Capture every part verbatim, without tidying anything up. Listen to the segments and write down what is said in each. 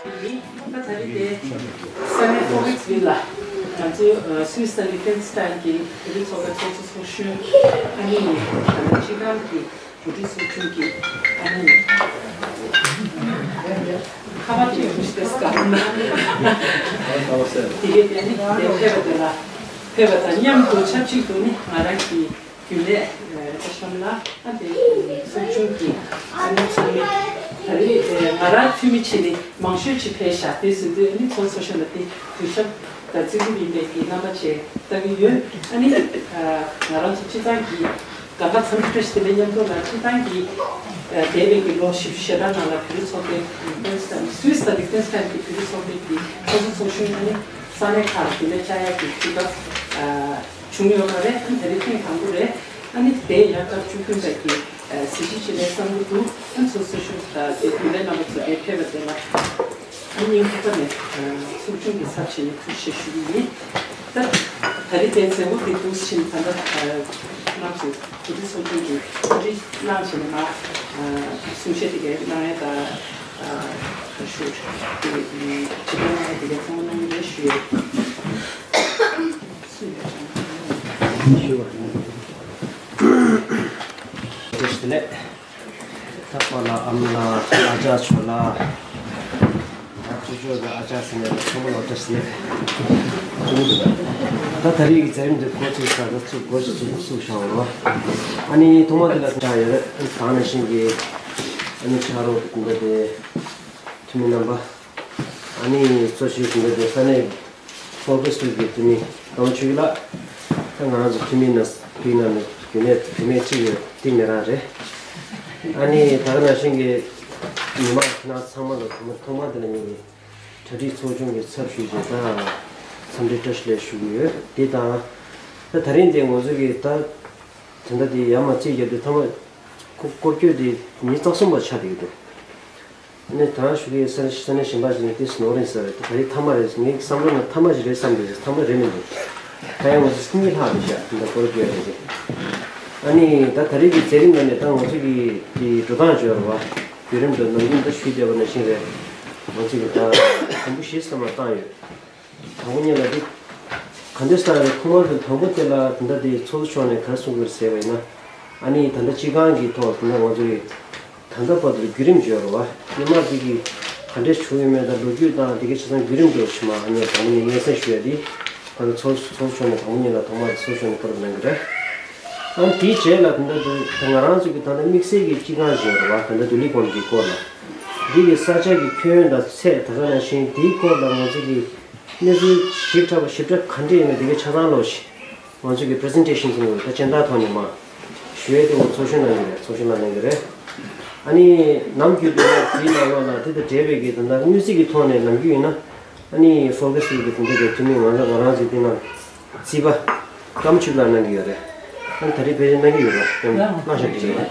ཡིན། ད་ད་རེས་དེ་ས་གནས་ཧྥོ་རིག་སི་ཝིལ་ལ་ང་ཚོའི་སུད་སི་དང་ལིག་ཏེན་སི་ཊེན་གྱི་བོད་རིགས་ཚོགས་པའི་ཚོགས་གཙོ་ཚོགས་གཞོན། ཨ་ནི་ད་ལྟ་སྤྱི་ཁང་གི་བོད་རིགས་ཚོགས་ཆུང་གི་ཨ་ནི་ཁ་པར་གྱི་ཡོང་ཞིག་ཏེ་སྐར་ན་དེ་གའི་དེ་ནི་དེ་ཕེབས་པ་དེ་ལ་ཕེབས་པ་དང་མཉམ་དུ་ཆབས་ཅིག་ཏུ་ནི་ང་རང་གི་རྒྱུན་ལས་རེ་ཁ་ཤམ་ལ་ཨ་དེ་ཚོགས་ཆུང་གི་ཨ་ནི་ཚོགས་མི་ད་རེས་ང་རང་འཐུས་མི་བྱས་ནས་མང་ཤོས་ཅིག་ཕེབས་བཞག་དེ་ཟེར་དུས་ཨ་ནི་ཚོགས་གཙོ་ཚོགས་གཞོན་ལ་དེ་གུས་ཞབས་དང་བརྩི་བཀུར་ཡིན་པའི་གི་རྣམ་པ་བཅས་ལྟ་གི་ཡོད། ཨ་ནི་ང་རང་ཚོ་སྤྱི་ཚང་གི་གང་ག་འཚམས་འདྲི་བཀྲ་ཤིས་བདེ་ལེགས་མཉམ་དུ་ལ་སྤྱི་བཏང་གི་འདས་པའི་གི་ལོ་བཞི་བཅུ་ཞེ་གྲངས་ནང་ལ་བོད་རིགས་ཚོགས་པའི་ལིག་ཏེན་སི་ཊེན་སུད་སི་དང་ལིག་ཏེན་སི་ཊེན་གྱི་བོད་རིགས་ཚོགས་པའི་གི་ཚོགས་གཙོ་ཚོགས་གཞོན་ཨ་ནི་ས་གནས་ཁག་ལ་རྒྱུན་ལས་བཅར་ཡག་གི་དུས་སྐབས་བྱུང་ཡོད་མ་རེད། ཨ་ནི་ད་རེས་ཐེངས་དང་པོ་རེད། ཨ་ནི་དེ་ཡང་སྐབས་བཅུ་བདུན་པའི་གི་གཟི་བརྗིད་ཆེ་བའི་བསམ་བློ་འདུག་ཨ་ཚོགས་གཙོ་ཚོགས་གཞོན་དང་དེ་རྒྱུན་ལས་རྣམ་པ་ཚོ་དེ་ཕེབས་པ་དེ་ལ་ཨ་སྙིང་ཐག་པ་ནས་ཚོགས་ཆུང་གི་ཚབ་བྱས་ནས་ཐུགས་རྗེ་ཆེ་ཞུ་གི་ཡིན། ད་ད་རེས་དེ་མཛད་སྒོ་དེ་འདུག་ཕྱིན་ད་ལྟ་ང་ཚོ་བོད་རིགས་ཚོགས་ཆུང་གི་གོ་སྒྲིག་གནང་བྱས་ནས་མར་གསུང་བཤད་དེ་གའི་གནང་ཡ་དང་ཞུ་དེ་དྲི་བ་གནང་ཡ་དེ་གའི་ཚང་མ་གནང་གི་རེད་ཞུ་ཡོད། ཞུ་བ། བཀྲ་ཤིས་བདེ་ལེགས། ད་པཱ་ལགས་ཨ་མ་ལགས་ཨ་ཅག་ཆོས་ལགས། ད་ཅོ་ཅོ་དང་ཨ་ཅག་ཟེར་ནས་ཚང་མ་ལ་བཀྲ་ཤིས་བདེ་ལེགས། ད་ད་རེས་ཀྱི་མཛད་རིམ་འདི་འགོ་ཚུགས་ས་ད་ཚུགས་འགོ་ཞིག་ཚུགས་ཚུགས་བཞག་རོགས། ཨ་ནི་ཐོག་མ་འདི་ལ་བཅར་ཡོད་རེད། ད་ནང་བཞིན་གྱི་ཨ་ནི་ཕྱག་རོགས་འདི་འདྲ་དེ་འཐུས་མི་རྣམ་པ། ཨ་ནི་གཙོ་ཆེ་འདི་འདྲ་དེ་ས་གནས་ཧྥོ་རིག་སི་ཝིལ་གྱི་འཐུས་མི་ཀརྨ་ཆོས་སྐྱིད་ལགས། ད་ང་རང་ཚོ་འཐུས་མི་ནང་འཐུས་ནང་ནས་རྒྱུན་ལས་བུད་མེད་གཅིག་ཡོད་འདི་ངེད་རང་རེད། ཨ་ནི་ད་ག་ནང་བཞིན་གྱི་མི་མང་ཁྱེད་རང་ཚང་མ་ལ་ཐོག་མ་ཐོག་མ་འདི་ལ་ངེད་ཀྱི་གྲ་སྒྲིག་ཚོགས་ཆུང་གི་ཚབ་ཞུས་བྱས་ད་འཚམས་འདྲི་བཀྲ་ཤིས་བདེ་ལེགས་ཞུ་གི་ཡོད། འདི་དང་ད་ད་རིང་འདི་ང་ཚོ་གི་ད་དེ་འདྲ་འདི་ཡར་མར་རྩིས་རྒྱབ་དུས་ཐོག་མ་སྐོར་སྐྱོད་འདི་ཉིན་རྩ་གསུམ་པ་ཆགས་བསྡད་ཀྱི་འདུག་ནས་ད་ཞུ་གི་ས་ས་གནས་གཞན་པ་ཞིག་ནས་ཏིས་ནོར་རིན་ཟེར་བས་ད་རེས་མཐའ་མ་རེད། ངའི་བསམ་བློ་ནང་མཐའ་མ་ཞིག་རེད་བསམ་གི་རེད། མཐའ་མ་རེད་མི་འདུག་ད་ཡང་ང་ཚོ་གཉིས་ལྷག་རེད་ཤག་འདི་འདྲ་སྐོར་བརྗོད་རེད་ཅེ། ཨ་ནི་ད་ད་རེས་ཀྱི་མཛད་རིམ་ནང་ནས་ད་ང་ཚོ་གི་གི་འགྲོ་སྟངས་བརྗོད་ར་བ་བརྒྱུད་རིམ་དུ་ནམ་རྒྱུན་ད་ཞུས་བསྡད་པ་ནང་བཞིན་རེད། ང་ཚོ་གི་ད་དུམ་བུ་བཞི་ཙམ་ལ་བཏང་ཡོད། དང་པོ་ཉིད་ལ་འདི་ག་འདྲ་ས་རེད། ཐོག་མར་དུ་དང་པོ་དེ་ལ་ད་ལྟ་དེ་ཚོགས་གཙོ་མཆོག་ནས་ག་རེ་གསུང་གི་རེད་ཟེར་བ་ཡིན་ན། ཨ་ནི་ད་ལྟ་སྤྱི་ཁང་གི་ཐོག་ད་ལྟ་ང་ཚོ་ཡི་ད་ལྟ་བར་དུ་བརྒྱུད་རིམ་བརྗོད་རོགས་པ། སྔོན་མ་འདི་གི་ག་འདྲས་བྱུང་ཡོད་མེད་དང་ལོ་རྒྱུས་དང་འདི་གའི་ཆ་ཚང་བརྒྱུད་རིམ་འགྲོ་ཕྱི་མ་ཨ་ནི་དང་པོ་ནས་སྙན་སེང་ཞུ་ཡ་འདི་ད་ལྟ་ཚོགས་ཚོགས་གཙོ་མཆོག་ནས་དང་པོ་ཉིད་ལ་ཐོག་མར་ཚོགས་གཙོ་མཆོག་ནས་བཀའ་སློབ་གནང་གི་རེད། ཨ་ནི་དེའི་རྗེས་ལ་ད་ལྟ་འདི་ད་ང་རང་ཚོ་གི་ད་ལྟ་དམིགས་བསལ་གྱི་སྤྱི་ཁང་བརྗོད་རོགས་པ། ད་ལྟ་ལྡི་ལི་དགོན་གྱི་སྐོར་ལ་འདི་གི་ས་ཆ་གི་ཁྱོན་དང་ཚད་ད་ག་ནང་བཞིན་དེའི་སྐོར་ལ་ང་ཚོ་གི་གནས་ཚུལ་ཞིབ་ཕྲ་བ་ཞིབ་ཕྲ་ག་འདྲས་ཡིན་མིན་དེ་གའི་ཆ་ཚང་ལོ་ཞིག་ང་ཚོ་གི་པི་རི་སེན་ཊེ་ཤན་ཟེར་བ་ད་སྤྱན་བསྟར་ཐོག་ནས་མར་ཞུ་ཡས་དེ་ང་ཚོགས་གཞོན་གནང་གི་རེད། ཚོགས་གཞོན་ལགས་གནང་གི་རེད། ཨ་ནི་ནམ་རྒྱུན་དུ་ཡང་དེའི་ནང་ལོགས་ལ་དེ་དང་འབྲེལ་བའི་གི་ད་ལྟ་དངོས་རྫས་ཀྱི་ཐོག་ནས་ནམ་རྒྱུན་ཡིན་ན་ཨ་ནི་ཧྥོ་རིག་སི་ཝིལ་གི་དེ་འདྲ་གི་འཐུས་མི་ང་ཚོ་ང་རང་ཚོའི་དེ་ནང་རྩིས་པ་ཀརྨ་ཆོས་ལགས་གནང་གི་ཡོད་རེད། ཨ་ནི་ད་རེས་ཕལ་ཆེར་གནང་གི་ཡོད་རེད། ཡང་གནང་བཞག་གི་རེད།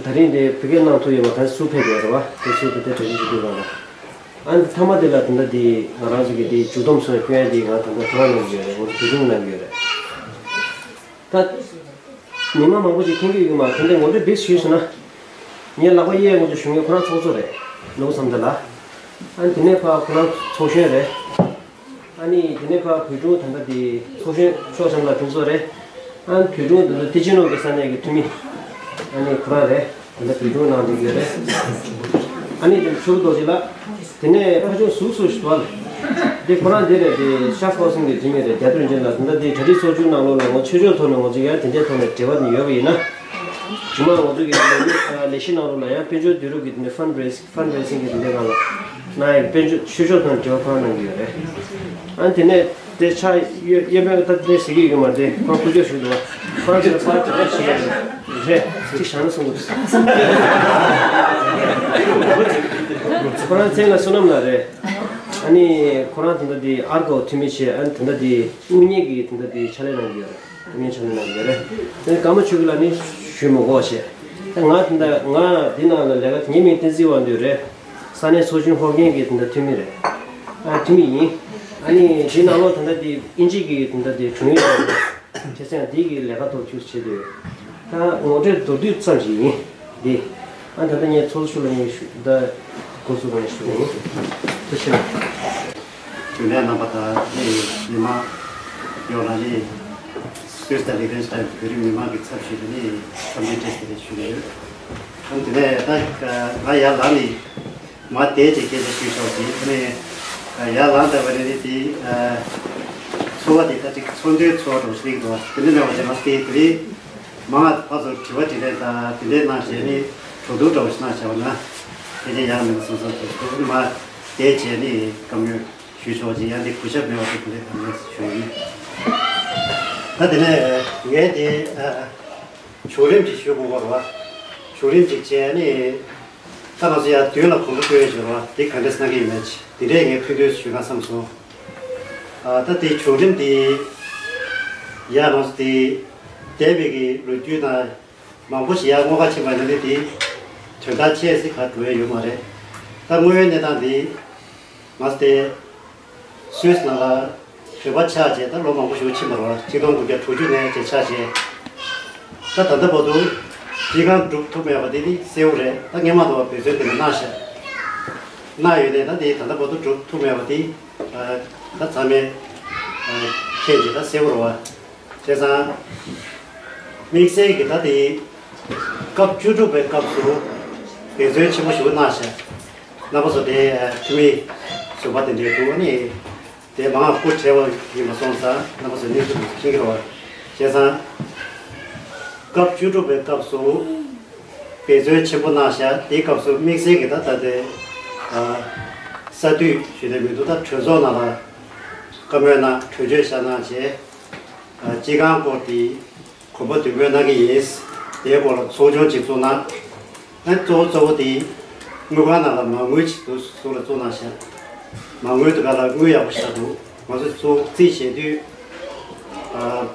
ད་རིང་དེ་བོད་སྐད་གནང་ཐུབ་ཡོད་པ་ག་རེ་སུ་ཕེབས་ཡོད་རེད་བ། དེ་ཚོ་དེ་དེ་གྲ་སྒྲིག་བྱེད་དུས་གང་ལ། ཨ་ནི་མཐའ་མ་དེ་ལ་ད་ལྟ་དེ་ང་རང་ཚོ་གི་དེ་མཇུག་བསྡོམས་སུ་སྐྱོན་དེ་ང་ད་ལྟ་ཁོ་རང་གནང་གི་ཡོད་རེད། ང་ཚོ་བོད་ཕྲུག་གནང་གི་ཡོད་རེད། ད་མི་མང་མང་པོ་ཞིག་མཁྱེན་གྱི་ཡོད་ཀྱི་མ་རེད། དེ་འདྲའི་ངོ་སྤྲོད་བེད་ཞུས་སོང་ན། ངས་ལག་པ་གཡས་ངོས་ཀྱི་ཞུ་མཁན་ཁོ་རང་ཚོགས་གཙོ་རེད། ནོར་བུ་བསམ་གྲུབ་ལགས། ཨ་ནི་དེ་ནས་ཕར་ཁོ་རང་ཚོགས་གཞོན་རེད། ཨ་ནི་དེ་ནས་ཕར་བོད་ཕྲུག་ད་ལྟ་དེ་ཚོགས་གཞོན་ཤོག་བྱང་ལ་དྲུང་འཚོ་རེད། ཨ་ནི་བོད་ཕྲུག་ད་ལྟ་ཏི་ཅི་ནོ་གི་ས་གནས་ཀྱི་འཐུས་མི་ཨ་ནི་ཁོ་རང་རེད། ད་ལྟ་བོད་ཕྲུག་ནང་འདུག་ཡོད་རེད། ཨ་ནི་དེ་ཆོས་སྐུ་རྡོ་རྗེ་ལགས། དེ་ནས་ཕ་ཆུང་ཟུག་སུ་ཞིག་འདུག་ཨ། འདི་ཁོ་རང་འདི་རེད། དེ་ཤ་ཁོ་སིང་གི་འཐུས་མི་རེད། རྒྱ་དོན་ཅན་ལགས། ད་ལྟ་འདི་གྲ་སྒྲིག་ཚོགས་ཆུང་ནང་ལོགས་ལ་ངོ་ཆོས་ཕྱོགས་ཐོག་ནས་ངོ་ཚོ་ཡར་དེ་འདྲའི་ཐོག་ནས་འབྲེལ་བ་ནི་ཡོད་པ་ཡིན་ན། ཇི་མ་ང་ཚོ་གི་ལས་ལས་གཞི་ནང་ལོགས་ལ་ཡང་དཔལ་འབྱོར་བསྡུ་རུབ་ཀྱི་དེ་འདྲའི་ཕན་རེ་སིང་། ཕན་རེ་སིང་གི་དེ་འདྲའི་སྒང་ལ་གནང་ཡག་དཔལ་འབྱོར་ཆོས་ཕྱོགས་ཐོག་ནས་འབྲེལ་བ་ཁོ་རང་གནང་གི་ཡོད་རེད། ཨ་ནི་དེ་ནས་དེ་ཆ་གཡོ་གཡོ་སྦྱོང་ད་དེ་ཟེར་གྱི་ཡོད་མ་རེད། ཁོ་རང་ཁུ་སྐྱོ་ཞིག་འདུག་ཁོ་རང་ཚོ་ལ་ཕར་དེ་འདྲ་ཞིག་རེད། ཅིག་བཞག་ན་གསུང་གི་འདུག་ཁོ་རང་མཚན་ལ་བསོད་ནམས་ལགས་རེད། ཨ་ནི་ཁོ་རང་དེ་འདྲ་དེ་ཨར་ཀོ་འཐུས་མི་བྱས། ཨ་ནི་དེ་འདྲ་དེ་དངུལ་གཉེར་གྱི་དེ་འདྲ་དེ་ཕྱག་ལས་གནང་གི་ཡོད་རེད། དངུལ་གཉེར་ཕྱག་ལས་གནང་གི་ཡོད་རེད། དེ་ཀརྨ་ཆོས་སྐྱིད་ལགས་ནི་ཞུས་མི་དགོས་བྱས། ད་ང་དེ་འདྲ་ང་འདི་ནང་ལ་ལས་ཀ་ངའི་མིང་བསྟན་འཛིན་དབང་འདུས་རེད། ས་གནས་ཚོགས་ཆུང་ཧོར་རྒན་གྱི་དེ་འདྲ་འཐུས་མི་རེད། ཨ་འཐུས་མི་ཡིན། ཨ་ནི་དེ་ནང་ལོགས་ད་ལྟ་དེ་དབྱིན་ཇི་གི་དེ་འདྲ་དེ་དྲུང་ཡིག་རེད། བྱས་ཙང་འདི་གི་ལས་ཀ་ཐོག་ཅིག་བྱེད་དུས། ད་ངོ་སྤྲོད་མདོར་བསྡུས་ཙམ་ཞིག་ཡིན། འདི། ཨ་ད་ལྟ་ངས་ཚོགས་གཙོ་ལ་ངས་ཞུ་ད། ཚོགས་གཙོ་རེད་ཞུ། ཐུགས་རྗེ་ཆེ། རྒྱུན་ལས་རྣམ་པ་དང་ནི་མི་མང་ཡོངས་ལ་ནི་སུད་སི་དང་ལི་ཁྲེན་ཤི་ཏན་བོད་རིགས་མི་མང་གི་ཚབ་ཞུས་ཏེ་ནི་འཚམས་འདྲི་བཀྲ་ཤིས་བདེ་ལེགས་ཞུ་གི་ཡོད། ཨ་ནི་དེ་ནས་ད་ང་ཡར་ལངས་ནས་མར་བསྡད་ཅིག་སྐད་ཆ་ཞུས་ཆོག་གི། ཨ་ནི་ཡར་ལངས་བསྡད་པ་ནི་ནི་དེ་ཚོར་བ་དེ་ད་ཅིག་ཚོར་འདུའི་ཚོར་བ་འདྲ་བོ་ཞིག་འདུག་དེ་འདྲ་མེད་པ་དེ་མ་ཟད་དེ་རིང་མང་ང་ཕར་ཚུར་དྲི་བ་དྲིས་ལན་དང་དེ་འདྲའི་གནང་བྱས་ནི་གྲོས་བསྡུར་འདྲ་བོ་ཞིག་གནང་བྱས་པ་ན་ཕལ་ཆེར་ཡག་མེད་པ་བསམ་བསམ་ཞིག་འདུག་ཨ་ནི་མར་བསྡད་བྱས་ནི་བཀའ་མོལ་ཞུས་ཆོག་ཅིག་ཡང་འདི་གུས་ཞབས་མེད་པ་དེ་གུས་ལེགས་དང་ལེགས་ཞུ་ཡིན། ད་དེ་ནས་ངས་དེ་བྱུང་རིམ་ཅིག་ཞུ་དགོས་པ་རེད་བ། བྱུང་རིམ་ཅིག་བྱས་ནས་ད་ང་ཚོ་ཡང་མདུན་ལ་གོམ་པ་སྤོས་ཡོད་ཅིག་རེད་བ། དེ་ག་འདྲས་གནང་གི་ཡོད་མེད་ཅིག་དེ་འདྲས་ངས་ཕུལ་དུས་ཞུ་ག་བསམ་སོང་། ཨ་ད་དེ་བྱུང་རིམ་དེ་ཡང་ང་ཚོ་དེ་འདས་པའི་གི་ལོ་རྒྱུས་དང་མང་པོ་ཞིག་ཡར་སྔོན་ཁ་ཕྱིན་པ་ཡིན་ན་དེ་དོན་དག་ཆེ་ཟིག་ག་འགྲོ་ཡ་ཡོད་མ་རེད། ད་དངོས་ཡོད་གནས་སྟངས་དེ་ང་ཚོ་དེ་སུད་སི་ནང་ལ་བོད་པ་ཆགས་བྱས་ད་ལོ་མང་པོ་ཞིག་ཕྱིན་པ་རེད་བ། ཆིག་སྟོང་དགུ་བརྒྱ་དྲུག་ཅུ་ནས་བྱས་ཆགས་བྱས་ད་ད་ལྟ་བར་དུ་སྤྱི་ཁང་སྒྲུབ་ཐུབ་མེད་པ་དེ་ནི་གསལ་བོ་རེད། ད་སྔོན་མ་དང་འབད་བརྩོན་དེ་འདྲ་གནང་ཤག་གནང་ཡོད་ནས་ད་དེ་ད་ལྟ་བར་དུ་སྒྲུབ་ཐུབ་མེད་པ་དེ་ད་ཚང་མས་མཁྱེན་བྱས་ད་གསལ་བོ་རེད་བ། བྱས་ཙང་། དམིགས་བསལ་གྱི་ད་དེ་སྐབས་བཅུ་དྲུག་པའི་སྐབས་སུ་འབད་བརྩོན་ཆེན་པོ་ཞིག་གནང་ཤག་རྣམ་པ་ཚོ་དེ་འཐུས་མི་ཟུར་པ་དེ་འདྲའི་འདུག་ཨ་ནི་དེ་མང་སྐུ་བྲེལ་བ་ཡིན་པ་སོང་ཙང་རྣམ་པ་ཚོ་གནས་ཚུལ་དེ་ཚོ་མཁྱེན་གྱི་རེད་བ། བྱས་ཙང་། སྐབས་བཅུ་དྲུག་པའི་སྐབས་སུ་འབད་བརྩོན་ཆེན་པོ་གནང་ཤག་དེའི་སྐབས་སུ་དམིགས་བསལ་གྱི་ད་ད་དེ་ས་འཐུས་ཞུས་ནས་མི་འདུག་ད་གྲོས་ཚོགས་ནང་ལ་བཀའ་མོལ་གནང་གྲོས་ཆོད་བཞག་གནང་བྱས། སྤྱི་ཁང་སྐོར་དེ་གོམ་པ་མདུན་སྤོས་གནང་གི་ཡིན། དེའི་སྐོར་ལ་ཚོགས་ཆུང་ཅིག་བཙུགས་གནང་། ཨ་གཙོ་བོ་གཙོ་བོ་དེ་དངུལ་ཁང་ནང་ལ་མ་དངུལ་ཅིག་འདུག་ཟུར་ལ་བཙུགས་གནང་ཤག་མ་དངུལ་དེ་ག་ལ་དངུལ་ཡག་པོ་ཞེ་དྲག་འདུག་ང་ཚོ་ཚོགས་རྩིས་བྱེད་དུས་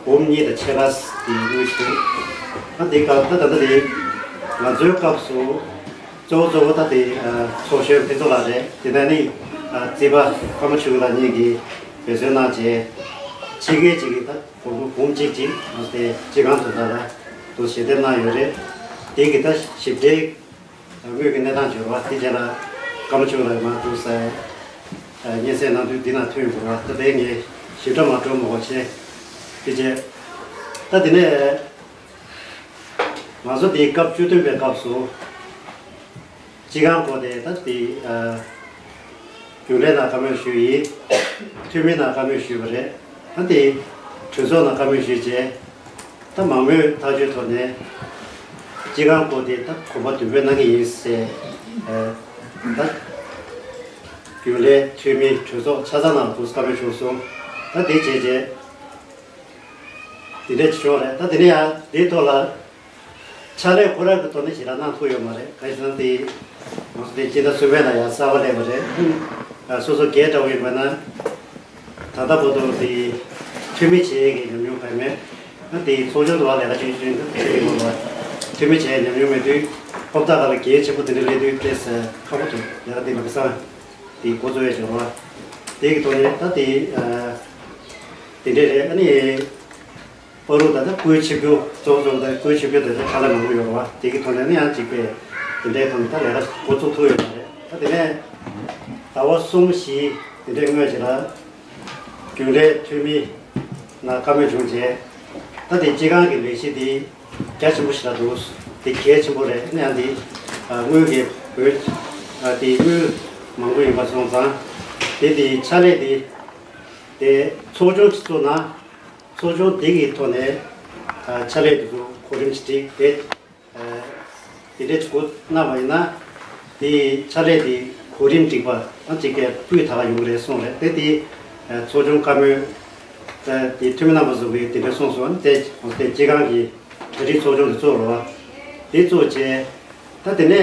འབུམ་གཉིས་དང་ཕྱེད་ཀ་དེ་དངུལ་ཞིག་འདུག་ཨ་དེ་ག་ད་ད་ལྟ་དེ་ང་ཚོའི་སྐབས་སུ་གཙོ་བོ་གཙོ་བོ་ད་དེ་ཚོགས་གཞོན་ཕུན་ཚོགས་ལགས་རེད། དེ་ནས་ནི་རྩིས་པ་ཀརྨ་ཆོས་སྐྱིད་ལགས་གཉིས་ཀྱིས་འབད་བརྩོན་གནང་བྱས་ཕྱི་རྒྱལ་ཅིག་གིས་ད། གོང་བུ་འབུམ་གཅིག་ཅིག་ང་ཚོ་དེ་སྤྱི་ཁང་དུ་ད་ལ་དུ་ཞལ་འདེབས་གནང་ཡོད་རེད། དེ་གི་ད་ཞིབ་ཕྲའི་དངུལ་གྱི་གནས་སྟངས་བྱོས་རོགས། དེ་རྗེས་ལ་ཀརྨ་ཆོས་ལགས་མ་འདུག་ས་སྙན་སེང་གནང་དུས་འདི་ན་ཐོན་ཡོང་གི་རེད་བ། ད་དེ་ངས་ཞིབ་ཕྲ་མ་འགྲོ་མ་གོ་ཆེ། དེ་རྗེས་ད་དེ་ནས་ང་ཚོ་དེ་སྐབས་བཅུ་བདུན་པའི་སྐབས་སུ། སྤྱི་ཁང་སྐོར་དེ་ད་དེ་རྒྱུན་ལས་ནང་བཀའ་མོལ་ཞུས་ཡིན། འཐུས་མི་ནང་བཀའ་མོལ་ཞུས་པ་རེད། ད་དེ་གྲོས་ཚོགས་ནང་བཀའ་མོལ་ཞུས་རྗེས་ད་མང་མོས་ཐག་གཅོད་ཐོག་ནས་སྤྱི་ཁང་སྐོར་དེ་ད་གོམ་པ་མདུན་སྤོས་གནང་གི་ཡིན་ཟེར། ད་རྒྱུན་ལས་འཐུས་མི་གྲོས་ཚོགས་ཆ་ཚང་ནང་དུ་བཀའ་མོལ་ཞུས་སོང་། ད་དེ་བྱས་རྗེས། དེ་འདྲས་ཅིག་བྱུང་བ་རེད། ད་དེ་ནས་ཡང་དེའི་ཐོག་ལ་ཕྱག་ལས་ཁོ་རང་གི་ཐོག་ནས་ཞེ་དྲག་གནང་ཐུབ་ཡོད་མ་རེད། གང་ཡིན་ཟེར་ན་དེ་ང་ཚོ་དེ་སྤྱི་ཟླ་གསུམ་པའི་ནང་ཡང་གསར་པ་སླེབས་པ་རེད། སོ་སོ་སྒེར་འདྲ་བོ་ཡིན་པ་ན་ད་ལྟ་བར་དུ་དེ་འཐུས་མི་བྱེད་ཡས་ཀྱི་ཉམས་མྱོང་གང་ཡང་མེད། ད་དེ་ཚོགས་ཆུང་དུ་བ་ལས་ཀ་བྱེད་བཞིན་དུ་བྱེད་ཀྱི་ཡོད་པ་འཐུས་མི་བྱེད་ཡས་ཉམས་མྱོང་མེད་དུས་ཧོབ་ཐག་ཁ་ལ་གལ་ཆེན་པོ་དེ་འདྲ་སླེབས་དུས་དཔེ་ཁག་པོ་འདུག་ལས་ཀ་དེ་མ་གི་སང་དེ་འགོ་གཙོ་བས་བྱུང་བ་དེ་གི་ཐོག་ནས་ད་དེ། དེ་འདྲས་རེད། ཨ་ནི། པ་རུ་ད་ལྟ་སྐུའི་ཆིབས་བསྒྱུར་གཙོ་བོ་གཙོ་བོ་དང་སྐུའི་ཆིབས་བསྒྱུར་དེ་ཚོ་ཁ་ལ་མང་པོ་ཡོད་རེད་བ། དེ་གི་ཐོག་ནས་ནི་ཡང་གཅིག་པས་དེ་འདྲའི་ཐོག་ནས་ད་ལས་ཀ་འགོ་བཙུགས་ཐུབ་ཡོད་མ་རེད། ད་དེ་ནས་ཟླ་བ་གསུམ་བཞི་དེ་འདྲའི་སྔོན་ཞིག་ལ་རྒྱུན་ལས་འཐུས་མི་ནང་བཀའ་མོལ་བྱུང་རྗེས་ད་དེ་སྤྱི་ཁང་གི་ལས་གཞི་དེ་རྒྱ་ཆེན་པོ་ཞིག་ལ་འདུག་དེ་གལ་ཆེན་པོ་རེད། ཨ་ནི་ཡང་དེ་དངུལ་གྱི་བོད་དེ་དངུལ་མང་པོ་ཡིན་པ་སོང་ཙང་དེ་དེ་ཕྱག་ལས་དེ་དེ་ཚོགས་ཆུང་ཞིག་བཙུགས་ན། ཚོགས་ཆུང་འདི་གི་ཐོག་ནས་ཨ་ཕྱག་ལས་དེ་ཚོ་གོ་རིམ་ཅིག་བསྒྲིགས་ཏེ་ཨ་དེ་འདྲས་ཅིག་འགོ་གནང་བ་ཡིན་ན་དེ་ཕྱག་ལས་དེ་གོ་རིམ་འགྲིག་པ་ཨ་ཅིག་གི་སྤུས་དག་ཡོང་གི་རེད་གསུངས་རེད། དེ་དེ་ཨ་ཚོགས་ཆུང་བཀའ་མོལ་ཨ་དེ་འཐུས་མི་རྣམ་པ་ཚོ་གིས་དེ་འདྲས་གསུངས་སོང་། དེ་དེ་སྤྱི་ཁང་གི་གྲ་སྒྲིག་ཚོགས་ཆུང་དེ་བཙུགས་རོགས། དེ་བཙུགས་རྗེས་ད་དེ་ནས།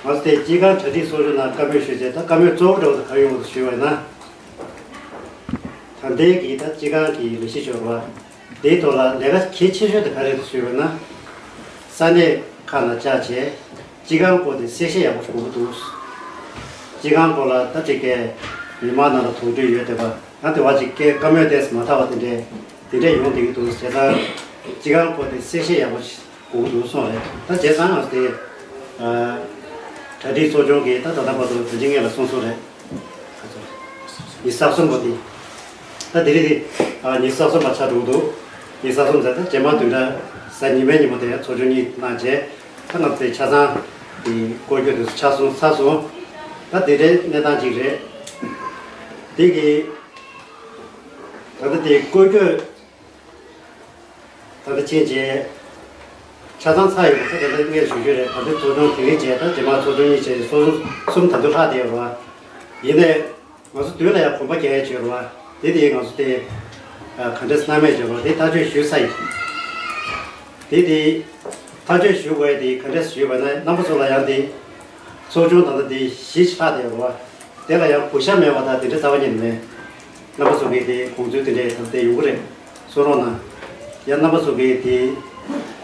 ང་ཚོ་དེ་སྤྱི་ཁང་གྲ་སྒྲིག་ཚོགས་ཆུང་ནང་བཀའ་མོལ་ཞུས་རྗེས་ད་བཀའ་མོལ་གཙོ་བོ་འདྲ་བོ་དེ་ག་རེ་ཡོང་གི་ཞུས་པ་ཡིན་ན། ད་ལྟའི་གི་ད་སྤྱི་ཁང་གི་ལས་གཞི་སྦྱོར་བ་དེའི་ཐོག་ལ་ལས་ཀ་གལ་ཆེ་ཤོས་དེ་ག་རེ་རེད་ཞུས་པ་ཡིན་ན། ས་གནས་ཁག་ནང་བཅར་བྱས་སྤྱི་ཁང་སྐོར་དེ་གསལ་བཤད་ཡག་པོ་ཞིག་དགོས་ཀྱི་འདུག་སྤྱི་ཁང་སྐོར་ལ་ད་ཅིག་གི་མི་མང་ནང་ལ་དོགས་འདྲི་ཡོད་བསྡད་པ་ང་དེ་བ་ཅིག་གི་བཀའ་མོལ་ཏོག་ཙམ་མ་དག་པ་དེ་འདྲས་དེ་འདྲས་ཡོང་བསྡད་ཀྱི་འདུག་བྱས་ཙང་སྤྱི་ཁང་སྐོར་དེ་གསལ་བཤད་ཡག་པོ་ཞིག་དགོས་ཀྱི་འདུག་གསུངས་རེད། ད་བྱས་ཙང་ང་ཚོ་དེ་ཨ་ གྲ་སྒྲིག་ཚོགས་ཆུང་གིས་ད་ད་ལྟ་བར་དུ་དོན་ཆེན་ལྔ་ལ་གསུངས་སོང་རེད། ཉི་ཤུ་རྩ་གསུམ་པ་དེ། ད་དེ་རིང་དེ། ཉི་ཤུ་རྩ་གསུམ་པ་ཆགས་འགྲོ་གི་འདུག་ཉི་ཤུ་རྩ་གསུམ་ཟེར་ད་རྗེས་མ་བདུན་ཕྲག་གཟའ་ཉི་མའི་ཉིན་མོ་དེ་ཚོགས་ཆུང་གཉིས་གནང་རྗེས། ད་ང་ཚོ་དེ་ཆ་ཚང་དེ་སྐོར་སྐྱོད་དུ་ཆ་སོང་ཚར་སོང་། ད་དེ་འདྲའི་གནས་སྟངས་ཅིག་རེད། དེ་གི། ད་ལྟ་དེ་སྐོར་སྐྱོད། ད་ལྟ་ཕྱིན་རྗེས། ཆ་ཚང་ཚར་ཡོད་པ་ད་ལྟ་ངས་ཞུ་རྒྱུ་རེད། ད་ལྟ་ཚོགས་ཆུང་དེ་རིང་བྱས་ད་རྗེས་མ་ཚོགས་ཆུང་གཉིས་བྱས་ཚོགས་ཆུང་གསུམ་ད་དུང་ལྷག་བསྡད་ཡོད་རེད་བ། ཡིན་ནའི། ང་ཚོ་མདུན་ལ་ཡང་གོམ་པ་རྒྱག་ཡས་བྱོས་རེད་བ། དེ་དེ་ང་ཚོ་དེ། ག་འདྲས་སྣང་མེད་བྱོས་རེད་བ་དེ་ཐག་གཅོད་ཞུས་ཚར་ཡིན། དེ་དེ། ཐག་གཅོད་ཞུ་དགོས་ཡས་དེ་ག་འདྲས་ཞུས་པ་ན་རྣམ་པ་ཚོ་ལ་ཡང་དེ། ཚོགས་ཆུང་ད་ལྟ་དེ་བཞི་ཆགས་བསྡད་ཡོད་རེད་བ། དེ་ལ་ཡང་གུས་ཞབས་མེད་པ་དང་དེ་འདྲ་རྩ་བ་ཉིད་ནས་མེད། རྣམ་པ་ཚོ་གིས་དེ་དགོངས་ཚུལ་དེ་འདྲས་ད་ལྟ་ཡོང་གི་རེད། གསུང་རོགས་གནང་། ཡང་རྣམ་པ་ཚོ་གིས་དེ་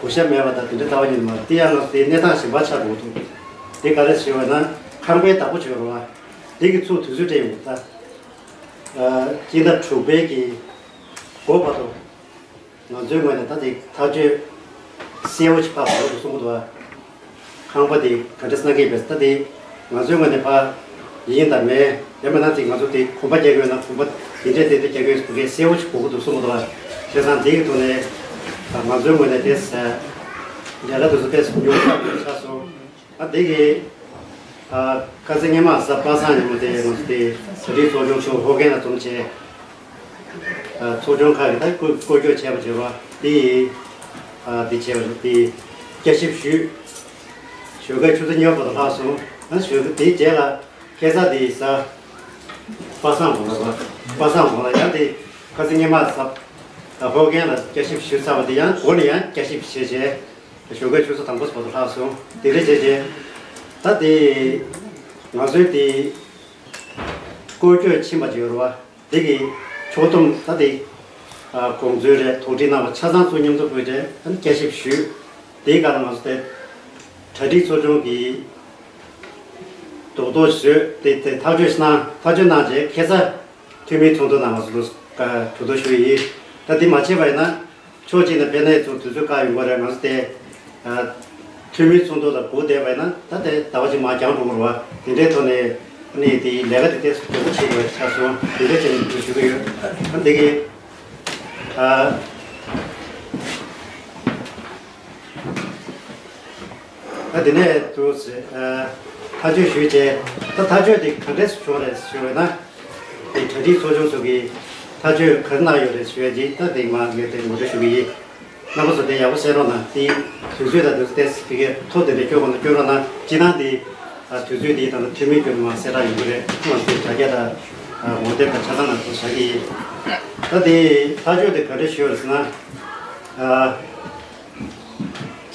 གུས་ཞབས་མེད་པ་དང་དེ་འདྲ་རྩ་བ་ཉིད་ནས་མ་རེད། དེ་ཡང་ང་ཚོ་དེ་གནས་སྟངས་གཞན་པ་ཆགས་འགྲོ་གི་འདུག་དེ་ག་རེ་ཞུས་པ་ན་ཁང་པའི་བདག་པོ་བྱོས་རོགས་ཨ། དེ་གི་ཚུར་དུས་ཚོད་སྤྲད་ཡོང་གི་ད། སྤྱི་ཟླ་དྲུག་པའི་གི་འགོ་བར་དུ། ང་ཚོའི་ངོས་ནས་ད་དེ་ཐག་གཅོད་གསལ་པོ་ཞིག་ཕར་བཟོ་དགོས་གསུང་གི་འདུག་ཨ། ཁང་པ་དེ་ག་འདྲ་གནང་གི་ཡོད་པས་ད་དེ་ང་ཚོའི་ངོས་ནས་ཕར་ཡིན་དང་མེད་ཡང་མིན་ན་དེ་ང་ཚོ་དེ་གོམ་པ་རྒྱག་གི་ཡོད་ན་གོམ་པ་དེ་འདྲས་དེ་འདྲས་རྒྱག་གི་ཡོད་པ་གས་གསལ་པོ་ཞིག་དགོས་ཀྱི་འདུག་གསུང་གི་འདུག་ཨ། བྱས་ཙང་དེ་གི་ཐོག་ནས་ང་ཚོའི་ངོས་ནས་དེ་ལས་ཀ་དེ་ཚོ་དཔེ་ཉུང་ཙམ་ཆགས་སོང་། ཨ་དེ་གི། ཨ་ཁ་སང་སྔོན་མ་གཟའ་པ་སངས་ཉིན་མོ་དེ་ང་ཚོ་དེ་གྲ་སྒྲིག་ཚོགས་ཆུང་ཚོ་ཧོ་ཀན་ལ་འཛོམས་བྱས། ཨ་ཚོགས་ཆུང་ཁག་གི་ད་སྐོར་སྐོར་སྐྱོད་བྱས་པ་བྱས་པ་དེ་ཡིན། ཨ་དེ་བྱས་པ་དེ་བསྐྱར་ཞིབ་ཞུས། ཞོགས་ཀའི་ཆུ་ཚོད་གཉིས་པ་བར་དུ་ལྷག་སོང་། ཨ་ཞོགས་ཀ་དེའི་རྗེས་ལ་ཁ་སང་དེ་གཟའ་པ་སངས་དགོངས་ལ་པ་སངས་དགོངས་ལ་ཡང་དེ་ཁ་སང་སྔོན་མ་གཟའ་ཧོ་ཀན་ལ་བསྐྱར་ཞིབ་ཞུས་ཚར་བ་དེ་ཡང་འགོ་ནས་ཡང་བསྐྱར་ཞིབ་བྱས་བྱས། ཞོགས་ཀའི་ཆུ་ཚོད་དང་པོ་བར་དུ་ལྷག་སོང་། དེ་འདྲ་བྱས་རྗེས། ད་དེ་ང་ཚོའི་དེ་སྐོར་སྐྱོད་ཕྱིན་པ་ཅིག་ཡོད་རེད་བ། དེ་གི་ཕྱོགས་བསྡོམས་ད་དེ་དགོངས་ཚུལ་རེད། དོགས་འདྲི་གནང་བ་ཆ་ཚང་ཚུར་མཉམ་དུ་ཕུལ་རྗེས་ཨ་ནི་བསྐྱར་ཞིབ་ཞུས། དེའི་སྐབས་ལ་ང་ཚོ་དེ་གྲ་སྒྲིག་ཚོགས་ཆུང་གི་རྡོག་རྡོག་བཟོས་ཏེ་དེ་ཐག་གཅོད་གནང་། ཐག་གཅོད་གནང་རྗེས་ཁ་སང་འཐུས་མིའི་ཚོགས་འདུ་ནང་ང་ཚོ་གྲོས་བསྡུར་ཞུས་ཡིན། ད་འདི་མ་བྱས་པ་ཡིན་ན། ཕྱོགས་གཅིག་ནས་དཔེར་ན་ཚོ་དུས་ཚོད་བཀག་ཡོང་གི་རེད། ང་ཚོ་དེ་འཐུས་མིའི་ཚོགས་འདུ་ལ་སྒུག་བསྡད་པ་ཡིན་ན་ད་དེ་ཟླ་བ་གཅིག་མར་འགྱངས་འགྲོ་གི་རེད་བ། དེ་འདྲའི་ཐོག་ནས་ནི་དེ་ལས་ཀ་དེ་ཏོག་ཙམ་མགྱོགས་པོ་བྱེད་དགོས་ཆགས་སོང་། དེ་འདྲ་བྱས་ནས་འདུག་ཞུ་གི་ཡོད། ཨ་འདི་གི་ཨ་ད་དེ་ནས་འདུག་ཟེར། ཨ་ཐག་གཅོད་ཞུས་རྗེས་ད་ཐག་གཅོད་དེ་ག་འདྲས་བྱུང་རེད་ཞུས་པ་ན། དེ་གྲ་སྒྲིག་ཚོགས་ཆུང་ཚོ་གིས་ཐག་གཅོད་ག་རེ་གནང་ཡོད་རེད་ཞུ་ཡ་ཅིག་ད་དེ་མ་ངས་དེ་ངོ་སྤྲོད་ཞུ་གི་ཡིན། རྣམ་པ་ཚོ་དེ་ཡག་པོ་གསན་རོགས་གནང་། དེ་དུས་ཚོད་དང་དུས་ཚོད་དེ་གི་ཐོ་དེ་འདྲ་སྐྱོར་གོ་ན་སྐྱོར་རོགས་གནང་། སྤྱིར་བཏང་དེ་དུས་ཚོད་དེ་དང་འཐུས་མི་སྐྱོར་མ་གསལ་བསྒྲགས་ཡོང་གི་རེད། ང་ཚོས་དྲ་རྒྱ་དང་ངོ་དེབ་དང་ཆ་ཚང་ནང་དུ་བཞག་གི་ཡིན། ད་དེ་ཐག་གཅོད་དེ་ག་འདྲ་ཞུས་ཡོད་རེད་ཟེར་ན།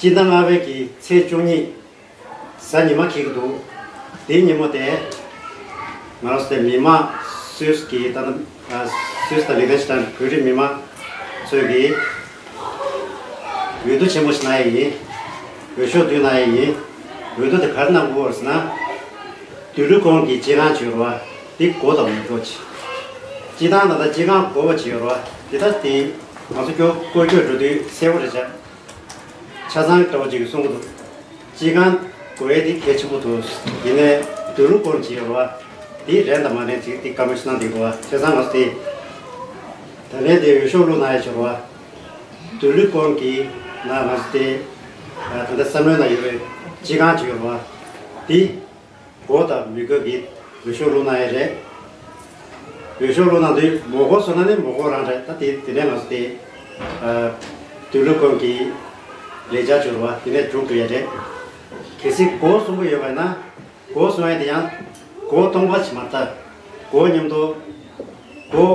སྤྱི་ཟླ་ལྔ་པའི་གི་ཚེས་བཅུ་གཉིས། གཟའ་ཉི་མ་འཁེལ་གྱི་འདུག་དེའི་ཉིན་མོ་དེ། ང་རང་ཚོ་མི་མང་སུད་སི་གི་ད་ལྟ་སུད་སི་དང་ལི་ཐན་སི་ཐན་བོད་རིགས་མི་མང་ཚོས་ཀྱི་འོས་བསྡུ་ཆེན་མོ་ཞིག་གནང་ཡས་ཡིན། འོས་ཤོག་བསྡུ་གནང་ཡས་ཡིན། འོས་བསྡུ་དེ་ག་རེ་གནང་དགོས་པ་རེད་ཟེར་ན། དུས་ལུགས་ཁོངས་ཀྱི་སྤྱི་ཁང་བྱས་ཡོད་རེད་བ། དེ་དགོས་དང་མི་དགོས་ཅི། སྤྱི་བཏང་ད་ལྟ་སྤྱི་ཁང་དགོས་པ་བྱས་ཡོད་རེད་བ། དེ་ལྟ་དེ་ང་ཚོ་སྐྱོ་སྐོར་སྐྱོད་འགྲོ་དུས་གསལ་པོ་རེད་བྱ། ཆ་ཚང་འདྲ་བོ་ཅིག་གིས་གསུང་གི་འདུག་སྤྱི་ཁང་དགོས་ཡས་དེ་གལ་ཆེན་པོ་འདུག་ཡིན་ནའི་དུས་ལུགས་སྐོར་བྱས་ཡོད་རེད་བ། དེ་རན་དང་མ་རན་ཅིག་དེ་བཀའ་མོལ་ཞིག་གནང་བསྡད་ཡོད་རེད་བ། བྱས་ཙང་ང་ཚོ་དེ་ད་ལན་དེ་འོས་ཤོག་བླུགས་གནང་ཡས་བྱས་རེད་བ། དུས་ལུགས་སྐོར་གྱི་ནང་ང་ཚོ་དེ་ད་ལྟ་བསམ་བློའི་ནང་ཡོད་པའི་སྤྱི་ཁང་ཅིག་ཡོད་རེད་བ། དེ། དགོས་དང་མི་དགོས་ཀྱི་འོས་ཤོག་བླུགས་གནང་ཡས་རེད། འོས་ཤོག་བླུགས་གནང་དུས་མི་དགོས་བཟོས་ན་ནི་མི་དགོས་རང་རེད། ད་དེ་དེ་ནས་ང་ཚོ་དེ་དུས་ལུགས་སྐོར་གྱི་ལས་འཆར་བྱུང་བ་དེ་ནས་མཇུག་སྒྲིལ་ཡས་རེད། གལ་སྲིད་མགོ་གསུམ་པོ་ཡོད་པ་ན་མགོ་གསུམ་ཡས་དེ་ཡང་མགོ་སྟོང་པ་ཞིག་མ་རེད། ད་མགོ་མཉམ་དུ་མགོ་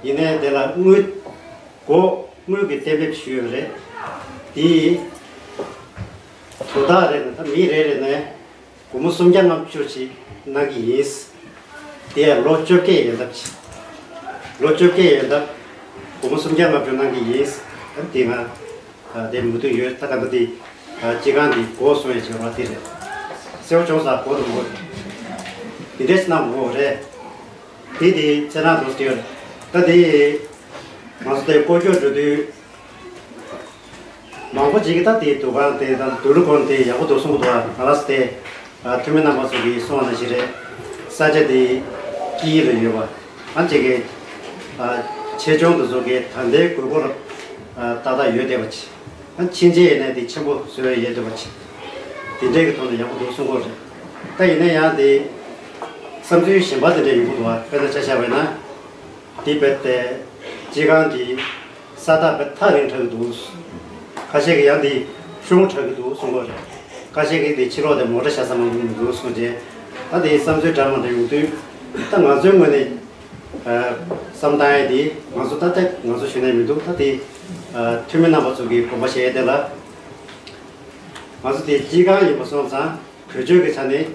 ཡིན་ནའི་དེ་ལ་དངུལ་མགོ་དངུལ་གྱི་གཏན་འབེབས་ཞུས་ཡོད་རེད། དེ་དོ་བདག་རེད་ན་ད་མི་རེ་རེ་ནས། སྒོར་མོ་སུམ་བརྒྱ་ལྔ་བཅུ་ཞིག་གནང་གི་ཡིན། དེ་ཡང་ལོ་བཅོ་བརྒྱད་ཡན་འདབ་ཅིག་ལོ་བཅོ་བརྒྱད་ཡན་འདབ། སྒོར་མོ་སུམ་བརྒྱ་ལྔ་བཅུ་གནང་གི་ཡིན། ཨ་དེ་ང་ད་དེ་མུ་མཐུད་ཡོད། ད་ག་ད་དེ་སྤྱི་ཁང་འདི་སྒོ་སོང་ཡས་བྱས་པ་དེ་རེད། གསལ་པོ་བྱུང་ས་སྒོ་དང་སྒོ་དེ་འདྲས་ཞིག་གནང་དགོས་རེད། དེ་དེ་ཚེ་རང་དུ་སྐྱོར། ད་དེ་ང་ཚོ་དེ་སྐོར་སྐྱོད་འགྲོ་དུས། མང་པོ་ཅིག་གིས་ད་དེའི་འདུ་ཁང་དེ་དང་དུས་ལུགས་ཁང་དེ་ཡག་པོ་འདུག་གསུང་གི་འདུག་ང་རང་ཚོ་དེ་ ཨ། འཐུས་མི་རྣམ་པ་ཚོ་གིས་གསུངས་པ་ནང་བཞིན་རེད། ས་ཆ་དེ་དཀྱིལ་ལ་ཡོད་པ། ཨ་ཅེ་གི་ཨ་ཆེ་ཆུང་དེ་ཚོ་གི་ད་ལྟའི་དགོས་མཁོར་ཨ་ཏག་ཏག་ཡོད་བསྡད་པ་ཅིག་ཨ་ཕྱིན་ཆད་ཡིན་ནའི་དེ་ཆེན་པོ་བཟོ་ཡ་ཡོད་བསྡད་པ་ཅིག་དེ་འདྲའི་གི་ཐོག་ནས་ཡག་པོ་འདུག་གསུང་གི་ཡོད་རེད། ད་ཡིན་ན་ཡང་དེ་བསམ་ཚུལ་གཞན་པ་དེ་འདྲ་ཡོང་གི་འདུག་ཨ་དཔེར་ན་ཆ་བཞག་པ་ཡིན་ན། དེ་རྦད་དེ་སྤྱི་ཁང་གི་ས་ཐག་རྦད་ཐག་རིང་དྲགས་ཀྱི་འདུག་ཁ་ཤས་ཀྱིས་ཡང་དེ་གཤོང་དྲགས་ཀྱི་འདུག་གསུང་གི་ཡོད་རེད། ཁ་ཤས་ཀྱིས་དེ་ཕྱི་ལོགས་དེ་མོ་ཊ་བཞག་ས་མང་པོ་མི་འདུག་གསུངས་རྗེས། ད་དེ་བསམ་ཚུལ་འདྲ་མི་འདྲ་ཡོང་དུས། ད་ང་ཚོའི་ངོས་ནས་ཨ་བསམ་བཏང་ཡ་དེ་ང་ཚོ་ད་ལྟ་ང་ཚོ་ཞུ་ནས་མི་འདུག་ད་དེ་ཨ་འཐུས་མི་རྣམ་པ་ཚོ་གིས་དགོངས་པ་བཞེས་ཡ་དེ་ལ། ང་ཚོ་དེ་སྤྱི་ཁང་ཡིན་པ་སོང་ཙང་བེད་སྤྱོད་ཀྱི་ཆ་ནས་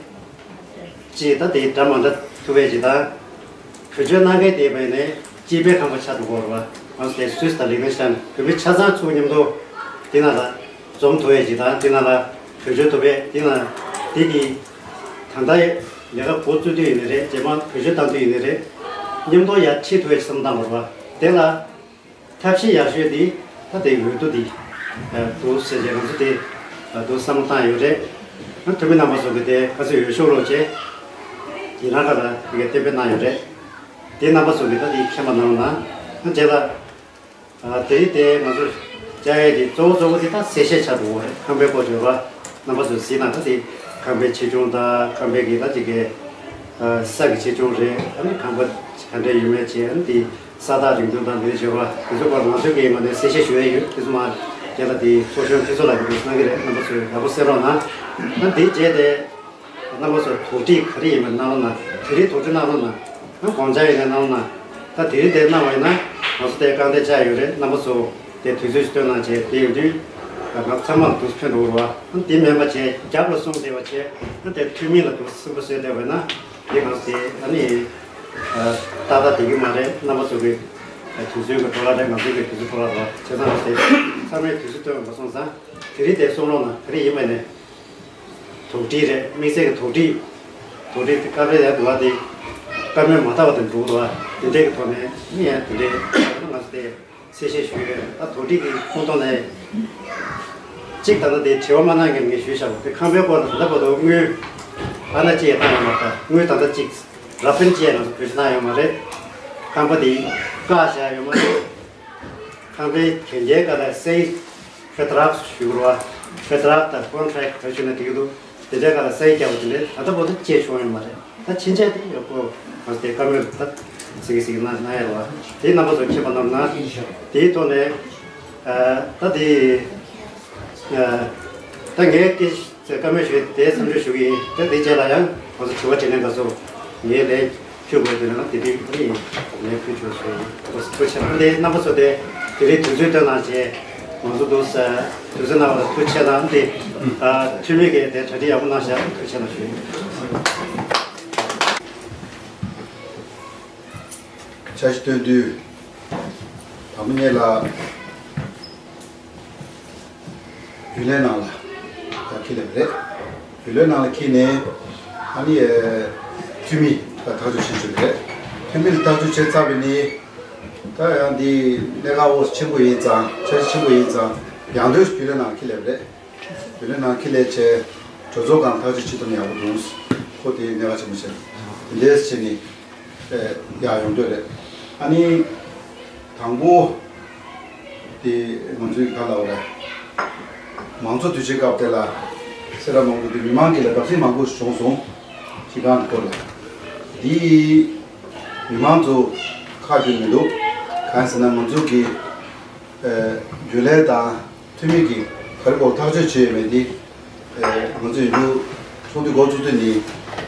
ཅིག་ད་དེ་འདྲ་མི་འདྲ་ཐུབ་པ་ཅིག་དང་། བེད་སྤྱོད་གནང་མཁན་དེ་བས་ནས་སྤྱི་པའི་ཁང་པ་ཆགས་འགྲོ་གི་ཡོད་རེད་པ། ང་ཚོ་དེ་སུད་སི་དང་ལིག་ཏེན་ཤི་ཊེན་བོད་མི་ཆ་ཚང་ཚུར་མཉམ་དུ་དེ་ནང་ལ་འཛོམས་ཐུབ་པ་ཅིག་དང་། དེ་ནང་ལ་བེད་སྤྱོད་ཐུབ་པ། དེ་ནང་དེ་གི་ད་ལྟ་ལས་ཀ་འགོ་བཙུགས་དུས་ཡིན་ནའི་རེད། རྗེས་མ་བེད་སྤྱོད་གཏང་དུས་ཡིན་ནའི་རེད། མཉམ་དུ་ཡར་ཁྲིད་ཐུབ་པ་ཅིག་བསམ་བཏང་གི་ཡོད་རེད་པ། དེ་ལ། ཐབས་ཤེས་ཡག་ཤོས་དེ་ད་དེ་འོས་བསྡུ་དེ་འདུག་ཟེར་བྱས་ང་ཚོ་དེ་འདུག་བསམ་བློ་བཏང་ཡོད་རེད། ཨ་འཐུས་མི་རྣམ་པ་ཚོ་གིས་དེ་ག་ཚོད་འོས་ཤོག་སློག་བྱས་ཡི་རངས་ཁ་ལ་དེ་གའི་གཏན་འབེབས་གནང་ཡོད་རེད། དེ་རྣམ་པ་ཚོ་གིས་ད་དེ་མཁྱེན་པ་གནང་རོགས་གནང་། ཨ་རྗེས་ལ་ཨ་དེ་རིང་དེ་ང་ཚོ་བཅར་ཡས་དེ་གཙོ་བོ་གཙོ་བོ་དེ་ད་གསལ་བཤད་ཆགས་འགྲོ་གི་རེད། ཁང་པའི་སྐོར་བརྗོད་པ་རྣམ་པ་ཚོས་གཟིགས་ན་ད་དེ་ཁང་པའི་ཆེ་ཆུང་དང་ཁང་པའི་གི་ད་ཅིག་གི་ཨ་ས་གི་ཆེ་ཆུང་རེད། ཨ་ནི་ཁང་པ་ག་འདྲ་ཡོད་མེད་བྱས། ཨ་ནི་དེ་ས་ཐག་རིང་ཐུང་དང་དེ་བྱས་པ་དེ་ཚོ་སྐོར་ང་ཚོའི་གི་ངོས་ནས་གསལ་བཤད་ཞུ་ཡས་ཡོད། དེ་ཚོ་མ་རྒྱལ་ལ་དེ་ཚོགས་གཞོན་ཁྲི་ཚོ་ལགས་ཀྱིས་གནང་གི་རེད། རྣམ་པ་ཚོས་ཡག་པོ་གསན་རོགས་གནང་། ཨ་ནི་དེ་རྗེས་དེ་རྣམ་པ་ཚོ་དོགས་འདྲི་ག་རེ་ཡིན་པ་གནང་རོགས་གནང་། དེ་རིང་དོགས་འདྲི་གནང་རོགས་གནང་། ཨ་དགོངས་འཆར་ཡིན་ན་གནང་རོགས་གནང་། ད་དེ་རིང་དེ་གནང་བ་ཡིན་ན་ང་ཚོ་དེ་རྐང་སྟེགས་བཅག་ཡོད་རེད། རྣམ་པ་ཚོ་དེ་དུས་ཚོད་ཅིག་བཏོན་གནང་བྱས། དེ་ཡོང་དུས་ང་ཚང་མ་ལ་དུས་ཚོད་ཕན་འགྲོ་གི་རེད་པ། ཨ་དེ་མིན་པ་བྱས་རྒྱབ་ལ་སོང་བསྡད་པ་བྱས། ཨ་དེ་འཐུས་མི་ལ་དུས་ཚོད་སེམས་པ་གསོས་བསྡད་པ་ཡིན་ན་དེ་ང་ཚོ་དེ་ཨ་ནི་ཨ་ཏག་ཏག་བསྡད་ཀྱི་མ་རེད། རྣམ་པ་ཚོ་གི་དུས་ཚོད་ཀྱི་འཕྲོ་བརླག་རེད། ང་ཚོ་གི་དུས་ཚོད་འཕྲོ་བརླག་རེད། བྱས་ཙང་ང་ཚོ་དེ་ཚང་མས་དུས་ཚོད་བཏོན་པ་སོང་ཙང་དེ་རིང་དེ་གསུང་རོགས་གནང་། ག་རེ་ཡིན་པ་ནས། དོགས་འདྲི་རེད། དམིགས་བསལ་གྱི་དོགས་འདྲི། དོགས་འདྲི་དེ་སྐབས་རེ་ཡང་འདུག་པ། དེ་བཀའ་མོལ་མ་བཏབ་པ་དེ་འགྲོ་གི་འདུག་པ། དེ་འདྲའི་གི་ཐོག་ནས་ནི་ཡང་དེ་འདྲའི་ང་ཚོ་དེ་གསལ་བཤད་ཞུས་ཡོད། ད་དོགས་འདྲི་གི་ཁོངས་གཏོགས་ནས་གཅིག་ད་ལྟ་དེ་དྲི་བ་མ་གནང་མཁན་ངས་ཞུས་བཞག་པ་དེ། ཁང་པའི་སྐོར་ལ་ད་ལྟ་བར་དུ་དངུལ་ཨ་ན་ཅི་ཡང་བཏང་ཡོད་མ་རེད། དངུལ་ད་ལྟ་གཅིག་ར་ཕན་ཅི་ཡང་ང་ཚོ་བེད་སྤྱོད་གནང་ཡོད་མ་རེད། ཁང་པ་དེ་བཀག་བཞག་ཡོད་མ་རེད། ཁང་པའི་གན་རྒྱའི་སྒང་ལ་སའིན་ཕེ་ཏྲག་ཞུ་རོགས། ཕེ་ཏྲག་དང་ཀོན་ཊེག་ག་རེ་ཞུ་ན་འགྲིག་གི་འདུག་དེ་འདྲའི་སྒང་ལ་སའིན་རྒྱག་པ་དེ་འདྲའི་ད་ལྟ་བར་དུ་བྱས་བྱུང་ཡོད་མ་རེད། ད་ཕྱིན་ཆད་དེ་ཡག་པོ་ང་ཚོ་དེ་བཀའ་མོལ་ད་ཟིག་གི་ཟིག་གནང་གནང་ཡ་རེད་པ། དེ་རྣམ་པ་ཚོ་མཁྱེན་པ་གནང་ན། དེའི་ཐོག་ནས་ཨ་ད་དེ་ཨ་ད་ངས་སྐད་ཆ་བཀའ་མོལ་ཞུ་ཡི་དེ་མཚམས་འཇོག་ཞུ་གི་ཡིན། ད་དེ་རྗེས་ལ་ཡང་ང་ཚོ་དྲི་བ་དྲིས་ལན་སྐབས་སུ་ངས་ལན་ཕུལ་དགོས་དུས་ན་དེ་དུས་ཨ་ནི་ངས་ཕུལ་ཆོག་ཞུ་ཡི། ཐུགས་རྗེ་ཆེ། ཨ་ནི་རྣམ་པ་ཚོ་དེ་དེ་རིང་དུས་ཚོད་བཏོན་གནང་བྱས་ང་ཚོ་འདུག་ས་དུས་ཚོད་གནང་བ་ལ་ཐུགས་རྗེ་ཆེ་གནང་། དེ་ཨ་འཐུས་མི་གིས་དེ་གྲ་སྒྲིག་ཡག་པོ་གནང་བཞག་ཐུགས་རྗེ་ཆེ་གནང་ཞུ་ཡི། འཆར་གཞི་བཏོན་དུས་དང་པོ་ཉིད་ལ་རྒྱུན་ལས་ནང་ལ་ད་འཁྱེར་སླེབས་པ་རེད། རྒྱུན་ལས་ནང་ལ་འཁྱེར་ནས་ཨ་ནི་འཐུས་མི་ལ་ཐག་གཅོད་བྱེད་ཆོག་གི་རེད། འཐུས་མི་ལ་ཐག་གཅོད་བྱས་ཚར་བ་ནི་ད་ཡང་འདི་གནད་འགག་འོ་ཆེན་པོ་ཡིན་ཙང་འཆར་གཞི་ཆེན་པོ་ཡིན་ཙང་ཡང་དུས་རྒྱུན་ལས་ནང་འཁྱེར་སླེབས་པ་རེད། རྒྱུན་ལས་ནང་འཁྱེར་སླེབས་བྱས་གྲོས་ཚོགས་སྒང་ཐག་གཅོད་བྱེད་ཐུབ་ན་ཡག་པོ་འདུག་ཁོ་དེ་གནད་འགག་ཆེན་པོ་ཆགས། དེ་འདྲས་བྱས་ནས་ཡར་ཡོང་འདོད་རེད། ཨ་ནི་དང་པོ་དེ་ང་ཚོའི་ག་ལབ་དགོས་རེད། མང་གཙོ་དུས་ཆེན་སྐབས་དེ་ལ་སེ་ར་མང་པོ་དེ་མི་མང་གི་ལ་བརྡབ་གསིག་མང་པོ་བྱུང་སོང་། སྤྱི་ཁང་གི་སྐོར་ལ། འདི་མི་མང་ཚོ་ཁག་ཁྱོན་མི་འདུག་གང་ཟེར་ན་ང་ཚོ་གི་རྒྱུན་ལས་དང་། འཐུས་མི་གིས་ག་རེ་སྐོར་ཐག་གཅོད་བྱས་ཡོད་མེད་དེ། ཨེ། ང་ཚོ་ཡིན་རྒྱུ་ཚོགས་འདུ་འགོ་བཙུགས་དུས་ནས་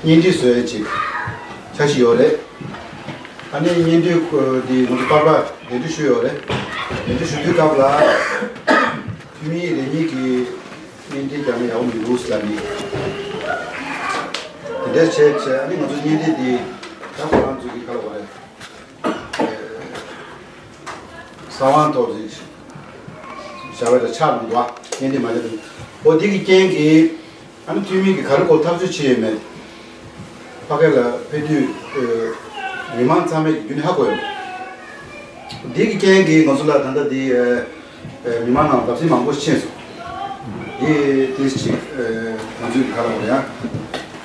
བརྙན་འཕྲིན་བཟོ་ཡས་ཅིག་འཆར་གཞི་ཡོད་རེད། ཨ་ནི་བརྙན་འཕྲིན་འདི་ང་ཚོ་པར་པ་ལེགས་སྒྲིག་ཞུས་ཡོད་རེད། ལེགས་སྒྲིག་ཞུ་དུས་སྐབས་ལ་འཐུས་མི་རེ་གཉིས་ཀྱིས་བརྙན་འཕྲིན་རྒྱག་ན་ཡག་པོ་མི་འདུག་ཟེར་ལབ་ནས། དེ་འདྲ་བྱས་བྱས་ཨ་ནི་ང་ཚོ་བརྙན་འཕྲིན་འདི་ད་ཁོ་རང་ཚོ་གི་ག་ལབ་དགོས་རེད། གསང་བའི་ཐོག་ནས་བཞག་པ་དང་ཆགས་མི་འདུག་ཨ། བརྙན་འཕྲིན་མ་བྱས་དུས། འོ་འདི་གི་རྐྱེན་གྱིས་ཨ་ནི་འཐུས་མི་གིས་ག་རེ་སྐོར་ཐག་གཅོད་བྱས་ཡོད་མེད། ཕ་གི་ལ་ཕེབས་དུས་མི་མང་ཚང་མས་ཀྱི་རྒྱུན་ནས་ཧ་གོ་ཡོད། འདི་གི་རྐྱེན་གྱིས་ང་ཚོ་ལ་ད་ལྟ་འདི་མི་མང་ནང་བརྡབ་གསིག་མང་པོ་ཕྱིན་སོང་། འདི་དེ་ཅིག་ང་ཚོའི་ག་རེ་ལབ་དགོས་རེད་ཡ།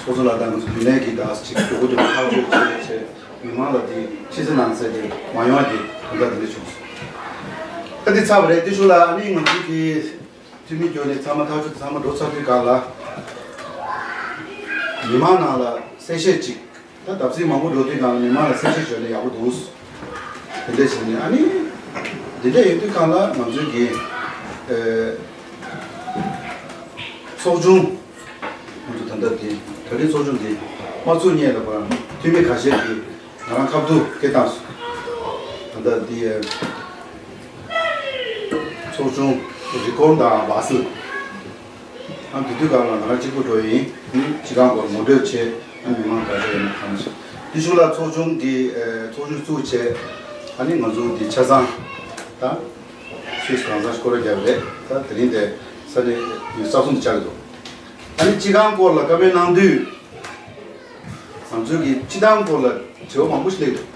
ཁོ་ཚོ་ལ་ད་ང་ཚོ་རྒྱུན་ལས་ཀྱི་ད་ཅིག་མགྱོགས་པོ་དེ་ཐག་གཅོད་བྱས་བྱས་མི་མང་ལ་དེ་ཕྱི་གསལ་ནང་གསལ་དེ་མ་ཡོང་བ་དེ་དོན་དག་དེ་འདྲ་བྱུང་སོང་། ད་དེ་ཚར་བ་རེད། དེ་ཤུགས་ལ་ཨ་ནི་ང་ཚོ་གི་འཐུས་མི་སྐྱོར་ནས་ཚང་མ་ཐག་གཅོད་ཚང་མ་འགྲོ་ཚར་དུས་སྒང་ལ་མི་མང་ནང་ལ་གསལ་བཤད་ཅིག་ད་བརྡབ་གསིག་མང་པོ་འགྲོ་དུས་སྒང་ལ་མི་མང་ལ་གསལ་བཤད་བྱས་ན་ཡག་པོ་འདུག་དེ་འདྲ་བྱས་ནས་ཨ་ནི་དེ་འདྲ་ཡོད་དུས་སྒང་ལ་ང་ཚོའི་གི་ཨེ་ཚོགས་ཆུང་ང་ཚོ་ད་ལྟ་དེ་གྲ་སྒྲིག་ཚོགས་ཆུང་དེ་མ་ཚུགས་སྔོན་ལ་བར་འཐུས་མི་ཁ་ཤས་ཀྱིས་ང་རང་ཁ་ཐུག་སྐད་བཏང་སོང་། ད་ལྟ་དེ་ཚོགས་ཆུང་རི་ཀོན་དང་བཱ་སིལ། ཨ་དེ་དུས་སྒང་ལ་ང་རང་གཅིག་པུ་འགྲོ་ཡིན། ཨ་ནི་སྤྱི་ཁང་སྐོར་ངོ་སྤྲོད་བྱས། ཨ་མི་མང་ག་ཚོད་ཡོད་ན་གང་བྱས། དེ་ཤུགས་ལ་ཚོགས་ཆུང་གི་ཨེ་ཚོགས་ཆུང་བཙུགས་བྱས། ཨ་ནི་ང་ཚོ་འདི་ཆ་ཚང་ད་སུད་སི་གང་ཚང་སྐོར་ར་རྒྱབ་རེད། ད་དེ་རིང་དེ་ས་གནས་ཡུལ་ས་གསུམ་དུ་བཅར་གྱི་འདུག་ཨ་ནི་སྤྱི་ཁང་སྐོར་ལ་བཀའ་མོལ་གནང་དུས། ང་ཚོའི་གི་སྤྱི་བཏང་སྐོར་ལ་དྲི་བ་མང་པོ་ཞིག་སླེབས་འདུག་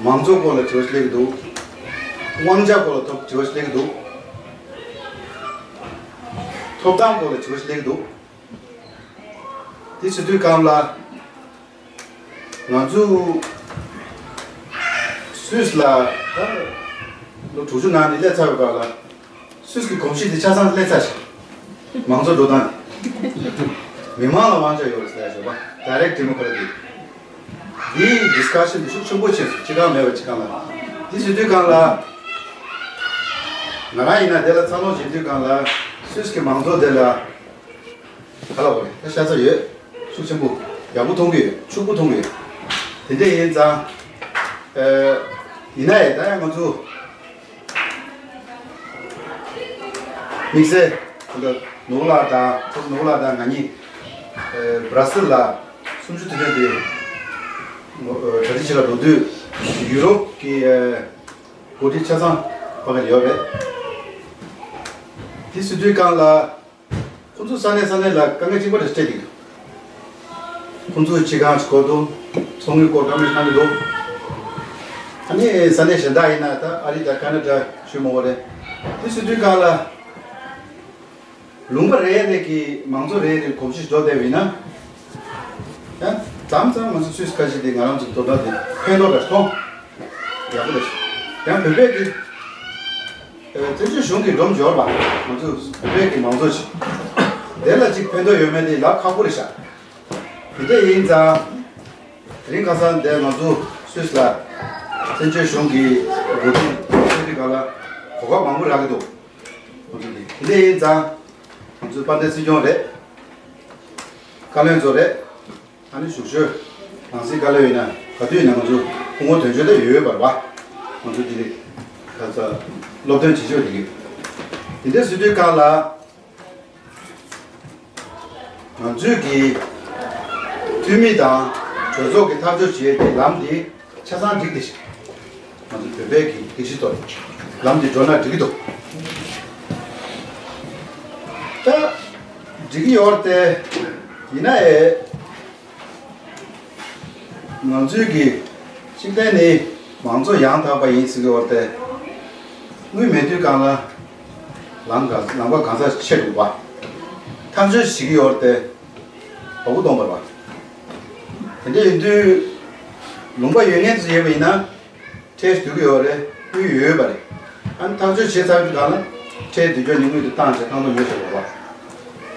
མང་གཙོ་སྐོར་ལ་དྲི་བ་ཞིག་སླེབས་འདུག་དབང་ཆ་སྐོར་ལ་ཐོབ་དྲི་བ་ཞིག་སླེབས་འདུག་ཐོབ་ཐང་སྐོར་ལ་དྲི་བ་ཞིག་སླེབས་འདུག་དེ་བྱེད་དུས་སྒང་ལ་ང་ཚོ་སུད་སི་ལ་ད་ལོ་དྲུག་ཅུ་ནང་ནས་སླེབས་ཚར་བའི་སྐབས་ལ་སུད་སི་གི་གོམས་གཤིས་དེ་ཆ་ཚང་སླེབས་ཚར་ཤག་མང་གཙོ་འགྲོ་སྟངས་དེ། མི་མང་ལ་དབང་ཆ་ཡོད་རེད་ཟེར་ཡ་ཞོག་པ། Direct Democracy། འདིའི་Discussion་དེ་ཤུགས་ཆེན་པོ་བྱས་སོང་། སྤྱི་ཁང་མེད་པ་སྤྱི་ཁང་ལ། དེ་བྱེད་དུས་སྒང་ལ་ང་རང་ཡིན་ན་དེ་ལ་འཚར་ལོངས་བྱེད་དུས་སྒང་ལ་སུད་སི་གི་མང་གཙོ་དེ་ལ་ག་ལ་བ་རེད། ད་ཤ་ཚ་ཡོད། ཤུགས་ཆེན་པོ་ཡག་པོ་མཐོང་གི་ཡོད། ཕྱུག་པོ་མཐོང་གི་ཡོད། དེ་འདྲ་ཡིན་ཙང་ཨ་ཡིན་ན་ཡང་ད་ཡང་ང་ཚོ་དམིགས་བསལ་ད་ནོར་བུ་ལགས་དང་ཁོ་ནོར་བུ་ལགས་དང་ང་གཉིས་ཨ་སྦ་ར་སིལ་ལ་གསུམ་བཅུ་དུས་དྲན་དེ་གྲ་སྒྲིག་བྱེད་ལ་འགྲོ་དུས་ཡུ་རོབ་ཀྱི་ཨ་འགོ་ཁྲིད་ཆ་ཚང་ཕ་གིར་ཡོད་རེད། དེ་ཟེར་དུས་སྒང་ལ་ཁོང་ཚོ་ས་གནས་ས་གནས་ལ་དཀའ་ངལ་གཅིག་པ་རེ་སྤྲད་ཀྱི་འདུག་ཁོང་ཚོའི་སྤྱི་ཁང་ཞིག་དགོས་འདུག་ཚོགས་དངུལ་སྐོར་བཀའ་མོལ་གནང་གི་འདུག་ཨ་ནི་ས་གནས་གཞན་དག་ཡིན་ན་ད་ཨ་རི་དང་ཁ་ན་ཌ་ཞུ་མ་དགོས་རེད། དེ་ཟེར་དུས་སྒང་ལ། ལུང་པ་རེ་རེ་གི་མང་གཙོ་རེ་རེ་གོམས་གཤིས་འཇོག་བསྡད་པ་ཡིན་ན། ཡང་མཚམས་མཚམས་ང་ཚོ་སུད་སི་ཁ་ཤས་དེ་ང་རང་ཚོ་དོ་སྣང་དེ་ཕན་ཐོགས་འདྲ་མཐོང་། ཡག་པོ་རེད། ཡང་བོད་པས་དེ་བཙན་བྱོལ་གཞུང་གི་སྒྲོམ་འབྱོར་པ་ང་ཚོ་བོད་པའི་གི་མང་གཙོ་ཞིག་དེ་ལ་ཅིག་ཕན་ཐོགས་ཡོད་མེད་དེ་ལབ་ཁག་པོ་རེད་ཤག་དེ་འདྲ་ཡིན་ཙང་། དེ་རིང་ཁ་སང་འདིར་ང་ཚོ་སུད་སི་ལ་བཙན་བྱོལ་གཞུང་གི་འགོ་ཁྲིད་ཆེན་པོའི་སྒང་ལ་གོ་སྐབས་མང་པོ་རག་གི་འདུག་དེ་འདྲ་ཡིན་ཙང་། ང་ཚོའི་དཔལ་ལྡན་སྲིད་སྐྱོང་རེད། བཀའ་བློན་ཚོ་རེད། ཨ་ནི་ཞུ་ཞུ། རང་སྲིད་བཀའ་བློན་ཡིན་ན་ག་དུས་ཡིན་ན་ང་ཚོ་སྐུ་ངོ་དོན་གཅོད་ད་ཡོད་ཡོད་པ་རེད་པ། ང་ཚོ་དེ་རིང་ཁ་ས་སློབ་སྟོན་བྱེད་ཆོག་དེ་གི། དེ་འདྲ་ཟེར་དུས་སྒང་ལ། ང་ཚོས་ཀྱི་འཐུས་མི་དང་གྲོས་ཚོགས་ཀྱི་ཐག་གཅོད་བྱེད་ཡས་ཀྱི་ལམ་འདི་ཆ་ཚང་འགྲིག་བསྡད་ཤག་ང་ཚོ་བོད་པའི་གི་སྒྲིག་གཞི་ཐོག་ལམ་འདི་འགྲོ་ན་འགྲིག་གི་འདུག་ད་འགྲིག་གི་ཡོད་རེད་དེ། ཡིན་ན་ཨེ། ང་ཚོའི་གི་གཅིག་ལན་ནི་མང་གཙོ་ཡང་དག་པ་ཡིན་ཟེར་གི་ཡོད་རེད་དེ། དངུལ་མེད་དུས་སྒང་ལ་ལམ་ག་ལམ་ཁ་གང་སར་ཆད་འདུག་པ། ཐག་གཅོད་བྱེད་ཀྱི་ཡོད་རེད་དེ། བ་སྤུ་གཏོང་བར་བ། དེ་འདྲ་ཡིན་དུས། ལུང་པ་ཡོད་མཁན་ཚོ་ཡོད་པ་ཡིན་ན། ཁྲལ་བསྡུ་གི་ཡོད་རེད། དངུལ་ཡོད་པ་རེད། ཨ་ནི་ཐག་གཅོད་བྱས་ཚར་དུས་སྒང་ལ། ཁྲལ་བསྡུ་རྒྱུ་ནི་དངུལ་དེ་བཏང་བྱས་བཏང་ཐོག་ཡོད་ཟེར་བ་བ།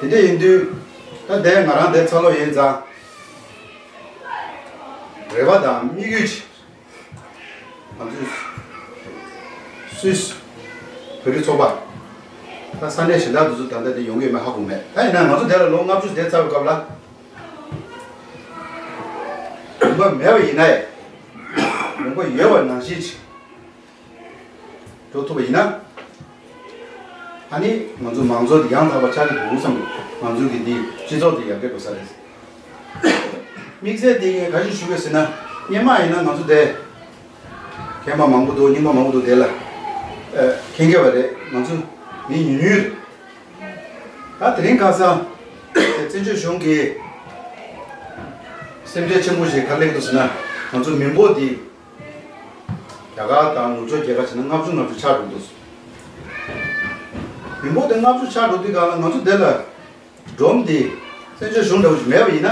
དེ་འདྲ་ཡིན་དུས། ད་དེ་ང་རང་དེ་འཚར་ལོངས་ཡིན་ཙང་། རེ་བ་དང་དམིགས་ཡུལ་ཅིག་ང་ཚོས་སུད་སི་བོད་རིགས་ཚོགས་པ། ད་ས་གནས་གཞན་དག་དེ་ཚོ་ད་ལྟ་དེ་ཡོང་གི་ཡོད་མེད་ཧ་གོ་མེད། ད་ཡིན་ན་ང་ཚོ་དེ་ལ་ལོ་ལྔ་བཅུ་བསྡད་ཚར་བའི་སྐབས་ལ། ལུང་པ་མེད་པ་ཡིན་ན་ཡང་། ལུང་པ་ཡོད་པ་ནང་བཞིན་ཅིག་འགྲོ་ཐུབ་པ་ཡིན་ན། ཨ་ནི་ང་ཚོ་མང་གཙོ་དེ་ཡང་དག་པ་ཆགས་ཀྱི་འདུག་བསམ་གྱི། ང་ཚོའི་གི་འདི་སྤྱི་ཚོགས་དེ་ཡར་རྒྱས་འགྲོ་ས་རེད། དམིགས་བསལ་དེ་ངས་ག་རེ་ཞུ་དགོས་ཟེར་ན། སྔོན་མ་ཡིན་ན་ང་ཚོ་དེ། མཁས་པ་མང་པོ་འདུག་རྙིང་པ་མང་པོ་འདུག་དེ་ལ། ཨ། མཁྱེན་གྱི་ཡོད་རེད། ང་ཚོ་མི་ཉུང་ཉུང་རེད། ད་དེ་རིང་ཁ་སང་། བཙན་བྱོལ་གཞུང་གིས་སེམས་ཁྲལ་ཆེན་པོ་ཞིག་ག་རེ་སླེབས་འདུག་ཟེར་ན། ང་ཚོ་མི་འབོར་འདི་རྒྱ་གར་དང་ནུབ་ཕྱོགས་རྒྱལ་ཁབ་བྱས་ན་ལྔ་བཅུ་ལྔ་བཅུ་ཆགས་འགྲོ་འདུག་མི་འབོར་དེ་ལྔ་བཅུ་ཆགས་འགྲོ་དུས་སྒང་ལ་ང་ཚོ་དེ་ལ་སྒྲོམ་འདི་ བཙན་བྱོལ་གཞུང་འདྲ་བོ་ཞིག་མེད་པ་ཡིན་ན།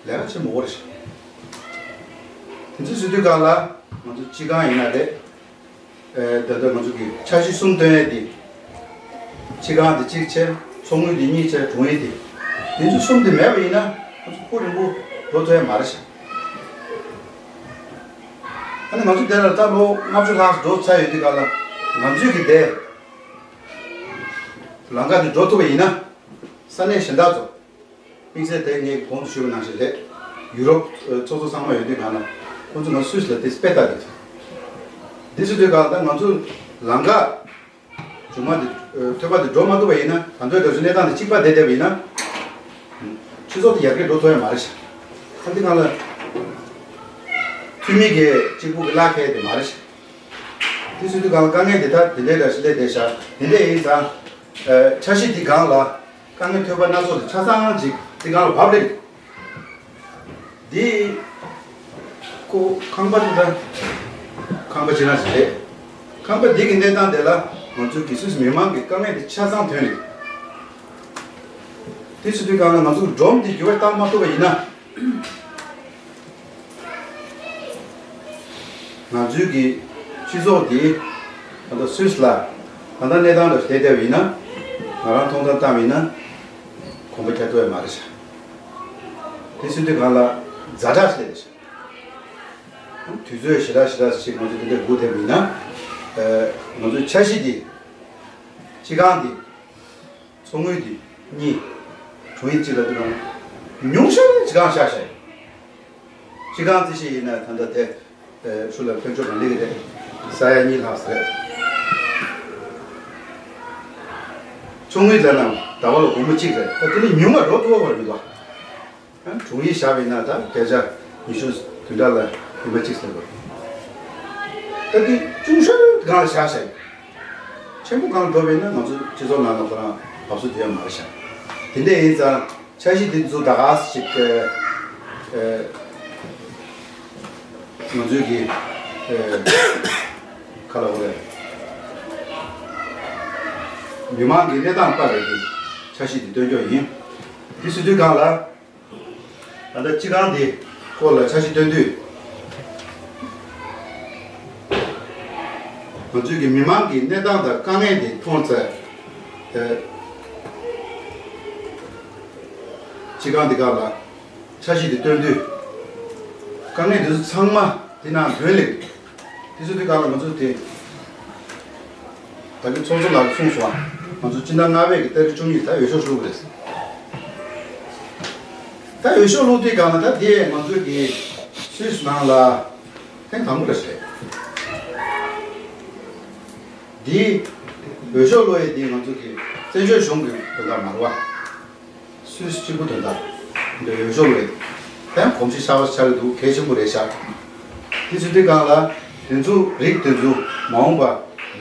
ལས་ཀ་བྱེད་མི་དགོས་རེད་ཤག་དེ་ཚོ་བཟོ་དུས་སྒང་ལ་ང་ཚོ་སྤྱི་ཁང་ཡིན་ན་རེད། ཨེ། ད་ལྟ་ང་ཚོ་གི་འཆར་གཞི་གསུམ་བཏོན་ཡས་དེ། སྤྱི་ཁང་དེ་གཅིག་བྱས། ཚོགས་དངུལ་དེ་གཉིས་བྱས། དྲུང་ཡིག་དེ། དེ་ཚོ་གསུམ་དེ་མེད་པ་ཡིན་ན་ང་ཚོ་ཁོ་རིང་པོ་འགྲོ་ཐུབ་ཡས་མ་རེད་ཤག་ཨ་ནི་ང་ཚོ་དེ་ལ་ད་ལོ་ལྔ་བཅུ་ལྷག་འགྲོ་ཚར་ཡོད་དུས་སྒང་ལ་ང་ཚོས་གི་དེ་ལམ་ཁ་དེ་འགྲོ་ཐུབ་པ་ཡིན་ན། ས་གནས་གཞན་དག་ཚོ། དམིགས་བསལ་དེ་ངས་གོང་དུ་ཞུས་པ་ནང་བཞིན་རེད། ཡུ་རོབ་ཚོགས་གཙོ་ཚང་མ་ཡོད་དུས་སྒང་ལ་ཁོང་ཚོ་ང་སུད་སི་ལ་དེ་སྤེལ་ལྟ་དེ་ཚོ། འདི་ཚོ་དུས་སྒང་ལ་ད་ང་ཚོ་ལམ་ཁ་མཇུག་མ་དེ། ཐོད་པ་དེ་འགྲོ་མ་ཐུབ་པ་ཡིན་ན། ད་དུང་འདྲ་བཟོ་གནས་སྟངས་དེ་གཅིག་པ་བསྡད་བསྡད་པ་ཡིན་ན། སྤྱི་ཚོགས་དེ་ཡར་རྒྱས་འགྲོ་ཐུབ་ཡ་མ་རེད་ཤག་ཨ། འདི་སྒང་ལ་འཐུས་མི་གིས་གཅིག་པུ་གི་གླ་ཁེལ་དེ་མ་རེད་ཤག་དེ་ཚོ་དུས་སྒང་ལ་དཀའ་ངལ་དེ་ད་དེ་འདྲའི་འདྲ་ཞིག་སླེབས་བསྡད་ཤག་དེ་འདྲ་ཡིན་ཙང་། ཨ། འཆར་གཞི་འདི་སྒང་ལ་དཀའ་ངལ་ཐོན་པ་སྣ་ཚོགས་དེ་ཆ་ཚང་ཅིག་འདི་སྒང་ལ་བབས་རེད། འདི་ཁོ་ཁང་པ་འདི་ད་ཁང་པ་ཅིག་རང་ཞིག་རེད། ཁང་པ་འདི་གི་གནས་སྟངས་དེ་ལ་ང་ཚོ་གི་སུད་སི་མི་མང་གི་དཀའ་ངལ་དེ་ཆ་ཚང་ཐོན་རེད། དེ་ཚོ་དུས་སྒང་ལ་ང་ཚོ་སྒྲོམ་འདི་འགྱུར་བ་བཏང་མ་ཐུབ་པ་ཡིན་ན། ང་ཚོའི་གི་སྤྱི་ཚོགས་འདི་ད་ལྟ་སུད་སི་ལ་ད་ལྟ་གནས་སྟངས་འདྲ་ཞིག་བསྡད་བསྡད་པ་ཡིན་ན། ང་རང་མཐོང་ཐང་བཏང་བ་ཡིན་ན། གོམ་པ་རྒྱག་ཐུབ་ཡ་མ་རེད་ཤག་དེ་ཚོ་དུས་སྒང་ལ་ཛ་དྲག་ཞིག་སླེབས་རེད་ཤག་དུས་ཚོད་ཞེ་དྲག་ཞེ་དྲག་ཞིག་ང་ཚོ་དེ་འདྲ་སྒུག་བསྡད་པ་ཡིན་ན། ཨ། ང་ཚོའི་འཆར་གཞི་འདི། སྤྱི་ཁང་འདི། ཚོགས་དངུལ་འདི་གཉིས། དྲུང་ཡིག་གཅིག་ལ་འདི་རང་ཉུང་ཤོས་སྤྱི་ཁང་བཞག་བཞག་སྤྱི་ཁང་རྩིས་བཞེས་ཡིན་ན་ད་ལྟ་དེ། ཨེ། ཧྥུ་ལ་ཕན་ཆོད་གང་ལེགས་རེད། ས་ཡ་གཉིས་ལྷག་ཙམ་རེད། ཚོགས་དངུལ་ལ་ནང་ཟླ་བ་ལ་སྒོར་མོ་གཅིག་རེད། ད་དེ་ནི་ཉུང་བ་འགྲོ་ཐུབ་པ་བར་མི་འདུག་ཨ། དྲུང་ཡིག་བཞག་པ་ཡིན་ན་ད་བརྒྱ་ཆ་ཉི་ཤུ་བདུན་ཕྲག་ལ་རིམ་པ་གཅིག་ཟེར་བ། ད་དེ་ཆུང་ཤོས་སྒང་ལ་བཞག་བཞག་ཆེན་པོ་སྒང་འགྲོ་བ་ཡིན་ན་ང་ཚོ་སྤྱི་ཚོགས་ནང་ལ་ཁོ་རང་བབས་སུ་བསྡད་ཡ་མ་རེད་ཤག་དེ་འདྲ་ཡིན་ཙང་། འཆར་གཞི་འདི་ཚོ་ད་ག་ཞིག་ཨེ། ང་ཚོའི་གི་ཨེ། ག་རེ་ལབ་དགོས་རེད། མི་མང་གི་གནས་སྟངས་ལྟ་བའི་གི་འཆར་གཞི་འདི་སྟོན་རྒྱུ་ཡིན། འདི་ཟེར་དུས་སྒང་ལ། ད་ལྟ་སྤྱི་ཁང་འདི་སྐོར་ལ་འཆར་གཞི་སྟོན་དུས། ང་ཚོའི་གི་མི་མང་གི་གནས་སྟངས་དང་དཀའ་ངལ་འདི་མཐོང་ཚེ། ཨེ། སྤྱི་ཁང་འདི་སྒང་ལ་འཆར་གཞི་འདི་སྟོན་དུས། དཀའ་ངལ་འདི་ཚོ་ཚང་མ་འདི་ནང་དོན་ལེགས། དེ་ཚོ་དེ་ག་ལ་ང་ཚོ་དེ། ད་གིན་ཚོགས་གཙོ་ལགས་ཀྱིས་གསུངས་སོང་ཨ། ང་ཚོ་སྤྱི་ཟླ་ལྔ་པའི་གི་ཏ་རིག་བཅུ་གཉིས་ད་འོས་ཤོག་བླུགས་རེད། ད་འོས་ཤོག་བླུགས་དུས་སྒང་ལ་ད་དེ་ང་ཚོའི་གི་སུད་སི་ནང་ལ་ཐེངས་དང་པོ་རེད་ཟེར། དེ་འོས་ཤོག་བླུགས་ཡས་དེ་ང་ཚོ་གི་བཙན་བྱོལ་གཞུང་གི་དོན་དག་མ་རེད་བ། སུད་སི་གཅིག་པུ་དོན་དག་འདི་འོས་ཤོག་ལས་ཡང་གོམས་གཤིས་གསར་པ་ཆགས་ཀྱི་འདུག་གལ་ཆེན་པོ་རེད་ཤག་དེ་ཚོ་དེ་སྒང་ལ་དེ་ཚོ་རིགས་དེ་ཚོ་མ་འོངས་པ་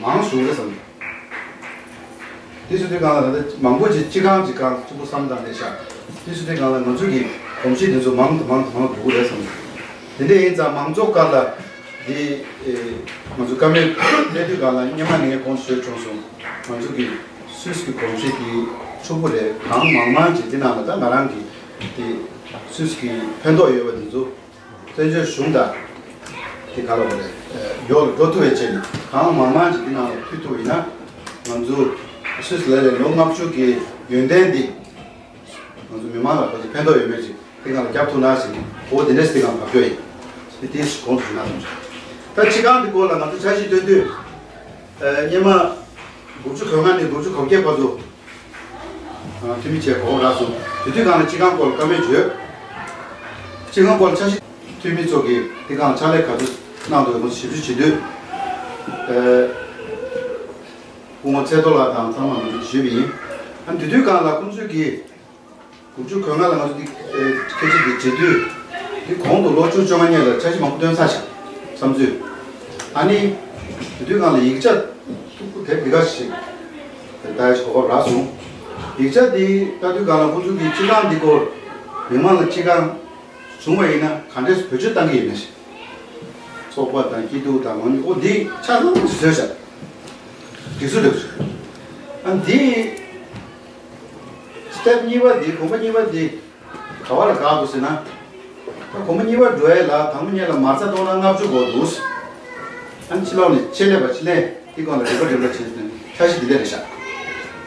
མང་བཟོ་གི་རེད་བསམ། དེ་ཚོ་དེ་སྒང་ལ་ད་ལྟ་མང་པོ་ཅིག་གཅིག་རྐང་གཅིག་རྐང་གཅིག་པུ་བསམ་བཏང་བསྡད་ཤག་དེ་ཚོ་དེ་སྒང་ལ་ང་ཚོ་གི་གོམས་གཤིས་དེ་ཚོ་མང་དུ་མང་དུ་མང་དུ་འགྲོ་གི་རེད་བསམ། དེ་འདྲ་ཡིན་ཙང་མང་ཚོགས་སྒང་ལ། འདི། ཨེ། ང་ཚོ་བཀའ་མོལ་སྤེལ་དུས་སྒང་ལ་སྔོན་མ་ནས་ངས་གོང་དུ་ཞུས་བྱུང་སོང་། ང་ཚོ་གི་སུད་སི་གི་གོམས་གཤིས་དེ་ཕྱུག་པོ་རེད། གང་མང་མང་ཅིག་དེ་ནང་ལ་ད་ང་རང་གི་དེ་སུད་སི་གི་ཕན་ཐོགས་ཡོད་པ་དེ་ཚོ་བཙན་བྱོལ་གཞུང་དང་དེ་ག་ལ་བ་རེད། ཨེ། ཡོག་ལ་འགྲོ་ཐུབ་པའི་ཆེད་ནས་གང་མང་མང་ཅིག་དེ་ནང་ལ་ཕུལ་ཐུབ་པ་ཡིན་ན། ང་ཚོ་སུད་སི་ལ་ལས་ལོ་ལྔ་བཅུ་གི་ཡོན་ཏན་འདི། ང་ཚོ་མི་མང་ལ་ག་ཚོད་ཕན་ཐོགས་ཡོད་མེད་ཅིག་དེ་སྒང་ལ་རྒྱབ་ཐུབ་ན་ཟེར་གི་འོ་དེ་འདྲས་དེ་སྒང་བབས་ཡོད་ཡིན། དེ་དེ་གོང་དུ་ཞུས་ན་བསམ་བྱུང་། ད་སྤྱི་ཁང་འདི་སྐོར་ལ་ང་ཚོ་འཆར་གཞི་བཏོན་དུས། ཨ། སྔོན་མ་དགུ་བཅུ་གོ་ལྔ་ནས་དགུ་བཅུ་གོ་བརྒྱད་བར་དུ། ཨ། འཐུས་མི་བྱས་གོ་སྐབས་རག་སོང་། དེ་དུས་སྒང་ལ་སྤྱི་ཁང་སྐོར་ལ་བཀའ་མོལ་བརྗོད། སྤྱི་ཁང་སྐོར་ལ་འཆར་གཞི་འཐུས་མི་ཚོ་གིས་དེ་སྒང་ལ་ཕྱག་ལས་ག་ཚོད་གནང་འདུག་ང་ཚོ་ཞིབ་འཇུག་བྱེད་དུས། ཨ། སྐུ་ངོ་ཚེ་རྡོར་ལགས་དང་ཚང་མ་ང་ཚོ་ཞུས་པ་ཡིན། ཨ། དེ་དུས་སྒང་ལ་ཁོང་ཚོས་ཀྱིས། དགུ་བཅུ་གོ་ལྔ་ལ་ང་ཚོ་འདི་སྐད་ཆ་འདི་བྱེད་དུས། འདི་གོང་དུ་ལོ་བཅུ་བཅོ་ལྔ་སྔོན་ལ་འཆར་གཞི་མང་པོ་བཏོན་ཚར་ཤག་བསམ་ཚུལ། ཨ་ནི། དེ་དུས་སྒང་ལ་ཡིག་ཆ་ཐུག་པོ་དེབ་འདི་ག་ཞིག་ལྟ་ཡ་ཞིག་གོ་སྐབས་རག་སོང་། ཡིག་ཆ་འདི་ལྟ་དུས་སྒང་ལ་ཁོང་ཚོ་གིས་སྤྱི་ཁང་འདི་སྐོར་མི་མང་ལ་སྤྱི་ཁང་བྱུང་བ་ཡིན་ན་ག་འདྲས་བེད་སྤྱོད་གཏང་གི་ཡིན་ན་ཞིག་ཚོགས་པ་དང་སྐྱིད་སྡུག་དང་མང་ཉུང་འོ་འདི་ཆ་ཚང་ཞིག་བཟོས་ཤག་སྒྲིག་སྲོལ་འདྲ་བོ་ཞིག་ཨ་འདི། སྟེབ་གཉིས་པ་འདི། གོམ་པ་གཉིས་པ་འདི་ག་བ་ལ་བཀག་འདུག་ཟེར་ན། ད་གོམ་པ་གཉིས་པ་འགྲོ་ཡས་ལ་དང་པོ་ཉིད་ལ་མ་རྩ་སྟོང་ཕྲག་ལྔ་བཅུ་དགོས་འདུག་ཨ་ནི་ཕྱི་ལོགས་ནས་ཕྱེ་ལེབ་པ་ཕྱི་ལེན་དེ་སྒང་ལ་རིམ་པ་རིམ་པ་བྱས་ནས་འཆར་གཞི་འདི་འདྲ་རེད་ཤག་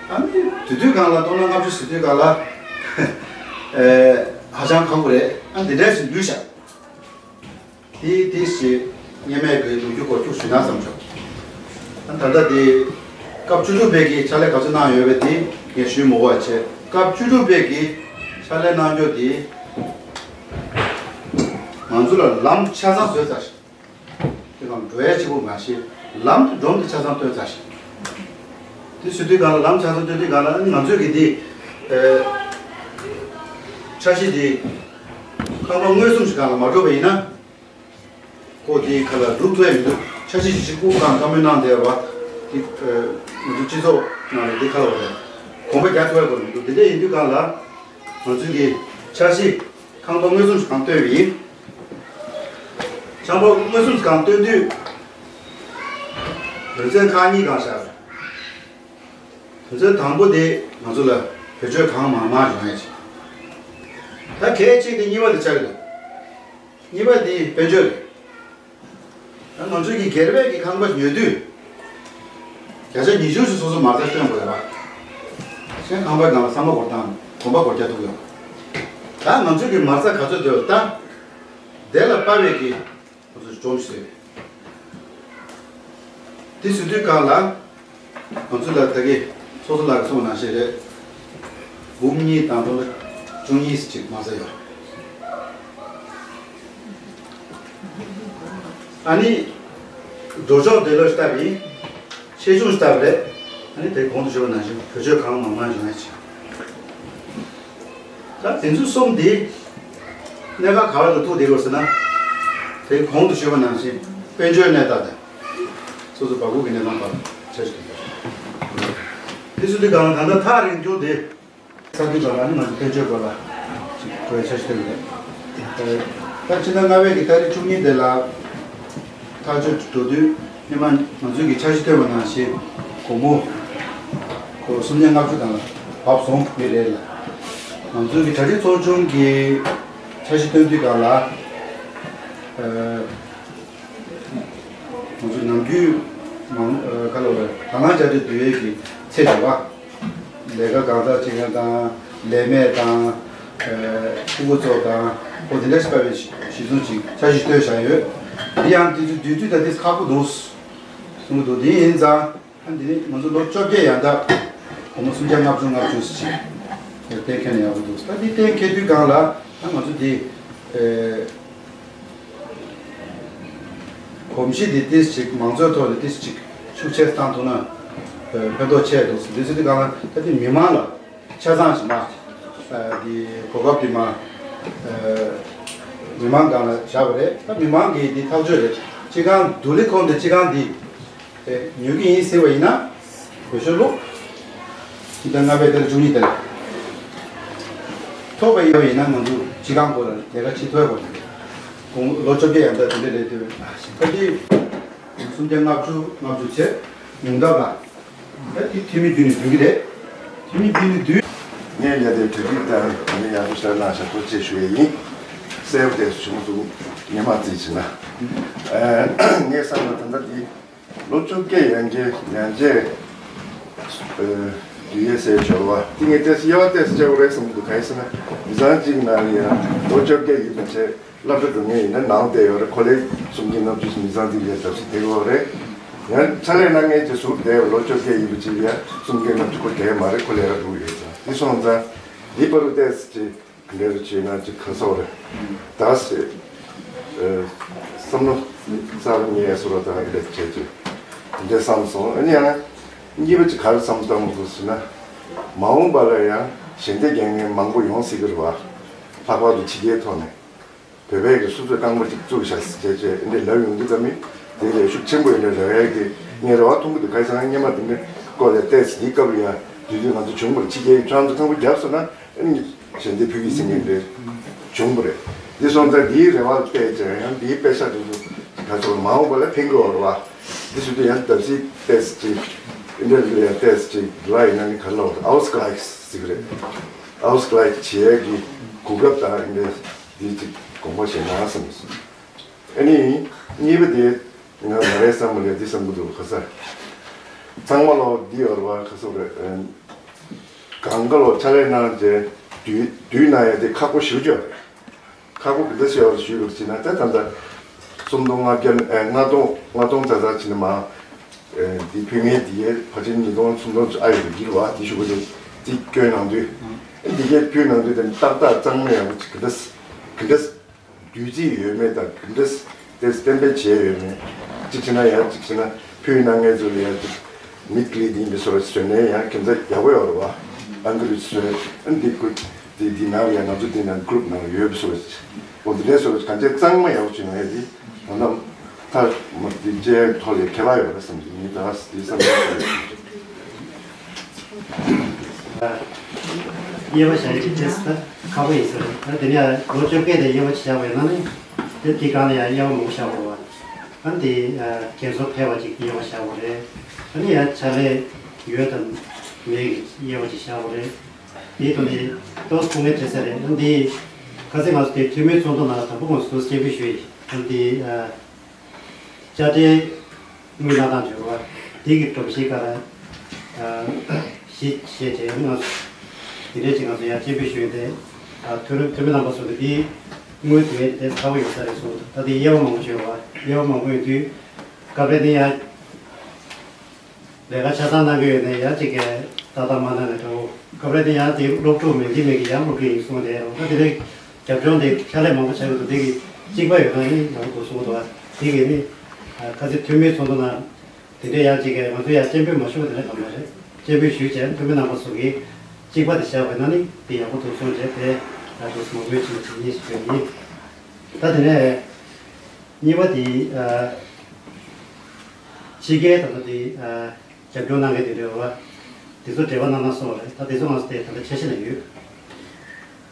ཨ་ནི་དེ་དུས་སྒང་ལ་སྟོང་ཕྲག་ལྔ་བཅུ་ཟེར་དུས་སྒང་ལ་ཨེ་ཧ་ཅང་ཁག་པོ་རེད། ཨ་ནི་འདི་འདྲ་ཞིག་འདུག་ཤག་དེ་དེ་ཞེས་སྔོན་མའི་གི་ལོ་རྒྱུས་སྐོར་ཅུང་ཞུས་ན་བསམ་བྱུང་། ད་ལྟ་དེ་སྐབས་བཅུ་དྲུག་པའི་གི་ཕྱག་ལས་ག་ཚོད་གནང་ཡོད་པ་དེ་ངས་ཞུས་མི་དགོས་པ་བྱས། སྐབས་བཅུ་དྲུག་པའི་གི་ཕྱག་ལས་གནང་རྒྱུ་དེ་ང་ཚོ་ལ་ལམ་ཆ་ཚང་བཟོས་ཚར་ཞིང་། དེ་གང་འགྲོ་ཡ་གཅིག་པུ་མ་ཤེས། ལམ་དུ་སྒྲོམ་དེ་ཆ་ཚང་བཏོན་ཚར་ཞིང་། དེ་ཟེར་དུས་གང་ལ་ལམ་ཆ་ཚང་བཏོན་དུས་གང་ལ་ང་ཚོས་གི་དེ་ཨེ་འཆར་གཞི་དེ་ཁང་པ་མངོན་སུམ་ཞིག་གང་ལ་མ་འགྲོ་བ་ཡིན་ན། ཁོ་དེའི་ཁ་ལ་སྒྲུབ་ཐུབ་ཡ་མི་འདུག་འཆར་གཞི་ཞིག་ཁུག་གང་བཀའ་མོལ་གནང་བསྡད་པ་དེ་ཨ་ང་ཚོ་སྤྱི་ཚོགས་ནང་ལ་དེ་ཁ་ལ་བ་རེད། གོམ་པ་རྒྱག་ཐུབ་ཡ་དགོས་མི་འདུག་དེ་འདྲ་ཡིན་དུས་གང་ལ་ང་ཚོའི་གི་འཆར་གཞི་ཁང་པ་མངོན་སུམ་ཞིག་གང་བཏོན་པ་ཡིན། ཁང་པ་མངོན་སུམ་ཞིག་གང་བཏོན་དུས་དོན་ཚན་ཁག་གཉིས་གང་བཞག་རེད། དོན་ཚན་དང་པོ་དེ་ང་ཚོ་ལ་བེད་སྤྱོད་གང་མང་མང་ཡོང་ཡ་ཆེ། ད་གལ་ཆེ་དེ་གཉིས་པ་དེ་ཆགས་ཀྱི་འདུག་གཉིས་པ་དེ་དཔལ་འབྱོར་རེད། ད་ང་ཚོའི་གི་སྒེར་པའི་གི་ཁང་པ་ཉོ་དུས་བརྒྱ་ཆ་ཉི་ཤུ་ཞིག་སོ་སོ་མ་རྩ་སྟོན་དགོས་པ། གཞན་ཁང་པའི་ནང་ལ་ས་མ་སྒོར་དང་གོམ་པ་སྒོར་བརྒྱ་ཐུག་ཡོང་། ད་ང་ཚོའི་གི་མ་རྩ་ག་ཚོད་འདོད་ད། དེ་ལ་དཔའ་བའི་གི་ང་ཚོ་སྒྲོམ་ཞིག་བཟོས། དེ་བཟོ་དུས་སྒང་ལ་ང་ཚོ་ལ་ད་གི་ཚོགས་གཙོ་ལགས་ཀྱིས་གསུངས་པ་ནང་བཞིན་རེད། འབུམ་གཉིས་དང་སྟོང་ཕྲག་བཅུ་གཉིས་ཅིག་མ་རྩ་ཡོད། ཨ་ནི་འགྲོ་ཕྱོགས་འདི་ལོ་ལྟ་བུ་ཡིན། ཆེ་ཆུང་ལྟ་བུ་རེད། ཨ་ནི་དེ་གོང་དུ་ཞུས་པ་ནང་བཞིན་བེད་སྤྱོད་གང་མང་མང་བྱུང་ཡ་ཆེ། ད་དེ་ཚོ་གསུམ་དེ་གནད་འགག་ག་བར་དུ་ཐུག་བསྡད་ཡོད་ཟེར་ན། དེ་གོང་དུ་ཞུས་པ་ནང་བཞིན་དཔལ་འབྱོར་གནས་སྟངས་དང་། སོ་སོ་བ་གུ་གི་གནས་སྟངས་བར་ཆ་ཞིག་ཏུ་ཡོད། དེ་ཚོ་དེ་གང་ད་ལྟ་ཐག་རིང་རྒྱུ་དེ། ས་འདི་གང་ལ་ནི་ང་ཚོ་དཔལ་འབྱོར་སྐོར་ལ་ཅིག་གོ་ཡ་ཆ་ཞིག་ཏུ་ཡོད། ད་ཕྱི་ཟླ་ལྔ་པའི་གི་ཏ་རིག་བཅུ་གཉིས་དེ་ལ། ཐག་གཅོད་འགྲོ་དུས་སྔོན་མ་ང་ཚོའི་གི་འཆར་གཞི་བཏོན་པ་ནང་བཞིན་སྒོར་མོ་ཁོ་སུམ་བརྒྱ་ལྔ་བཅུ་དང་བབས་སོང་གི་རེད་ལ། ང་ཚོའི་གི་གྲ་སྒྲིག་ཚོགས་ཆུང་གི་འཆར་གཞི་བཏོན་དུས་སྒང་ལ་ཨ་ང་ཚོ་ནམ་རྒྱུན་མང་ཨ་ག་ལ་བ་དང་བླངས་བཅའ་སྒྲིག་བསྡུ་ཡས་ཀྱི་ཚེ་འདྲ་བ། ལས་ཀ་གང་ཟག་བྱེད་མཁན་དང་ལས་མེད་དང་ཨ་ཕྲུ་གུ་ཚོ་དང་ཁོ་དེ་འདྲ་ཞིག་པ་བའི་གཞི་བཟུང་ཅིག་འཆར་གཞི་བཏོན་བཞག་ཡོད། དེ་ཡང་དུས་ཚོད་བསྡུས་དུས་ད་དེ་ཁག་པོ་འདུག་གསུང་གི་འདུག་དེ་ཡིན་ཙང་། ཨ་འདི་ནི་ང་ཚོ་ལོ་བཅོ་བརྒྱད་ཡན་དག་སྒོར་མོ་སུམ་བརྒྱ་ལྔ་བཅུ་ལྔ་བཅུ་ཞིག་གཏན་འཁེལ་ན་ཡག་པོ་འདུག་ད་འདི་གཏན་འཁེལ་དུས་སྒང་ལ་ད་ང་ཚོ་འདི་ཨེ་གོམས་གཤིས་འདི་ཏིས་ཅིག་མང་གཙོའི་ཐོག་ནས་ཏིས་ཅིག་ཤུགས་ཆེ་བཏང་ཐུབ་ན་ཨེ་ཕན་ཐོགས་ཆེ་འདུག་འདི་ཚོ་འདི་སྒང་ལ་ད་འདི་མི་མང་ལ་ཆ་ཚང་ཞིག་མ་ཨེ་འདི་གོ་སྐབས་འདི་མ་ཨེ་མི་མང་སྒང་ལ་བཞག་པ་རེད། ད་མི་མང་གིས་འདི་ཐག་གཅོད་རེད། སྤྱི་ཁང་དུ་ལི་ཁོམ་དེ་སྤྱི་ཁང་འདི། དེ་ཉོ་གི་ཡིན་ཟེར་བ་ཡིན་ན། བེད་སྤྱོད་ལོ། ཕྱི་ཟླ་ལྔ་པའི་ཏ་རིག་བཅུ་གཉིས་དེ་ལ། ཐོབ་པ་ཡིན་པ་ཡིན་ན་ང་ཚོ་སྤྱི་ཁང་སྐོར་ལ་ལས་ཀ་བྱེད་ཐུབ་པ་རེད། དགུང་ལོ་བཅོ་བརྒྱད་ཡང་ད་དེ་འདྲ་རེད་དེ། ད་དེ་སུམ་བརྒྱ་ལྔ་བཅུ་ལྔ་བཅུ་བྱས། ཉུང་མཐའ་ལ། ད་དེ་འཐུས་མི་བརྒྱུད་ནས་བསྡུ་གི་རེད། འཐུས་མི་བརྒྱུད་ནས་བསྡུ། ངས་ཉན་དེ་གྲ་སྒྲིག་དང་ཉན་ཡག་པོ་ཞིག་གནང་བཞག་ཐུགས་རྗེ་ཆེ་ཞུ་ཡས་ཡིན། གསལ་པོ་དེ་བྱུང་འདུག་ངས་མ་རྩིས་བྱས་ན། ངས་བསམ་ན་ད་ལྟ་དེ། ལོ་བཅོ་བརྒྱད་ཡན་གྱི་ཡན་ཆད་དུས་ཡས་སའི་འབྱོར་བ་དེ་ངས་ཏོག་ཙམ་དབྱེ་བ་ཏོག་ཙམ་བྱེད་དགོས་རེད་བསམ་གྱི་འདུག་གང་ཡིན་ཟེར་ན་མི་ཚང་གཅིག་ནང་ལ་ཡང་ལོ་བཅོ་བརྒྱད་ཡིན་པ་བྱས་སློབ་གྲྭ་འགྲོ་མཁན་ཡིན་ན་ནང་བསྡད་ཡོད་རེད། ཁོ་ལས་གསུམ་གྱིས་ནམ་རྒྱུན་མི་ཚང་འཛིན་གྱི་ལས་ཐབས་ཤིག་དེ་གོ་རེད། ཡང་ཕྱག་ལས་གནང་མཁན་གྱི་ཟུར་བསྡད་ལོ་བཅོ་བརྒྱད་ཡིན་པ་གཅིག་ཡང་གསུམ་གྱིས་ནམ་རྒྱུན་ཁོ་བསྡད་མ་རེད། ཁོ་ལས་ཀ་འགྲོ་གི་ཡོད་ཙང་དེ་སོང་ཙང་དེ་བར་དུ་ཏོག་ཙམ་ཅིག་དེ་འདྲ་བྱས་ན་ཅིག་ག་ཚོད་རེད། ད་སེ་བསམ་བློ་གསར་པ་རྙེད་སོ་ར་ད་འདི་འདྲ་བྱས་ཀྱི་འདི་འདྲ་བསམ་སོང་། ཨ་ནི་ཡང་གཉིས་པ་ཅིག་ག་རེ་བསམ་བཏང་འདུག་ཟེར་ན། མ་འོངས་པ་ལ་ཡང་ཞལ་འདེབས་རྒྱག་མཁན་མང་པོ་ཡོང་སྲིད་ཀྱི་རེད་བ། ལྷག་པར་དུ་ཕྱི་རྒྱལ་ཐོག་ནས་བོད་པའི་གི་སོ་སོའི་རྐང་པ་ཅིག་བཙུགས་བཞག་ཟེར་བྱས་བྱས་འདི་འདྲ་ལབ་ཡོང་གི་ད་མི་དེ་ལས་ཤུགས་ཆེན་པོ་ཡིན་ན་རེ་བའི་གི་ངས་རེ་བ་མཐོང་གི་འདུག་ག་རེ་ཟེར་ན་སྔོན་མ་དེ་འདྲ་སྐོར་ལ་བལྟས་ཚེ་འདིའི་སྐབས་ལ་ཡང་དུས་དུས་ང་ཚོ་བྱུང་བ་རེད། ཕྱི་རྒྱལ་གྱི་ཁྱོད་རང་ཚོ་རྐང་པ་བརྒྱབ་སོང་ན། ཨ་ནི་ཞལ་འདེབས་ཕུལ་གྱི་ཟེར་མཁན་རེད། བྱུང་བ་རེད། འདི་སོང་ཙང་འདིའི་རེ་བ་བལྟས་ཀྱང་ཡང་འདིའི་པེ་ཤག་དེ་ཚོ་ག་ཚོད་མ་འོངས་པ་ལ་ཕན་གྱི་ཡོད་རེད་བ། འདི་སུ་དུ་ཡང་བརྡབ་གསིག་ཏེས་ཅིག་འདི་འདྲ་ལ་ཡང་ཏེས་ཅིག་ལ་ཡིན་ན་ནི་ག་ལ་བ་རེད། Ausgleich་ཟེར་གྱི་རེད། ཨའུ་སི་གྷ་ལའི་བྱེད་ཡས་ཀྱི་གོ་སྐབས་དང་འདི་འདི་ཅིག་དགོངས་པ་བཞེས་ན་བསམ་སོང་། ཨ་ནི་གཉིས་པ་དེ་ང་ང་རའི་བསམ་བློ་ལ་འདི་བསམ་གྱི་འདུག་ག་ས། ཚང་མ་ལོ་འདི་ཡོད་རེད་བ། ག་སོ་རེད། གང་ག་ལོ་ཕྱག་ལས་གནང་རྗེས་དུས་དུས་གནང་ཡས་དེ་ཁག་པོ་ཞེ་པོ་ཅིག་ཡོད་རེད། ཁག་པོ་ག་འདྲ་ཞིག་ཡོད་རེད་ཞུས་པར་བྱས་ན། ད་ད་ལྟ་སུམ་སྟོང་ལྔ་བརྒྱ་ཨེ་ལྔ་སྟོང་ལྔ་སྟོང་ཙག་ཙག་བྱས་ན་མ། ཨེ་འདི་ཕུལ་མཁན་དེ་ཕལ་ཆེར་ཉིས་སྟོང་སུམ་སྟོང་ཙམ་ཨ་ཡོད་རེད་ཀྱི་རེད་བ། དེ་ཞུ་གི་རེད། འདི་སྐྱོན་གནང་དུས་ཨེ་འདི་གས་ཕུལ་གནང་དུས་དེ་ཏག་ཏག་གཙང་མ་ཡག་པོ་ཅིག་ག་འདྲ་ག་འདྲ་དུས་ཚིགས་ཡོད་མེད་དང་ག་འདྲ་དེ་གཏན་འབེབས་བྱས་ཡོད་མེད། གཅིག་བྱས་ན་ཡང་གཅིག་བྱས་ན་ཕུལ་གནང་མཁན་ཚོ་ལ་ཡང་མི་ཀླད་ཡིན་པའི་བཟོ་བཟོས་ནས་ཡང་ཁྱིམ་ཚང་ཡག་པོ་ཡོད་རེད་བ། ཨང་ཀི་རུ་བཟོས། ཨ་འདི་ཁུ་འདི་འདི་ནང་ལ་ཡང་ང་ཚོ་འདི་ནང་གུ་རུབ་ནང་ཡོད་པའི་བཟོ་བཟོས། འོ་འདི་འདྲའི་བཟོ་བཟོས་གང་ཅི་གཙང་མ་ཡག་པོ་བྱུང་ཡོད་དེ། ད་ལྟ་མཐའ་མ་འདི་རྗེས་ཐོག་ལ་ཁྱད་པར་ཡོད་པ་བསམ་གྱི་མི་ད་འདི་བསམ་གྱི་དབྱེ་བ་བྱ་ཡི་ཅིག་ཁག་པོ་ཡིན་ས་རེད། ད་དེ་ནས་ལོ་བཅོ་བརྒྱད་དེ་དབྱེ་བ་བྱ་བའི་ནང་ནས་དེ་དེ་གང་ལ་ཡང་དབྱེ་བ་མང་པོ་བྱ་དགོས་རེད་བ། ཨ་འདི་རྒན་གསོ་ཕལ་བ་ཅིག་དབྱེ་བ་བྱ་དགོས་རེད། ཨ་ནི་ཡང་ཕྱག་ལས་ཡོད་དམ་མེད་ཀྱི་དབྱེ་བ་ཅིག་བྱ་དགོས་རེད། དེའི་ཐོག་ནས་ཏོག་ཙམ་ངས་དྲན་ས་རེད། ཨ་འདི་ཁ་སང་ང་ཚོ་དེ་འཐུས་མིའི་ཚོགས་འདུ་ནང་དང་པོ་ང་ཚོ་སྤྱན་འབུལ་ཞུས་ཡིན། ཨ་འདི་དཔྱ་ཁྲལ་དངུལ་གནང་སྟངས་བྱུང་བ་དེ་གི་སྒྲོམ་གཞི་སྒང་ལ་གཞི་བྱས་བྱས་ང་ཚོ་དེ་འདྲས་ཅིག་ང་ཚོ་ཡང་སྤྱན་འབུལ་ཞུས་ཡིན་ཏེ། ཨ་འཐུས་མི་འཐུས་མི་རྣམ་པ་ཚོ་གི་དེའི་དངུལ་དེ་དེ་ཚ་པོ་ཡོད་ས་རེད་གསུངས་འདུག་ད་དེ་དབྱེ་བ་མང་པོ་བྱུང་བ། དབྱེ་བ་མང་པོ་ཡོད་དུས་སྐབས་རེ་དེ་ཡང་ལས་ཀ་ཆ་ཚང་གནང་གི་ཡོད་ནས་ཡང་གཅིག་གིས་ཏག་ཏག་མ་གནང་ནས་འདྲ་བོ། སྐབས་རེ་དེ་ཡང་དེ་སློབ་ཕྲུག་མིན་གྱི་མིན་གྱི་ཡང་སློབ་ཕྲུག་ཡིན་གསུངས་ནས། ད་དེ་རིང་རྒྱབ་ལྗོངས་དེ་ཕྱག་ལས་མང་པོ་བྱ་གི་འདུག་དེ་གི་གཅིག་པ་ཡོད་ན་ནི་ཡག་པོ་འདུག་གསུངས་འདུག་དེ་གི་ནི་ཁ་སང་འཐུས་མིའི་ཚོགས་འདུ་ནང་དེ་འདྲའི་ཡང་གཅིག་གིས་ང་ཚོ་ཡང་སྤྱན་འབུལ་མ་ཞུ་བ་དེ་འདྲ་གང་མ་རེད། སྤྱན་འབུལ་ཞུས་བྱས་འཐུས་མི་རྣམ་པ་ཚོ་གིས་གཅིག་པ་དེ་བཞག་པ་ཡིན་ན་ནི་དེ་ཡག་པོ་འདུག་གསུངས་བྱས་དེ་ཡག་པོ་མང་པོའི་ཆེད་དུ་དེ་ཉིད་ཞིག་ཡོད་ཡིན། ད་དེ་ནས་གཉིས་པ་དེ་ཕྱི་རྒྱལ་ད་ལྟ་དེ་རྒྱབ་སྐྱོར་གནང་མཁན་དེ་འདྲ་བ་དེ་ཚོ་འབྲེལ་བ་གནང་གནང་སོང་བ་རེད། ད་དེ་ཚོ་ང་ཚོ་དེ་ད་ལྟ་འཆར་གཞི་ནང་ཡོད།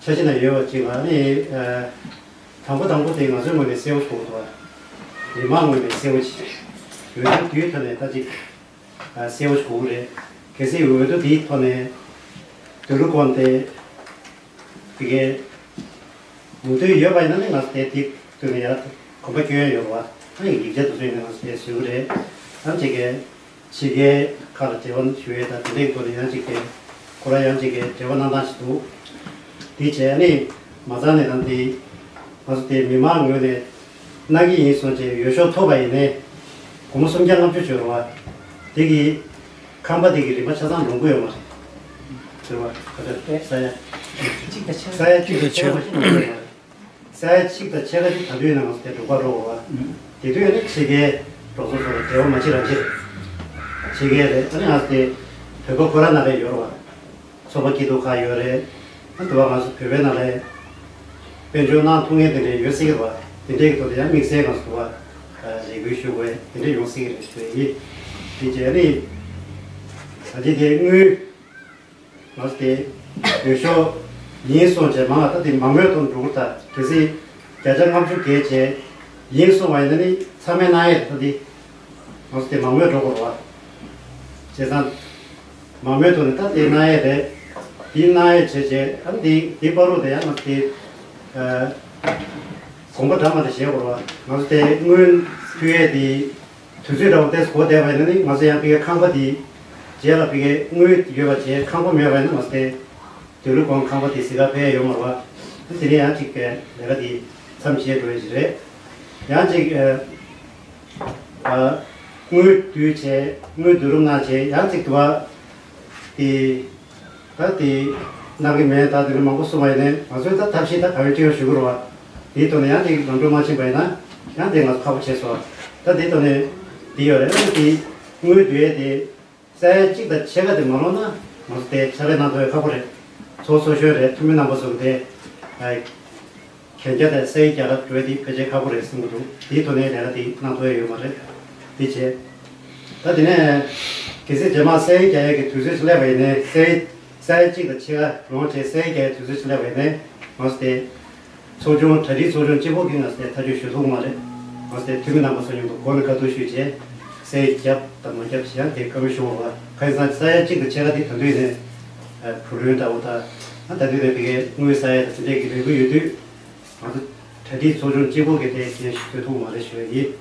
འཆར་གཞི་ནང་ཡོད་པ་གཅིག་ལ་ནི་དང་པོ་དང་པོ་དེ་ང་ཚོའི་ངོས་ནས་གསལ་པོ་ཞིག་དགོས་འདུག་མི་མང་ངོས་ནས་གསལ་པོ་ཞིག་ཡོད་དུས་དུས་ཐོག་ནས་ད་ཅིག་གསལ་པོ་ཞིག་དགོས་ཀྱི་རེད། གལ་སྲིད་འོས་བསྡུ་དེའི་ཐོག་ནས་དུས་རུ་བསྐོངས་ཏེ། དེ་གའི་མུ་མཐུད་ཡོད་པ་ཡིན་ན་ནི་ང་ཚོ་དེ་དེ་དུས་ནས་ཡར་གོམ་པ་སྐྱོན་ཡོད་པ་ཨ་ཡིག་ཡིག་ཆ་དེ་ཚོ་ཡིན་ན་ང་ཚོ་དེ་བཟོས་ཀྱི་རེད། ཨ་ཅིག་གི་ཕྱི་རྒྱལ་ཁག་ལ་འབྲེལ་བ་ཞུ་ཡས་དང་དེ་འདྲའི་སྐོར་ལ་ཡང་ཅིག་གི་ཁོ་རང་ཡང་ཅིག་གི་འབྲེལ་བ་གནང་སྟངས་ཤིག་འདུག་དེ་བྱས་ནས་མ་རྩ་ནས་ད་དེ་ང་ཚོ་དེ་མི་མང་ངོས་ནས་གནང་གི་ཡིན་གསུངས་བྱས་འོས་ཤོག་ཐོབ་པ་ཡིན་ནའི་སྒོར་མོ་སུམ་བརྒྱ་ལྔ་བཅུ་བྱོས་རོགས་ཨ། དེ་གི་ཁང་པ་དེ་གི་རིན་པ་ཆ་ཚང་ལོངས་ཀྱི་ཡོད་མ་རེད། ཟེར་བ་ག་ཚོད་ས་ཡ་གཅིག་དང་ཕྱེད་ཀ་ས་ཡ་གཅིག་དང་ཕྱེད་ཀ་ལོངས་ཀྱི་ཡོད་མ་རེད། ས་ཡ་གཅིག་དང་ཕྱེད་ཀ་དེ་ད་དུང་ཡིན་ན་ང་ཚོ་དེ་འབྲུག་པ་རོགས་བ། དེ་དུས་ཡིན་ན་ཕྱི་རྒྱལ་རོགས་ཚོ་ཚོ་ལ་འབྲེལ་བ་མ་བྱེད་རང་བྱེད། ཕྱི་རྒྱལ་རེད། ཨ་ནི་ང་ཚོ་དེ་བོད་པ་ཁོ་ར་ནང་ལ་ཡོད་རེད་བ། ཚོགས་པ་སྐྱིད་སྡུག་ཁག་ཡོད་རེད། ཨ་དེ་བ་ང་ཚོ་བོད་པའི་ནང་ལ་དཔལ་འབྱོར་གནང་ཐུབ་མཁན་དེ་འདྲ་ཡོད་སྲིད་ཀྱི་རེད་བ། དེ་འདྲའི་གི་ཐོག་ལ་ཡང་དམིགས་བསལ་ང་ཚོ་དེ་བ་རེ་སྐུལ་ཞུ་དགོས་དེ་འདྲ་ཡོང་སྲིད་ཀྱི་རེད་ཞུ་ཡི། དེ་བྱས་ནི་ད་ལྟའི་དེ་དངུལ་ང་ཚོ་དེ་འོས་ཤོག་ཡིན་གསུངས་བྱས་མང་ད་དེ་མང་མོས་ཐོག་འགྲོ་གི་རེད། ད་གལ་སྲིད་བརྒྱ་ཆ་ལྔ་བཅུ་བརྒལ་བྱས་ཡིན་གསུངས་བ་ཡིན་ན་ནི་ཚང་མས་གནང་ཡས་རེད། ད་དེ་ང་ཚོ་དེ་མང་མོས་འགྲོ་དགོས་རེད་བ། བྱས་ཙང་། མང་མོས་ཐོག་ནས་ད་དེ་གནང་ཡས་རེད། དེ་གནང་ཡས་བྱས་བྱས་ཨ་ནི་དེ་དེ་བར་དུ་དེ་ཡང་ང་ཚོ་དེ་ཨ་དགོངས་པ་འདྲ་མ་འདྲ་བྱས་དགོས་རེད་བ། ང་ཚོ་དེ་དངུལ་ཕུལ་ཡས་དེ་དུས་ཚོད་འདྲ་བོ་ཏོག་ཙམ་འགོར་བསྡད་པ་ཡིན་ན་ནི་ང་ཚོ་ཡང་ཕ་གིའི་ཁང་པ་དེ་རྗེས་ལ་ཕ་གིའི་དངུལ་ཡོད་པ་བྱས་ཁང་པ་མེད་པ་ཡིན་ན་ང་ཚོ་དེ་དུས་རུ་གོང་ཁང་པ་དེ་གཟིགས་ག་ཕེབས་ཡོང་མ་རེད་བ། དེ་ནས་ཡང་ཅིག་གི་ལས་ཀ་དེ་མཚམས་བཞག་འགྲོ་ཡས་ཅིག་རེད། ཡང་ཅིག་ཨ། ཨ། དངུལ་བསྡུས་བྱས་དངུལ་བསྡུ་རུབ་གནང་བྱས་ཡང་ཅིག་དུ་བ་དེ་ད་དེ་གནང་གི་མེད། ད་དེ་འདྲ་མང་པོ་གསུངས་པ་ཡིན་ནའི་ང་ཚོས་ད་ཐབས་ཤེས་ད་ག་བའི་སྤྲད་ཡོང་ཞུ་གི་རེད་བ། དེའི་ཐོག་ནས་ཡང་ཅིག་ལམ་འགྲོ་མ་ཕྱིན་པ་ཡིན་ན་ཡང་དེ་ང་ཚོ་ཁག་པོ་བྱས་སོང་། ད་དེའི་ཐོག་ནས་དེ་ཡོད་རེད། ཨ་ནི་དེ་དངུལ་བསྡུ་ཡས་དེ། ས་ཡ་གཅིག་དང་ཕྱེད་ཀ་དེ་མ་ལོངས་ན་ང་ཚོ་དེ་ཕྱག་ལས་གནང་ཐུབ་ཡ་ཁག་པོ་རེད། ཚོགས་གཙོ་གཞོན་རེད། འཐུས་མི་རྣམ་པ་ཚོ་དེ་གན་རྒྱ་དང་ས་ཡ་བརྒྱ་ཁ་འགྲོ་ཡ་དེ་ཕལ་ཆེར་ཁག་པོ་རེད་བསམ་གྱི་འདུག་དེའི་ཐོག་ནས་ལས་ཀ་དེ་གནང་ཐུབ་ཡ་ཡོད་མ་རེད། དེ་བྱས། ད་དེ་ནས་གལ་སྲིད་རྗེས་མ་ས་ཡ་བརྒྱ་ཡ་གི་དུས་ཚོད་ཅིག་སླེབས་པ་ཡིན་ནའི་ས་ཡ་ས་ཡ་གཅིག་དང་ཕྱེད་ཀ་ལོངས་བྱས་ས་ཡ་བརྒྱ་ཡ་དུས་ཚོད་ཅིག་སླེབས་པ་ཡིན་ནའི་ང་ཚོ་དེ། ཚོགས་ཆུང་གྲ་སྒྲིག་ཚོགས་ཆུང་གཅིག་པོ་གིས་ང་ཚོ་ཐག་གཅོད་ཞུ་ཐུབ་ཀྱི་མ་རེད། ང་ཚོ་དེ་འཐུས་མི་རྣམ་པ་ཚོ་མཉམ་དུ་སྒོ་ནས་བཀའ་བསྡུར་ཞུས་རྗེས་ས་ཡ་བརྒྱབ་དང་མ་བརྒྱབ་ཞེས་ཡང་དེ་བཀའ་མོལ་ཞུ་དགོས་པ། ཁ་སང་ས་ཡ་གཅིག་དང་ཕྱེད་ཀ་དེ་ད་དུང་ནས་བུ་ལོན་འདྲ་བོ་དང་ ད་དུས་དེ་དེ་གའི་དངུལ་ཟ་ཡ་དང་དེ་འདྲའི་གི་ལས་འགུལ་ཡོད་དུས། ང་ཚོ་གྲ་སྒྲིག་ཚོགས་ཆུང་གཅིག་པོ་གི་དེ་འགན་ཞིག་སྤྲོད་ཐུབ་མ་རེད་ཞུ་ཡ་ཡིན།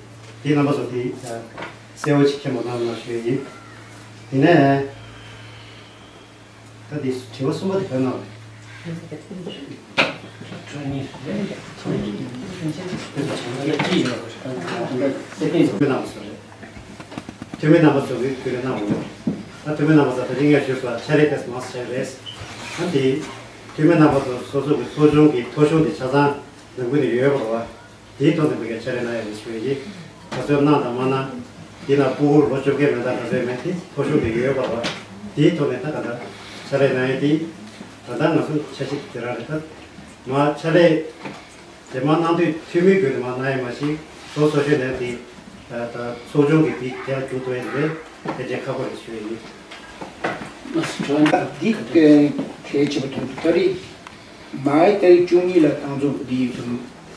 དེ་རྣམ་པ་ཚོ་དེ་གསལ་བོ་ཞིག་མཁྱེན་པ་གནང་རོགས་ཞུ་ཡ་ཡིན། དེ་ནས་ད་དེ་དྲི་བ་གསུམ་པ་དེ་ག་གནང་རེད། འཐུས་མི་རྣམ་པ་ཚོ་རེད། འཐུས་མི་རྣམ་པ་ཚོ་གིས་བསྐུལ་རེ་གནང་འོང་། ད་འཐུས་མི་རྣམ་པ་ཚོ་ད་ཅི་ངས་ཞུས་སོ། ཕྱག་ལས་དེ་མང་ཙམ་བྱས་རེད། ད་དེ་འཐུས་མི་རྣམ་པ་ཚོ་སོ་སོ་གི་ཚོགས་ཆུང་གི་ཐོ་གཞུང་དེ་ཆ་ཚང་ནང་ཁུལ་ནས་ཡོད་པ་རེད་བ། དེའི་ཐོག་ནས་མི་འགའ་ཕྱག་ལས་གནང་ཡ་རེད་ཞུ་ཡ་ཡིན། ག་ཚོད་གནང་དང་མ་གནང་། དེ་ན་སྤུ་གུ་ལོ་བཅོ་བརྒྱད་མན་འདྲ་ག་ཚོད་མེད་དེ་ཐོ་གཞུང་དེ་ཡོད་པ་རེད་བ། དེའི་ཐོག་ནས་ད་ག་འདྲ་ཕྱག་ལས་གནང་ཡ་དེ། ད་ལྟ་ང་ཚོ་འཆར་གཞི་དེ་རང་རེད་ད། མ་ཕྱག་ལས། དེ་མ་གནང་དུས་འཐུས་མིའི་ཁུལ་དུ་མ་གནང་ཡ་མ་གཞི་སོ་སོ་ཆོས་ལྡན་དེ། ད་ཚོགས་ཆུང་གི་དེ་དེ་ལ་འཇུག་ཐུབ་ཡ་དེ་རེད། ཕལ་ཆེར་ཁག་པོ་རེད་ཞུ་ཡ་ཡིན། འདི་གལ་ཆེ་བ་མཐོང་འདུག་ད་རེས་མའི་ཏ་རིག་བཅུ་གཉིས་ལ་ཏང་ཙུའུ་འདི་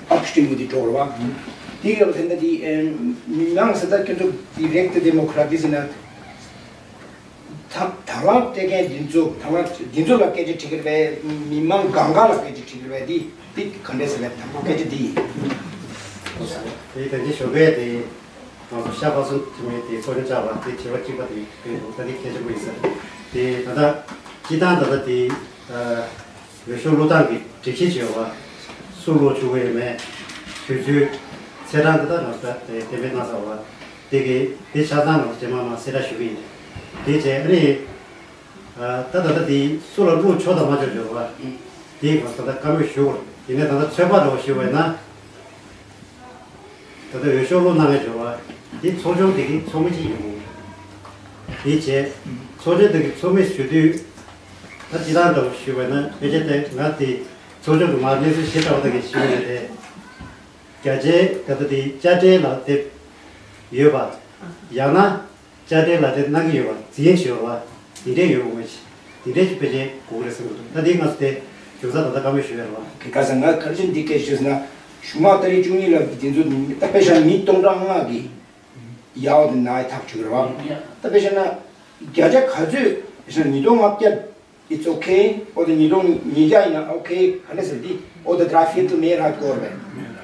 ཨབ་སྟིང་གི་འདི་འགྲོ་རེད་བ། འདི་ཡོད་ཟེར་ན་འདི་མི་མང་ཟེར་ད་ཁྱོད་ཚོ་ཌི་རེག་ཊི་ཌི་མོ་ཀ་ར་ཊི་ཟེར་ན། ད་ད་ལག་སྤྲད་མཁན་འདི་ཚོ་ད་ལག་འདི་ཚོ་ལ་སྐད་ཆ་དྲི་གི་རེད་པས། མི་མང་གང་ག་ལ་སྐད་ཆ་དྲི་གི་རེད་པས། འདི་འདི་ག་འདྲས་ཟེར་ལབ་དང་པོ་སྐད་ཆ་འདི་ཡིན། དེ་ད་འདི་ཞོགས་པའི་དེ་ང་ཚོ་ཤ་པ་སུ་དེ་མོའི་དེ་གསོ་རིག་བཅར་བ་དེ་དྲི་བ་གཅིག་པ་དེ་དཔེ་འདུག་ད་འདི་གལ་ཆེན་པོ་ཡིན་ས་རེད། དེ་ད་ལྟ་སྤྱི་བཏང་ད་ལྟ་དེ་འོས་ཤོག་བླུག་སྟངས་ཀྱི་སྒྲིག་གཞི་བྱས་པ། སུ་བླུག་ཆོག་གི་ཡོད་མེད། དུས་ཚོད། ཚེས་གྲངས་འདི་དག་ང་ཚོ་ད་གཏན་འབེབས་གནང་ཚར་བ། དེ་གི་དེ་ཆ་ཚང་ང་ཚོ་རྗེས་མ་མ་གསལ་བསྒྲགས་ཞུ་གི་ཡིན། དེ་བྱས་ཨ་ནི། ད་ད་ལྟ་དེ་སུ་ལ་བླུག་ཆོག་དང་མ་ཆོག་བྱས་པ། དེ་ང་ཚོ་ད་ལྟ་བཀའ་མོལ་ཞུ་དགོས། དེ་ནས་ད་ལྟ་ཚོད་དཔག་འདྲ་བོ་ཞུ་བས་ན། ད་ལྟ་འོས་ཤོག་བླུག་གནང་མཁན་བྱུང་བ། འདི་ཚོགས་ཆུང་དེ་གི་ཚོགས་མི་གཅིག་ཡིན་དགོས། དེ་བྱས། ཚོགས་ཆུང་དེ་གི་ཚོགས་མི་ཞུ་དུས། ད་སྤྱི་བཏང་འདྲ་བོ་ཞུས་པ་ན་ཕལ་ཆེར་དེ་ང་དེ་ཚོགས་ཆུང་གི་མར་གནས་ཚུལ་ཞིབ་ཕྲ་བ་དག་གི་ཞུས་ཡོད་དེ། བརྒྱ་ཆའི་ད་ལྟ་དེ་དཔྱ་ཁྲལ་ལག་དེབ་ཡོད་པ། ཡང་ན། དཔྱ་ཁྲལ་ལག་དེབ་གནང་གི་ཡོད་པ་འཛིན་ཞུ་བ། དེ་འདྲས་ཡོད་དགོས་ཤིང་། དེ་འདྲས་ཀྱི་དཔེ་ཆའི་གོ་གི་རེད་བསམ་གྱི་འདུག་ད་དེ་ང་ཚོ་དེ་བྱུང་ས་ད་ལྟ་བཀའ་མོལ་ཞུ་ཡ་རེད་བ། དེ་ག་ས་ང་ག་རེ་བྱས་འདི་སྐད་ཞུས་ཟེར་ན། གཞུག་མ་ཏ་རིག་བཅུ་གཉིས་ལ་འདི་ཚོ་ད་དཔེ་བཞག་ན་མི་སྟོང་ཕྲག་ལྔ་གི་ཡའོ་དེ་ན་ཡ་ཐག་ཆོད་གི་རེད་བ། ད་དཔེ་བཞག་ན་བརྒྱ་ཆ་ག་ཚོད་བཞག་ན་ཉིས་སྟོང་ལྔ་བརྒྱ། It's okay. འོ་དེ་ཉིས་སྟོང་ཉིས་བརྒྱ་ཡིན་ན་okay ག་འདྲ་ཟེར་འདི། འོ་དེ་དྲ་ཕིལ་ཏུ་མེད་ར་སྐོར་བས།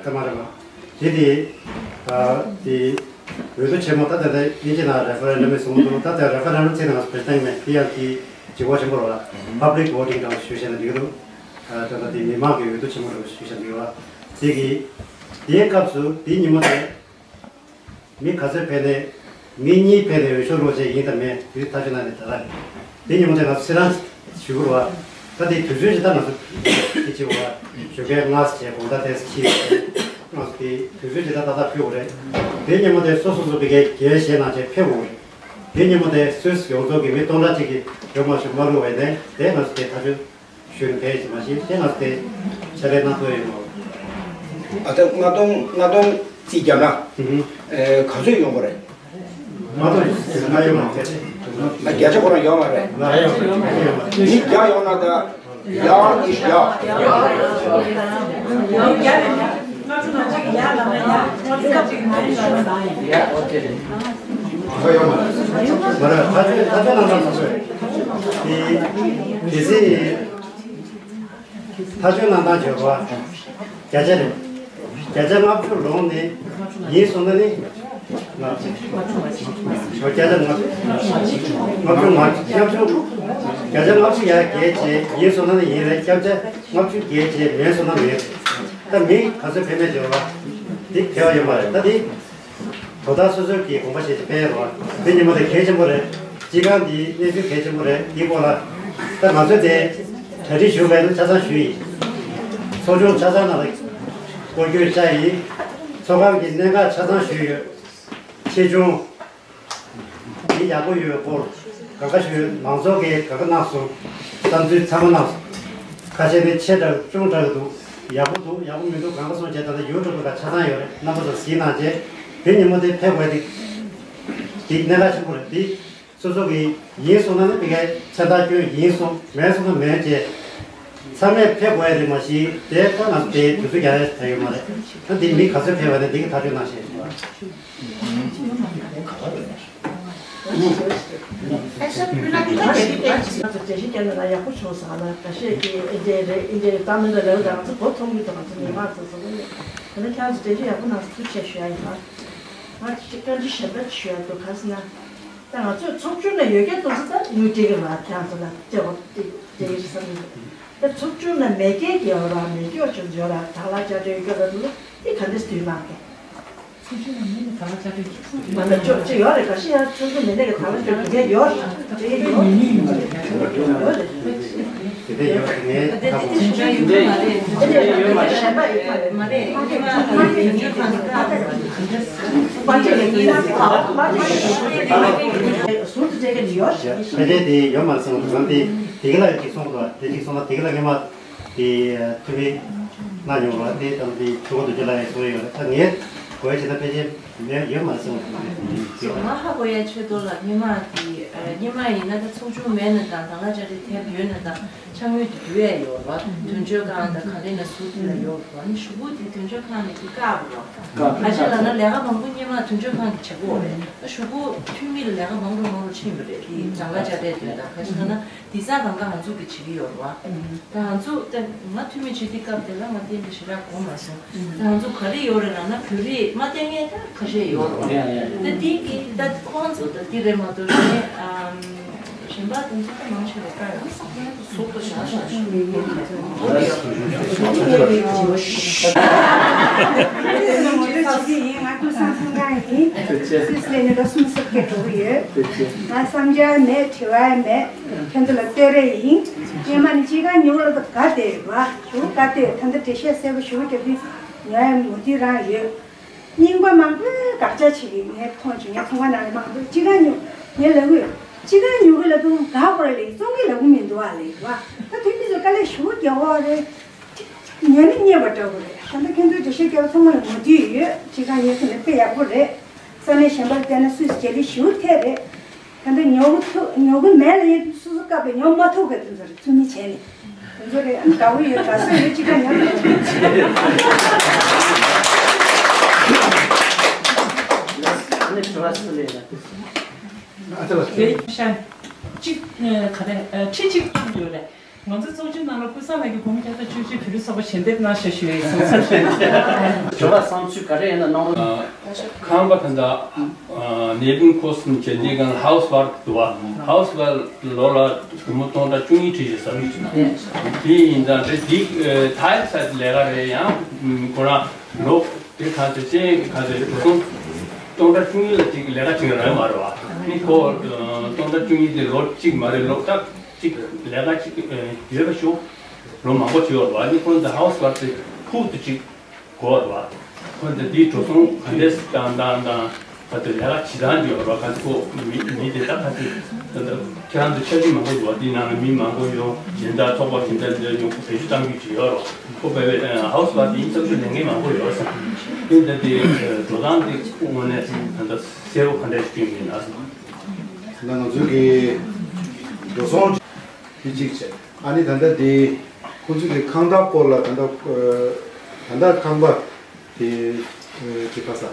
ད་མ་རེད་བ། དེ་དེ། ད་དེ། འོས་བསྡུ་ཆེན་མོ་ད་ལྟ་དེ་དབྱིན་ཇི་ནང་རེ་ཕ་རེན་ཌམ་གསུང་གི་འདུག་ད་ལྟ་རེ་ཕ་རེན་ཌམ་ཚིག་ནང་སྤེལ་སྟངས་མེད། དེ་ཡང་དེ་ལྗིད་ཁོག་ཆེན་པོ་རེད་བ། Public voting དང་ཞུ་བྱས་ན་འགྲིག་གི་འདུག་ད་ལྟ་དེ་མི་མང་གི་འོས་བསྡུ་ཆེན་མོ་རེད་ཞུ་བྱས་འགྲིག་གི་རེད་བ། དེ་གི། དེའི་སྐབས་སུ་དེའི་ཉིན་མོ་དེ། མི་ག་ཚོད་ཕེབས་ནས། མི་གཉིས་ཕེབས་ནས་འོས་ཤོག་བླུགས་བྱས་ཡིན་དང་མེད་དེ་ཐག་གཅོད་གནང་ནས་ད་ག་རེད། དེ་ཉིན་མོ་དེ་ང་ཚོ་ཚེས་གྲངས་ཞུ་དགོས་རེད་བ། ད་དེ་དུས་ཚོད་ཅིག་ད་ང་ཚོ་དེ་བྱེད་དགོས་རེད་བ། ཞོགས་ཀའི་ལྔ་བྱས་དགོང་དག་དེ་ཕྱི་ང་ཚོ་དེ་དུས་ཚོད་ཅིག་ད་ཏག་ཏག་ཕུལ་དགོས་རེད། དེ་ཉིན་མོ་དེ་སོ་སོ་སོ་དེ་གའི་འགན་བཞེས་གནང་བྱས་ཕེབས་དགོས་རེད། དེ་ཉིན་མོ་དེ་སུད་སི་ཡོངས་རྫོགས་ཀྱི་མི་སྟོང་ཕྲག་གཅིག་གིས་འོས་མ་ཞུ་མ་བླུགས་པ་ཡིན་ནའི་དེ་ང་ཚོ་དེ་ཐག་གཅོད་ཞུས་ནས་ཕེབས་ཡོད་ཅིག་མ་གཞི་དེ་ང་ཚོ་དེ་ཕྱག་ལས་གནང་ཐུབ་ཡོད་མ་རེད། ཨ་ད་ལྔ་སྟོང་ལྔ་སྟོང་རྩིས་བརྒྱབ་ན། ཨུ་ཧུ། ཨེ་ག་ཚོད་ཡོང་གི་རེད། ལྔ་སྟོང་ལྔ་ཡོད་མ་རེད། ང་བརྒྱ་ཆ་ཁོ་རང་ཡོད་མ་རེད། ལྔ་ཡོད་མ་རེད། མི་བརྒྱ་ཡོང་ན་ད་ཡ་ཨིཤ་ཡ། ལྔ་ཡོད་མ་རེད། མ་རེད། ཐག་གཅོད་ཐག་གཅོད་གནང་སྟངས་སོ་སོས། དེ་དེ་སྲིད། ཐག་གཅོད་གནང་སྟངས་བྱས་པ། བརྒྱ་ཆ་རེད། བརྒྱ་ཆ་ལྔ་བཅུ་ལོངས་ནས་ཡིན་སོང་ན་ནི། ལྔ་བཅུ། བརྒྱ་ཆ་ལྔ་བཅུ། ལྔ་བཅུ་ང་ལྔ་བཅུ། བརྒྱ་ཆ་ལྔ་བཅུ་ཡར་བརྒལ་བྱས་ཡིན་སོང་ན་ནི་ཡིན་རེད། བརྒྱ་ཆ་ལྔ་བཅུ་བརྒལ་བྱས་མེད་སོང་ན་མེད་རེད། ད་མི་ག་ཚོད་ཕེབས་མེད་བྱས་པ། འདི་དེ་བ་ཡོད་མ་རེད། ད་འདི། དོ་བདག་སོ་སོའི་གི་དགོངས་པ་བཞེས་ཏེ་སྤེལ་རོགས། དེ་ཉིན་མོ་དེ་གལ་ཆེན་པོ་རེད། སྤྱི་ཁང་འདིའི་གནས་ཚུལ་གལ་ཆེན་པོ་རེད། འདིའི་སྐོར་ལ་ད་ང་ཚོས་དེ་གྲ་སྒྲིག་ཞུ་བའི་ཆ་ཚང་ཞུས་ཡིན། ཚོགས་ཆུང་ཆ་ཚང་ནང་ལ་སྐོར་སྐྱོད་བཅར་ཡིན། ཚོགས་ཁང་གི་གནད་འགག་ཆ་ཚང་ཞུས་ཡོད། ཆེ་ཆུང་། འདི་ཡག་པོ་ཡོད་སྐོར་ག་ག་ཞུས་ཡོད། མང་ཚོགས་ཀྱིས་ག་ག་གནང་སོང་། བསམ་ཚུལ་ཚང་མ་གནང་སོང་། ཁ་ཤས་ནི་ཆེ་དྲགས་ཆུང་དྲགས་འདུག་ཡག་པོ་འདུག་ཡག་པོ་མི་འདུག་གང་ག་སོང་བྱས་ད་ལྟ་ཡུ་ཊུབ་ལ་ཆ་ཚང་ཡོད་རེད། རྣམ་པ་ཚོ་གཟིགས་གནང་བྱས། དེ་ཉིན་མོ་དེ་ཕེབས་དགོས་དེ། དེ་གནད་འགག་ཆེན་པོ་རེད། དེ་སོ་སོ་གི་ཡིན་སོང་ན་ནི་དེ་གའི་མཚན་རྟགས་སྐྱོན། ཡིན་སོང་མེད་སོང་ན་མེད་བྱས། ཚང་མས་ཕེབས་དགོས་ཡ་རེད། མ་གཞི་དེ་ལྟ་ན་དེ་དུས་ཚོད་རྒྱག་ཡ་ད་ཡོད་མ་རེད། ད་དེ་མི་ག་ཚོད་ཕེབས་པ་རེད། དེ་གི་ཐག་གཅོད་གནང་བཞིན་རེད། ང་ཚོ་འགྲེལ་བཤད་རྒྱག་ན་ཡག་པོ་བྱུང་སོང་། ཨ་ན་ཁ་ཤས་ཀྱིས་ཨིན་ཇི་རེད་ཨིན་ཇི་རེད་གཏམ་མི་འདྲ་ལབ་དང་། ང་ཚོ་མགོ་འཐོམ་གྱི་འདུག་ང་ཚོ་མི་མང་ཚོ་ཚོ་ནི་ད་ནི་ཁྱེད་ཚོ་འགྲེལ་བཤད་ཡག་པོ་གནང་སོང་། ཐུགས་རྗེ་ཆེ་ཞུ་ཡ་ཡིན། ང་ང་ཅིག་བཀའ་འདྲི་གཞན་པ་ཞུ་ཡ་འདུག་ག་ཟེར་ན། ད་ང་ཚོས་ཚོགས་ཆུང་ནས་ཡོད་མཁན་དེ་ཚོ་ད་དངུལ་སྤྲད་ཀྱི་རེད་བ། ཁྱེད་ཚོ་ལ་སྤྲད་དགོས་སྤྲད་ཀྱི་རེད་བསམ་གྱི་འདུག་ད་ཚོགས་ཆུང་ནས་མེད་མཁན་གྱི་ཡོད་ར་མེད་མཁན་ཅིག་ཡོད་ར། དང་བླངས་དཔྱ་ཁྲལ་ཡོད་མཁན་ར་དེ་ཚོ་དེ་ག་འདྲས་དུས་གནང་གི། ཚོགས་ཆུང་ནས་མེད་ནས་དང་བླངས་དཔྱ་ཁྲལ་ཅིག་མ་ན་ཅོག་ཅིག་ཡོད་རེད། ཁ་ཤས་ཡང་ཚོགས་ཆུང་མེད་ནས་ཀྱི་དང་བླངས་དཔྱ་ཁྲལ་ཡོད་རེད། དེ་ཡོད་རེད། དེ་དེ་ཡོད་རེད། ངས་ད་གོ་ཚོགས་ཆུང་ཡོད་མ་རེད། ཡོད་མ་རེད། ཡོད་མ་རེད། ཡོད་མ་རེད། ཉི་མ་ཉི་མ་ཉི་མ་ཟུར་དུ་བྱེད་མཁན་ཡོད། ཕལ་ཆེར་དེ་ཡོད་མ་རེད་བསམ་གྱི་འདུག་དེ་དེ་ག་ལ་ཡོད་ཅིག་གསུང་གི་འདུག་དེ་གཅིག་གསུང་ན། དེ་ག་ལ་ངས་མ་དེ་ཐུགས་ཕན་གནང་མྱོང་བ་དེ་དང་དེ་ཆུ་བོ་རྡོ་རྗེ་ལགས་ཡང་གསུང་ཡོད་རེད། ད་ངས་གོ་ཡ་བྱས་ན་ཕལ་ཆེར་མེད་ཡོད་མ་རེད་བསམ་གྱི་འདུག་ང་ཧ་གོ་ཡ་ཆེད་དུ་ལ་ཉི་མ་དེ་ཉི་མ་ཡིན་ན་ད་ཚོགས་ཆུང་མེད་ན་དང་དང་བླངས་དཔྱ་ཁྲལ་ཐེབས་ཡོད་ན་དང་། ཕྱག་དངུལ་དེ་བསྡུ་ཡས་ཡོད་རེད་བ། དོན་གཅོད་ཁང་དང་ག་ལེ་ན་ཟུར་དེ་ལ་ཡོད་རེད་བ། ནི་གཞུག་གུ་དེ་དོན་གཅོད་ཁང་ནས་དེ་བཀག་རེད་བ། ག་ཞེ་ལབ་ན་ལས་ཀ་མང་པོ་སྔོན་མ་དོན་གཅོད་ཁང་གིས་བྱེད་ཀྱི་ཡོད་རེད། ད་གཞུག་གུ་འཐུས་མི་ལ་ལས་ཀ་མང་རུ་མང་རུ་ཕྱིན་པ་རེད། དེ་དང་བླངས་དཔྱ་ཁྲལ་དོན་དང་། ག་ཞེ་ལབ་ན་དེང་སང་རང་ཁ་རང་ཚུགས་ཀྱིས་བྱེད་ཀྱི་ཡོད་རེད་བ། ད་ང་ཚོ་ད་ང་འཐུས་མི་བྱེད་དུས་སྐབས་དེ་ལ་ང་དེ་འདྲ་ཞེ་དྲག་གོ་མ་སོང་། ད་ང་ཚོ་ག་རེ་ཡོད་རེད་ལབ་ན་བོད་རིགས་མ་བསྟེན་མཁན་ད་ཁ་ཤས་ཡོད་རེད་བ། ད་དེ་གི་ད་ཁོང་ཚོ་ད་དེ་རེད་མ་གཏོགས་ནི་ཨམ། གཞན་པ་དེ་ཚོ་ད་མང་ཆེ་བ་དཀའ་ཡོད། ཚོགས་པ་བཞག་བཞག་ཞུ་ཡིན། ཚོགས་པ་བཞག་བཞག་ཞུ་ཡིན། ཚོགས་པ་བཞག་བཞག་ཞུ་ཡིན། ཚོགས་པ་བཞག་བཞག་ཞུ་ཡིན། ང་ཀུན་བཟང་ཚོང་ཁང་ཡིན། སུད་སི་ལ་ནི་ལོ་གསུམ་སུམ་བརྒྱད་འགྲོ་གི་ཡོད། ང་བསམ་འཆར་མེད། དྲི་བ་མེད། ཁྱོད་ཚོ་ལ་བསྟོད་ར་ཡིན། སྔོན་མ་ནི་སྤྱི་ཁང་ཉོ་ལ་དགའ་བསྡད་ཡོད་པ། ཞུ་དགའ་བསྡད། ད་ལྟ་འགྲེལ་བཤད་གསལ་པོ་ཞུ་རྒྱབ་དུས་ཉོ་ཡ་མོ་དུས་རང་ཡོད། རྙིང་པ་མང་པོས་དགག་བྱ་བྱེད་ཀྱི། ངས་མཐོང་བྱུང་། ངའི་ཚོང་ཁང་ནང་ལ་མང་པོས་སྤྱི་ཁང་ཉོ། ངས་ལབ་དགོས། སྤྱི་ཁང་ཉོ་གི་ལབ་དུས་དགའ་བོར་ལས་བཙོང་གི་ལབ་གི་མི་འདུག་ཨ་ལས་བ། ད་དེ་མི་ཚོ་དཀའ་ལས་ཞུ་རྒྱག་བ་རེད། ཉན་ནི་རྙེད་པ་འདྲ་བོ་རེད། ད་ལྟ་ཁྱོད་ཚོའི་འགྲེལ་བཤད་རྒྱབ་ཚང་མ་ལ་མོ་དུས་ཡོད། སྤྱི་ཁང་ཉོས་ཐུབ་ན་དཔེ་ཡག་པོ་རེད། ས་གནས་གཞན་པར་བལྟས་ན་སུད་སི་རྒྱ་ལི་ཞུ་ཐེ་རེད། ད་ལྟ་ཉོ་གི་ཐུབ་ཉོ་གི་མེད་ལ་ཡིན། སུ་སུ་བཀབ་པའི་ཉོ་མ་ཐུབ་གི་དེ་ཚོ་རེད། ཚུལ་མིན་བྱས་ནས་དེ་ཚོ་རེད། ཨ་ནི་དགའ་བོ་ཡོད། དགའ་སོ་ཡོད། ཅི་ག་ཉོ་ཐུབ། ཨ་ནི་དྲི་བ་སུ་ལས་ན། ཨ་ད་ལ་དེ་ཤ་གཅིག་ག་རེ་ཁྲི་གཅིག་ཡོད་རེད། ང་ཚོའི་ཚོགས་ཆུང་ནང་ལ་ཀུན་བཟང་ལགས་ཀྱིས་བོད་མི་བརྒྱ་དང་བཅུ་བཞི་བོད་རིགས་ཚོགས་པ་ཞལ་འདེབས་གནང་ཤག་ཞུ་ཡས་སོང་ས་ཞུ་ཡས། དྲི་བ་བསམ་ཚུལ་ག་རེ་ཡིན་ན་གནང་རོགས། ཁང་པ་ད་ལྟ་ནེ་བིན་ཁོ་སི་ནི་བྱེད་ལས་ཀྱང་ཧའུ་སི་ཝརཀ་འདུག་བ། ཧའུ་སི་ཝརཀ་ལོ་ལ་སྒོར་མོ་སྟོང་ཕྲག་བཅུ་གཉིས་ཁྲི་ཞིག་ཟ་གི་འདུག་དེ་ཡིན་ཙང་དེ་འདི་ཐའི་ས་ལས་ཀ་རེད། ཡང་ཁོ་རང་ལོ་དེ་ག་ཚོད་ཅན་ག་ཚོད་རེད། སོང་སྟོང་ཕྲག་བཅུ་གཉིས་ལ་ཅིག་ལས་ཀ་བྱེད་ཀྱི་རང་མ་རེད་བ། ནི་ཁོ་སྟོང་ཕྲག་བཅུ་གཉིས་དེ་ལོ་གཅིག་མ་རེད། ལོ་ལྟར། གཅིག་ལས་ཀ་གཅིག་ཡོད་པ་ཞུ། ལོ་མང་པོ་བྱས་ཡོད་རེད་བ། ནི་ཁོང་ཚོ་ཧའུ་སི་ཝརཀ་དེ་ཕུག་ཏུ་གཅིག་དགོས་རེད་བ། ཁོང་ཚོ་དེའི་འགྲོ་སོང་ག་འདྲས་བཏང་བཏང་བཏང་། ཁ་ཚོ་ལས་ཀ་བྱེད་སྟངས་ཀྱི་ཡོད་རེད་བ། ཁ་ཚོ་ཁོ་མི་མི་དེ་ད་ཁ་ཚོ་ད་ལྟ་ཁྱེད་རང་ཚོ་འཆར་གཞི་མང་པོ་འདུག་བ། དེའི་ནང་ལ་མི་མང་པོ་ཡོང་། གཞན་དག་ཚོགས་པ་གཞན་དག་འདིར་ཡོང་བེད་སྤྱོད་གཏང་རྒྱུ་ཅིག་ཡོད་རེད་བ། ཁོ་བས་ཧའུ་སི་ཝརཀ་དེ་ཡིན་ཙམ་ཞིག་ལས་འགན་མང་པོ་ཡོད་བསམ། དེ་ད་དེ་འགྲོ་སྟངས་དེ་དངོས་གནས་ད་ལྟ་གསལ་པོ་ག་འདྲས་ཤིག་སྐྱོན་གྱི་ཡིན་ན་བསམ། ད་ང་ཚོའི་གི་འགྲོ་སོང་དེ་གཅིག་བྱས། ཨ་ནི་ད་ལྟ་དེ་ཁོང་ཚོའི་གི་ཁང་བདག་སྐོར་ལ་ད་ལྟ་ད་ལྟ་ཁང་པ་དེ་དེ་ག་ས་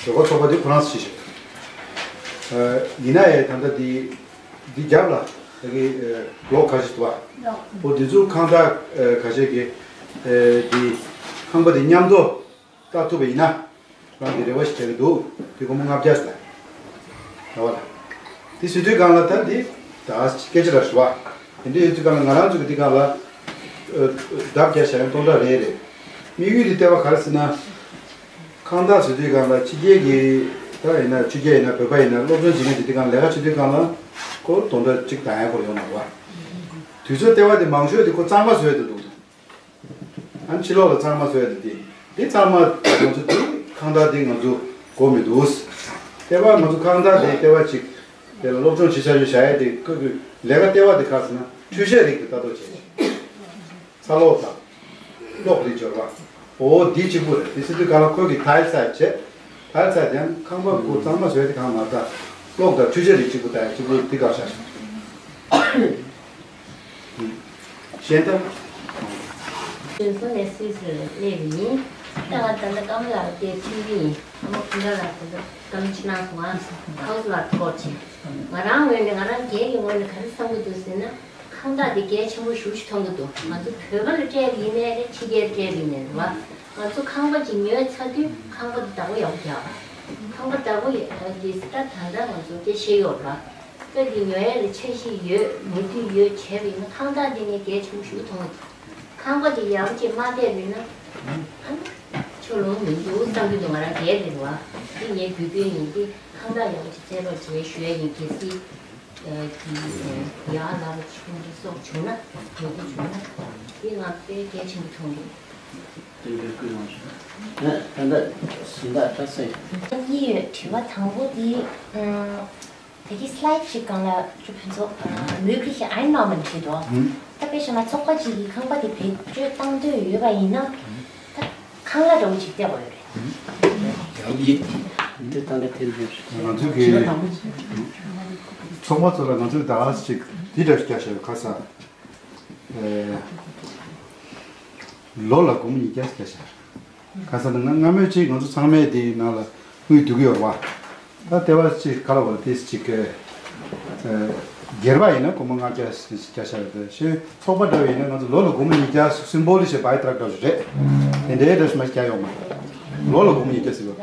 ཇོ་ཁོ་ཚོགས་པ་དེ་ཁོ་རང་ཚོ་བྱེད་ཤག་ཡིན་ན་ཡང་ད་ལྟ་དེ་འདི་རྒྱབ་ལ་ད་གི་ལོག་ཁ་ཤས་འདུག་བ། འོ་དེ་ཚོ་ཁང་བདག་ཁ་ཤས་ཀྱིས་དེ་ཁང་པ་དེ་མཉམ་དུ་བལྟ་ཐུབ་པ་ཡིན་ན། རང་གི་རེ་བ་ཞིག་བྱེད་ཀྱི་འདུག་དེ་སྒོར་མོ་ལྔ་བརྒྱ་ཞིག་ལ། རེད་བ་ལ། དེ་ཟེར་དུས་སྒང་ལ་ད་འདི་ད་སྐད་ཆ་ར་ཞུ་བ། དེ་འདྲ་ཡོད་དུས་སྒང་ལ་ང་རང་ཚོ་གི་དེ་སྒང་ལ་ལྡབ་བརྒྱ་བཞག་ཡང་སྟོང་ཕྲག་རེ་རེད། དམིགས་ཡུལ་དེ་ལྟེ་བ་ག་རེ་ཟེར་ན། ཁང་བདག་ཟེར་དུས་སྒང་ལ་ཕྱི་རྒྱལ་གྱི་ད་ཡིན་ན་ཆོས་རྒྱལ་ཡིན་ན་བོད་པ་ཡིན་ན་སློབ་སྦྱོང་བྱེད་མཁན་དེ་དེ་སྒང་ལས་ཀ་བྱེད་དུས་སྒང་ལ་སྒོར་སྟོང་ཕྲག་གཅིག་དང་ཡང་སྒོར་ཡོང་མ་རེད་བ། དུས་ཚོད་ལྟེ་བ་དེ་མང་ཤོས་དེ་ཁོ་གཙང་མ་བཟོས་དེ་འདུག་ཨ་ཕྱི་ལོགས་ལ་གཙང་མ་བཟོས་ཏེ་དེ་དེ་གཙང་མ་ང་ཚོ་དེ་ཁང་བདག་དེ་ང་ཚོ་དགོས་མི་འདུག་ལྟེ་བ་ང་ཚོ་ཁང་བདག་དེ་ལྟེ་བ་གཅིག་དེ་ལ་སློབ་སྦྱོང་བྱེད་བྱ་ཡོད་བྱ་ཡ་དེ་ཁོ་གི་ལས་ཀ་ལྟེ་བ་དེ་ག་ཟེར་ན་འཕྲུལ་ཆས་རིགས་དེ་ལྟ་རྟོག་བྱེད་ཅིང་ཚ་གློག་དང་གློག་རིགས་སྦྱོར་བ། འོ་འདི་གཅིག་པུ་རེད། དེ་ཟེར་དུས་ག་ལ་ཁོ་གི་ཐའིལ་སའེ་བྱས་ཐའིལ་སའེ་ཡང་ཁང་པ་ཁོ་གཙང་མ་བཟོས་ཏེ་གང་མ་ད་གློག་དང་འཕྲུལ་ཆས་རིགས་གཅིག་པུ་དང་གཅིག་པུ་འདི་ག་བྱ། གཞན་དག་དེ་ཚོ་ནས་སུད་སིར་སླེབས་ཡིན། ད་ང་ད་ལྟ་ཀརྨ་ལགས་དེ་ཐུག་གི་ཡིན། ཨ་མ་ཀུན་དགའ་ལགས་དེ་ཚོ་བཀའ་མོལ་ཅིག་གནང་སོང་ང་། ཧའུ་སི་ལགས་ཐུག་ཅིག་ང་རང་ངོས་ནས་ང་རང་སྒེར་གྱི་ངོས་ནས་ག་རེ་བསམ་གྱི་འདུག་ཟེར་ན། ཁང་བདག་དེ་གལ་ཆེན་པོ་ཞེ་པོ་ཅིག་མཐོང་གི་འདུག་ང་ཚོ་བོད་པ་ལ་སྤྲད་པ་ཡིན་ནའི་རེད། ཕྱི་རྒྱལ་སྤྲད་པ་ཡིན་ནའི་རེད་བ། ང་ཚོ་ཁང་པ་ཅིག་ཉོས་ཚར་དུས་ཁང་པ་དེ་བདག་པོ་ཡག་པོ་རྒྱག་ཁང་པ་བདག་པོ་ཡ་དེ་ད་ད་ལྟ་ང་ཚོ་སྐད་ཆ་ཡོད་ར། སྐབས་དེ་ཉོ་ཡ་ལ་འཆར་གཞི་ཡོད། ཉོ་དུས་ཡོད་བྱས་པ་ཡིན་ན་ཁང་བདག་དེ་ངས་གལ་ཆེན་པོ་ཞེ་པོ་མཐོང་གི་འདུག་ཁང་པ་དེ་ཡག་པོ་ཅིག་མ་བལྟས་པ་ཡིན་ན། ཨ་ནི་ཆོ་ལོང་མི་འདུག་བསམ་གྱི་འདུག་ང་རང་སྒེར་རེད་བ། འདི་ངའི་འབོད་སྐུལ་ཡིན། འདི་ཁང་བདག་ཡག་པོ་ཅིག་རྩད་པ་བྱས་ཞུ་ཡ་ཡིན། གལ་སྲིད་ཨ་དེ་ཡག་ལབ་ཆུང་གི་སོགས་བྱུང་ན། ཉོ་རྒྱུ་བྱུང་ན་འདི་ང་དཔེ་གལ་ཆེན་པོ་མཐོང་གི་འདུག་ད་ལྟ་ཞིང་བདག་བཀྲ་ཤིས། གཉིས་ཡོད། དྲི་བ་དང་པོ་འདི་ཨ། ད་གིན་སི་ལའེ་ཌི་ཅིག་སྒང་ལ་ཅུ་ཕུན་ཚོགས་ཨ་mögliche Einnahmen བྲིས་འདུག་ད་དཔེ་བཞག་ན་ཚོགས་པ་ཅིག་གིས་ཁང་པ་དེ་བེད་སྤྱོད་བཏང་འདོད་ཡོད་པ་ཡིན་ན། ད་ཁང་གླ་འདྲ་བོ་ཅིག་སྟེར་དགོས་ཡོད་རེད། ཡང་ཡིན། འདི་ད་ལྟ་དེ་འདྲ། ང་ཚོ་གི་ཚོགས་པ་ཚོ་ལ་ང་ཚོས་ད་ཅིག་འདི་འདྲ་ཞིག་བརྒྱབ་བཞག་ཡོད། ཁ་ས་ཨེ་ལོ་ལ་སྒོར་མོ་ཉིས་བརྒྱ་ཞིག་བརྒྱབ་བཞག་ཁ་ས་ན་ང་སྔ་མོ་ཅིག་ང་ཚོ་ཚང་མས་དེའི་ནང་ལ་དངུལ་བསྡུ་གི་ཡོད་རེད་བ། ད་ལྟེ་བ་ཅིག་ག་ལ་བ་ལ་ཏིས་ཅིག་གི་ཨ་སྒེར་པ་ཡིན་ན་སྒོར་མོ་ལྔ་བརྒྱ་ཞིག་བརྒྱབ་བཞག་ཡོད་རེད། ཤེས་ཚོགས་པ་འདྲ་བ་ཡིན་ན་ང་ཚོ་ལོ་ལ་སྒོར་མོ་ཉིས་བརྒྱ་སུམ་པོ་ལི་ཞེས་བའི་ཏྲག་འདྲ་བ་ཞིག་རེད། དེ་འདྲའི་འདྲ་ཞིག་མ་ཞིག་རྒྱག་ཡོད་མ་རེད། ལོ་ལ་སྒོར་མོ་ཉིས་བརྒྱ་ཟེར་བ།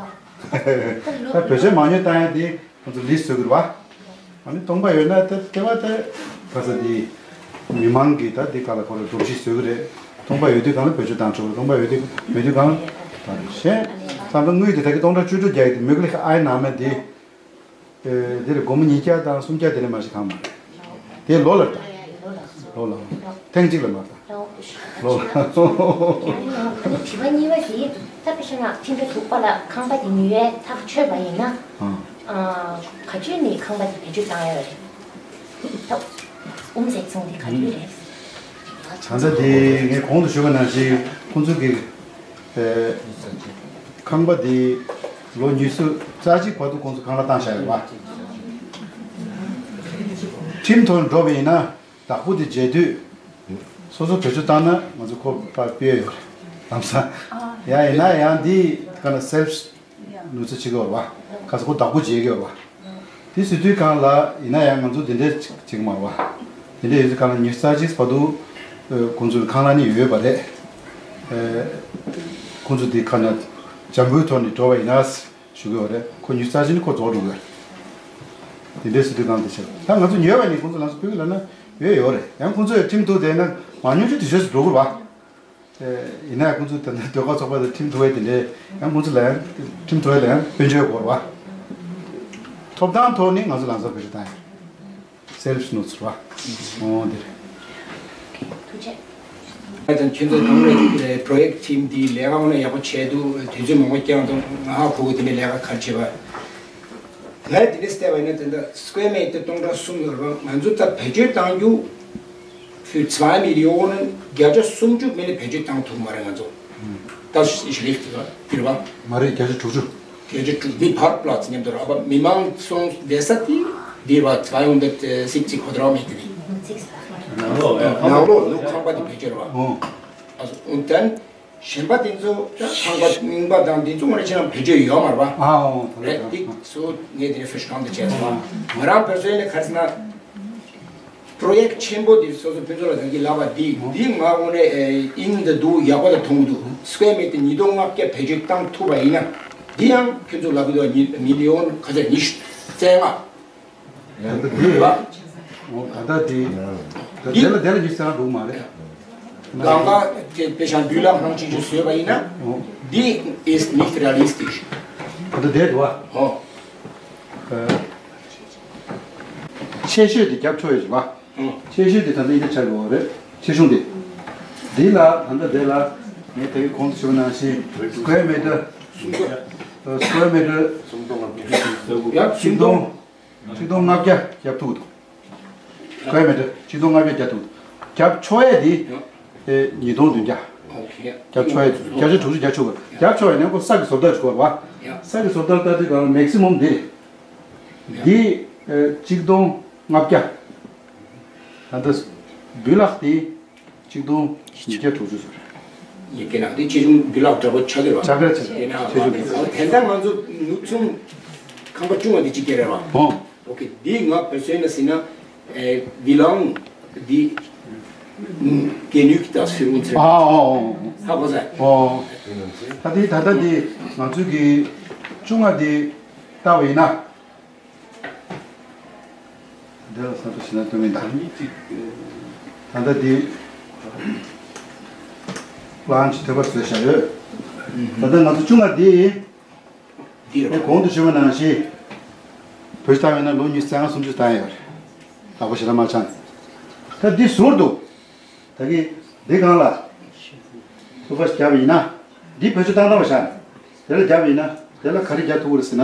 ད་བེད་སྤྱོད་མ་ཉོས་བཏང་ཡ་དེ་ང་ཚོ་ལིས་བཟོ་དགོས་རེད་བ། ཨ་ནི་སྟོང་པ་ཡོད་ན་ད་ལྟེ་བ་ད་ག་ས་དེ་མི་མང་གིས་ད་དེ་ག་ལ་ཁོ་ལ་སྒྲོམ་གཞི་བཟོ་གི་རེད། སྟོང་པ་ཡོད་དུས་གང་ལ་བེད་སྤྱོད་བཏང་ཆོག་སྟོང་པ་ཡོད་དུས་མེད་དུས་གང་ལ་ད་རེད་ཤེས། ད་ལྟ་དངུལ་དེ་ད་གི་སྟོང་ཕྲག་བཅུ་དྲུག་བརྒྱ་ཡི་དེ་mögliche Einnahmen དེ་ཨེ་དེ་རེད། སྒོར་མོ་ཉིས་བརྒྱ་དང་སུམ་བརྒྱ་དེ་ལས་མ་ཞིག་གང་མ་རེད། དེ་ལོ་ལ་ད་ལོ་ལ་ཐེངས་གཅིག་ལ་མ་ད། ལོ་ལ། དྲི་བ་གཉིས་པ་དེ་ད་དཔེ་བཤད་ན་ཁྲིམས་དྲུང་ཚོགས་པ་ལ་ཁང་པ་དེ་ཉོ་ཡའི་ཐག་ཆོད་པ་ཡིན་ན། ཨ། ག་ཚོད་ནས་ཁང་པ་དེ་བེད་སྤྱོད་བཏང་ཡ་རེད། ད་Umsetzung དེ་ག་དུས་རེད། ད་ལྟ་དེ་ངས་གོང་དུ་ཞུས་པ་ནང་བཞིན་ཁོང་ཚོ་གི་ཨེ་ཁང་པ་དེ་ལོ་ཉི་ཤུ་རྩ་གཅིག་བར་དུ་ཁོང་ཚོ་ཁང་གླ་བཏང་བཞག་ཡོད་པ། ཁྲིམས་ཐོག་འགྲོ་བ་ཡིན་ན། བདག་པོ་དེ་བརྗེ་དུས་སོ་སོ་བེད་སྤྱོད་བཏང་ན་ང་ཚོ་ཁོ་པར་སྤེལ་ཡོད་རེད། ལམ་སང་ཡང་ཡིན་ན་ཡང་འདི་ག་ན་self་ནུས་ཚོད་བྱེད་ཀྱི་ཡོད་རེད་བ། ག་ཚོད་ཁོ་བདག་པོ་བརྗེ་གི་ཡོད་རེད་བ། དེ་ཟེར་དུས་གང་ལ་ཡིན་ན་ཡང་ང་ཚོ་དེ་འདྲས་བྱེད་ཀྱི་མ་རེད་བ། དེ་འདྲས་ཡོད་དུས་གང་ལ་ཉི་ཤུ་རྩ་གཅིག་བར་དུ་ཁོང་ཚོའི་ཁང་གླ་ནི་ཡོད་པ་རེད། ཁོང་ཚོ་དེ་ག་ན་འཇམ་པོའི་ཐོག་ནས་འགྲོ་བ་ཡིན་ན། ཞུ་གི་ཡོད་རེད། ཁོ་ཉི་ཤུ་རྩ་གཅིག་ནི་ཁོ་རྫོགས་འགྲོ་གི་རེད། དེ་འདྲའི་སྲིད་དོན་གང་དེ་བྱས། ད་ང་ཚོ་ཉོས་པ་ནི་ཁོང་ཚོ་ལམ་སང་ཕུལ་གི་ལབ་ན་ཡོད་ཡོད་རེད། ཡང་ཁོང་ཚོས་ཁྲིམས་ཐོག་དེ་ན་མ་ཉོ་རྒྱུ་དེ་བྱས་སུ་འགྲོ་གི་རེད་བ། ཡིན་ན་ཡང་ཁོང་ཚོ་ད་ལྟ་ཟློས་གར་ཚོགས་པ་དང་ཁྲིམས་ཐོག་ཡས་དེ་འདྲའི་ཡང་ཁོང་ཚོ་ལ་ཡང་ཁྲིམས་ཐོག་ཡས་ལ་ཡང་དཔལ་འབྱོར་དགོས་རེད་བ། ཐོབ་ཐང་ཐོག་ནི་ང་ཚོ་ལམ་སང་བེད་སྤྱོད་བཏང་ཡོད། སེལ་ཕི་ནོ་ཚུར་བ། འོ་འདིར། ཐུགས་རྗེ་ཆེ། ང་ཚོ་ཁྱོད་ཚོ་དང་པོ་པྲོ་ཡེག་ཊི་ཊིམ་འདི་ལས་ཀ་འོ་ན་ཡག་པོ་བྱས་འདུག་དུས་ཚོད་མང་པོ་བསྐྱངས་འདུག་ང་ཧ་གོ་གི་དེ་འདྲའི་ལས་ཀ་ག་རེ་བྱས་པ། ང་དེ་འདྲ་བལྟས་པ་ཡིན་ན་དེ་འདྲ་སི་ཀུ་ཝེར་མེ་ཊར་སྟོང་ཕྲག་གསུམ་ཡོད་རེད་པ། ང་ཚོ་ད་བེད་སྤྱོད་བཏང་རྒྱུ། Für zwei Millionen བརྒྱ་ཆ་སུམ་ཅུ་མིན་ན་བེད་སྤྱོད་བཏང་ཐུབ་མ་རེད་ང་ཚོ། Das ist richtig, oder? མ་རེད། བརྒྱ་ཆ་དྲུག་ཅུ། བརྒྱ་ཆ་དྲུག་ཅུ་Parkplatz མཉམ་དུ་ར། Aber མི་མང་སོང་བསྡད་ས་དེ་འདི་ར་zwei hundert siebzig Quadratmeter རེད། ནང་ལོགས་ནང་ལོགས་ནུབ་ཁང་པ་དེ་བེད་སྤྱོད་ར། ཨོ། Also und dann གཞན་པ་དེ་ཚོ་ཁང་པ་རྙིང་པ་དང་དེ་ཚོ་ང་རང་ཅི་ལ་བེད་སྤྱོད་ཡོད་མ་རེད་པ། ཨ་ཨོ་ད་རེད། དེ་ཚོ་ངས་དེ་ནས་ཧྥུ་ཤི་ཁང་དུ་བྱས་སོང་བ། ང་རང་བོད་སོན་ནས་ག་རེ་ཟེར་ན། པྲོ་ཡེག་ཊི་ཆེན་པོ་འདི་སོ་སོ་ཕུན་ཚོགས་ལགས་ཀྱིས་ལབ་པ་འདི་འདི་ང་དངོས་གནས་ཨིན་འདི་འདུག་ཡག་པོ་ལ་མཐོང་གི་འདུག་སི་ཀུ་ཝེར་མེ་ཊར་ཉིས་སྟོང་ལྔ་བརྒྱ་བེད་སྤྱོད་བཏང་ཐུབ་པ་ཡིན་ན་འདི་ཡང་ཕུན་ཚོགས་ལགས་ཀྱིས་ཉི་མི་ལི་ཡོན་ག་ཚོད་ཉི་ཤུ་རྩ་ལྔ། ད་ལྟ་འདི་རེད་པ། འོ་ད་ལྟ་འདི་ད་འདི་དེ་ལ་དེ་ལ་ཉི་ཤུ་རྩ་ལྔ་འདུག་མ་རེད། གང་ག་དེ་དཔེ་བཞག་འདུས་ལ་ཧང་ཅིག་ཅིག་བཟོས་པ་ཡིན་ན་འོ་འདི་is nicht realistisch། ད་ལྟ་འདི་འདུག་བ། འོ། ཆེ་ཤོས་དེ་རྒྱབ་ཕྱོགས་ཡོད་ཅིག་ལ། ཆེ་ཤོས་དེ་ད་ལྟ་ཡིན་ན་ཆགས་ཡོད་རེད། ཆེ་ཆུང་དེ། འདི་ལ་ད་ལྟ་དེ་ལ་ངས་ད་གིན་གོང་དུ་ཞུས་པ་ནང་བཞིན་སི་ཀུ་ཝེར་མེ་ཊར་སུམ་སྟོང་ལྔ་བརྒྱ། སུམ་སྟོང་ལྔ་བརྒྱ་ཡ་ཆིག་སྟོང་ཆིག་སྟོང་ལྔ་བརྒྱ་རྒྱབ་ཐུབ་འདུག་སི་ཀུ་ཝེར་མེ་ཊར་ཆིག་སྟོང་ལྔ་བརྒྱ་རྒྱབ་ཐུབ་འདུག་རྒྱབ་ཆོག་ཡས་དེ་ཨེ་ཉིས་སྟོང་བདུན་བརྒྱ། རྒྱབ་ཆོག་ཡས་བརྒྱ་ཆ་དྲུག་ཅུ་རྒྱབ་ཆོག་གི་རྒྱབ་ཆོག་ཡས་ནས་ཁོ་ས་གི་བཟོ་ལྟ་ཞིག་དགོས་པ། ས་གི་བཟོ་ལྟ་ལྟ་དུས་གང་མེག་སི་མམ་འདི་རེད། འདི་ཨེ་ཆིག་སྟོང་ལྔ་བརྒྱ། ད་ལྟ་སྦུལ་ལག་དེ་ཆིག་སྟོང་ཉིས་བརྒྱ་དྲུག་ཅུ་ཟེར། ཡི་གེ་ན་དེ་ཆེ་ཆུང་འདུ་ལག་འདྲ་པོ་ཆགས་ཀྱི་རེད་བ། ཆགས་ཀྱི་རེད། དེ་ན་ཆེ་ཆུང་འདུ་ལག་དེ་འདྲ་ང་ཚོ་ནུབ་ཆུང་ཁང་པ་ཆུང་བ་དེ་གཅིག་སྐྱེ་རེད་བ། ཨོ། ཨོ་ཁེ། འདི་ང་བོད་སོན་ལ་ཟིན་ན་ཨེ་བི་ལང་འདི་སྐྱེ་ནུས་ཀྱི་ད་སུ་རུང་ཚེ། ཨ་ཨོ་ཨོ། ཧ་གོ་ས། ཨོ། ད་དེ་ད་ལྟ་འདི་ང་ཚོའི་གི་ཆུང་བ་འདི་ལྟ་བ་ཡིན་ན། འདི་ལ་བསམ་ཚུལ་ཞིག་ན་སྟོན་གིན་ད། ད་ལྟ་འདི་ལའང་ཅིག་ཐོད་པ་བཟོས་བཞག་ཡོད། ད་ལྟ་ང་ཚོ་ཆུང་བ་འདི་འདི་ཨེ་གོང་དུ་ཞུས་པ་ནང་བཞིན་བོད་ཤི་བཏང་ཡོད་ན་ལོ་ཉི་ཤུ་རྩ་ལྔ་སུམ་ཅུ་བཏང་ཡོད་རེད། ལག་པ་ཞེ་དྲག་མ་ཆགས་ནས། ད་འདི་ཟུར་དུ། ད་གིན་འདི་སྒང་ལ་ཐུག་པ་བརྒྱབ་ཡིན་ན། འདི་བེད་སྤྱོད་བཏང་བཏང་བ་བཞག་ནས། དེ་ལ་བརྒྱབ་ཡིན་ན། དེ་ལ་ག་རེ་རྒྱག་ཐུབ་ཀྱི་རེད་ཟེར་ན།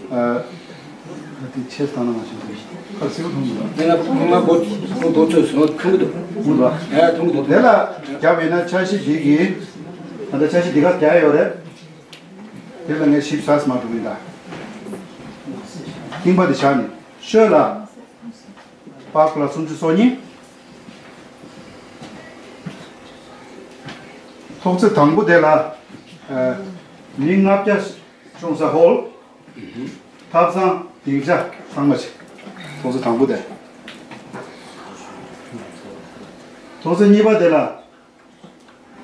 ཨ། དེ་ཆེས་བཏང་ན་མ་བྱུང་། ཁ་སེའུ་མཐོང་གི་འདུག་དེ་ལ་ཁོང་ང་སྒོ་སྒོ་རྡོ་ཚོས་སོང་མཐོང་གི་འདུག་མཐོང་གི་འདུག་ཨ་མཐོང་གི་འདུག་དེ་ལ་བརྒྱབ་ཡིན་ན་འཆར་གཞི་འདི་གི། ད་ལྟ་འཆར་གཞི་འདི་ག་རྒྱག་ཡོད་རེད། དེ་ལ་ངས་ཞིབ་ཚགས་མ་འགྲོ་གི་ཡིན་ད། རྙིང་པ་འདི་བཞག་ནས་ཤོད་ལ། པ་ཀླ་སུམ་ཅུ་སོ་གཉིས། ཐོག་བརྩེགས་དང་པོ་དེ་ལ། ཨ། མི་ལྔ་བརྒྱ་ཤོང་ས་ཧོལ། ཐབ་ཚང་སྡིངས་ཆ་ཚང་མ་བྱས། ཐོག་བརྩེགས་དང་པོ་དེ། ཐོག་བརྩེགས་གཉིས་པ་དེ་ལ།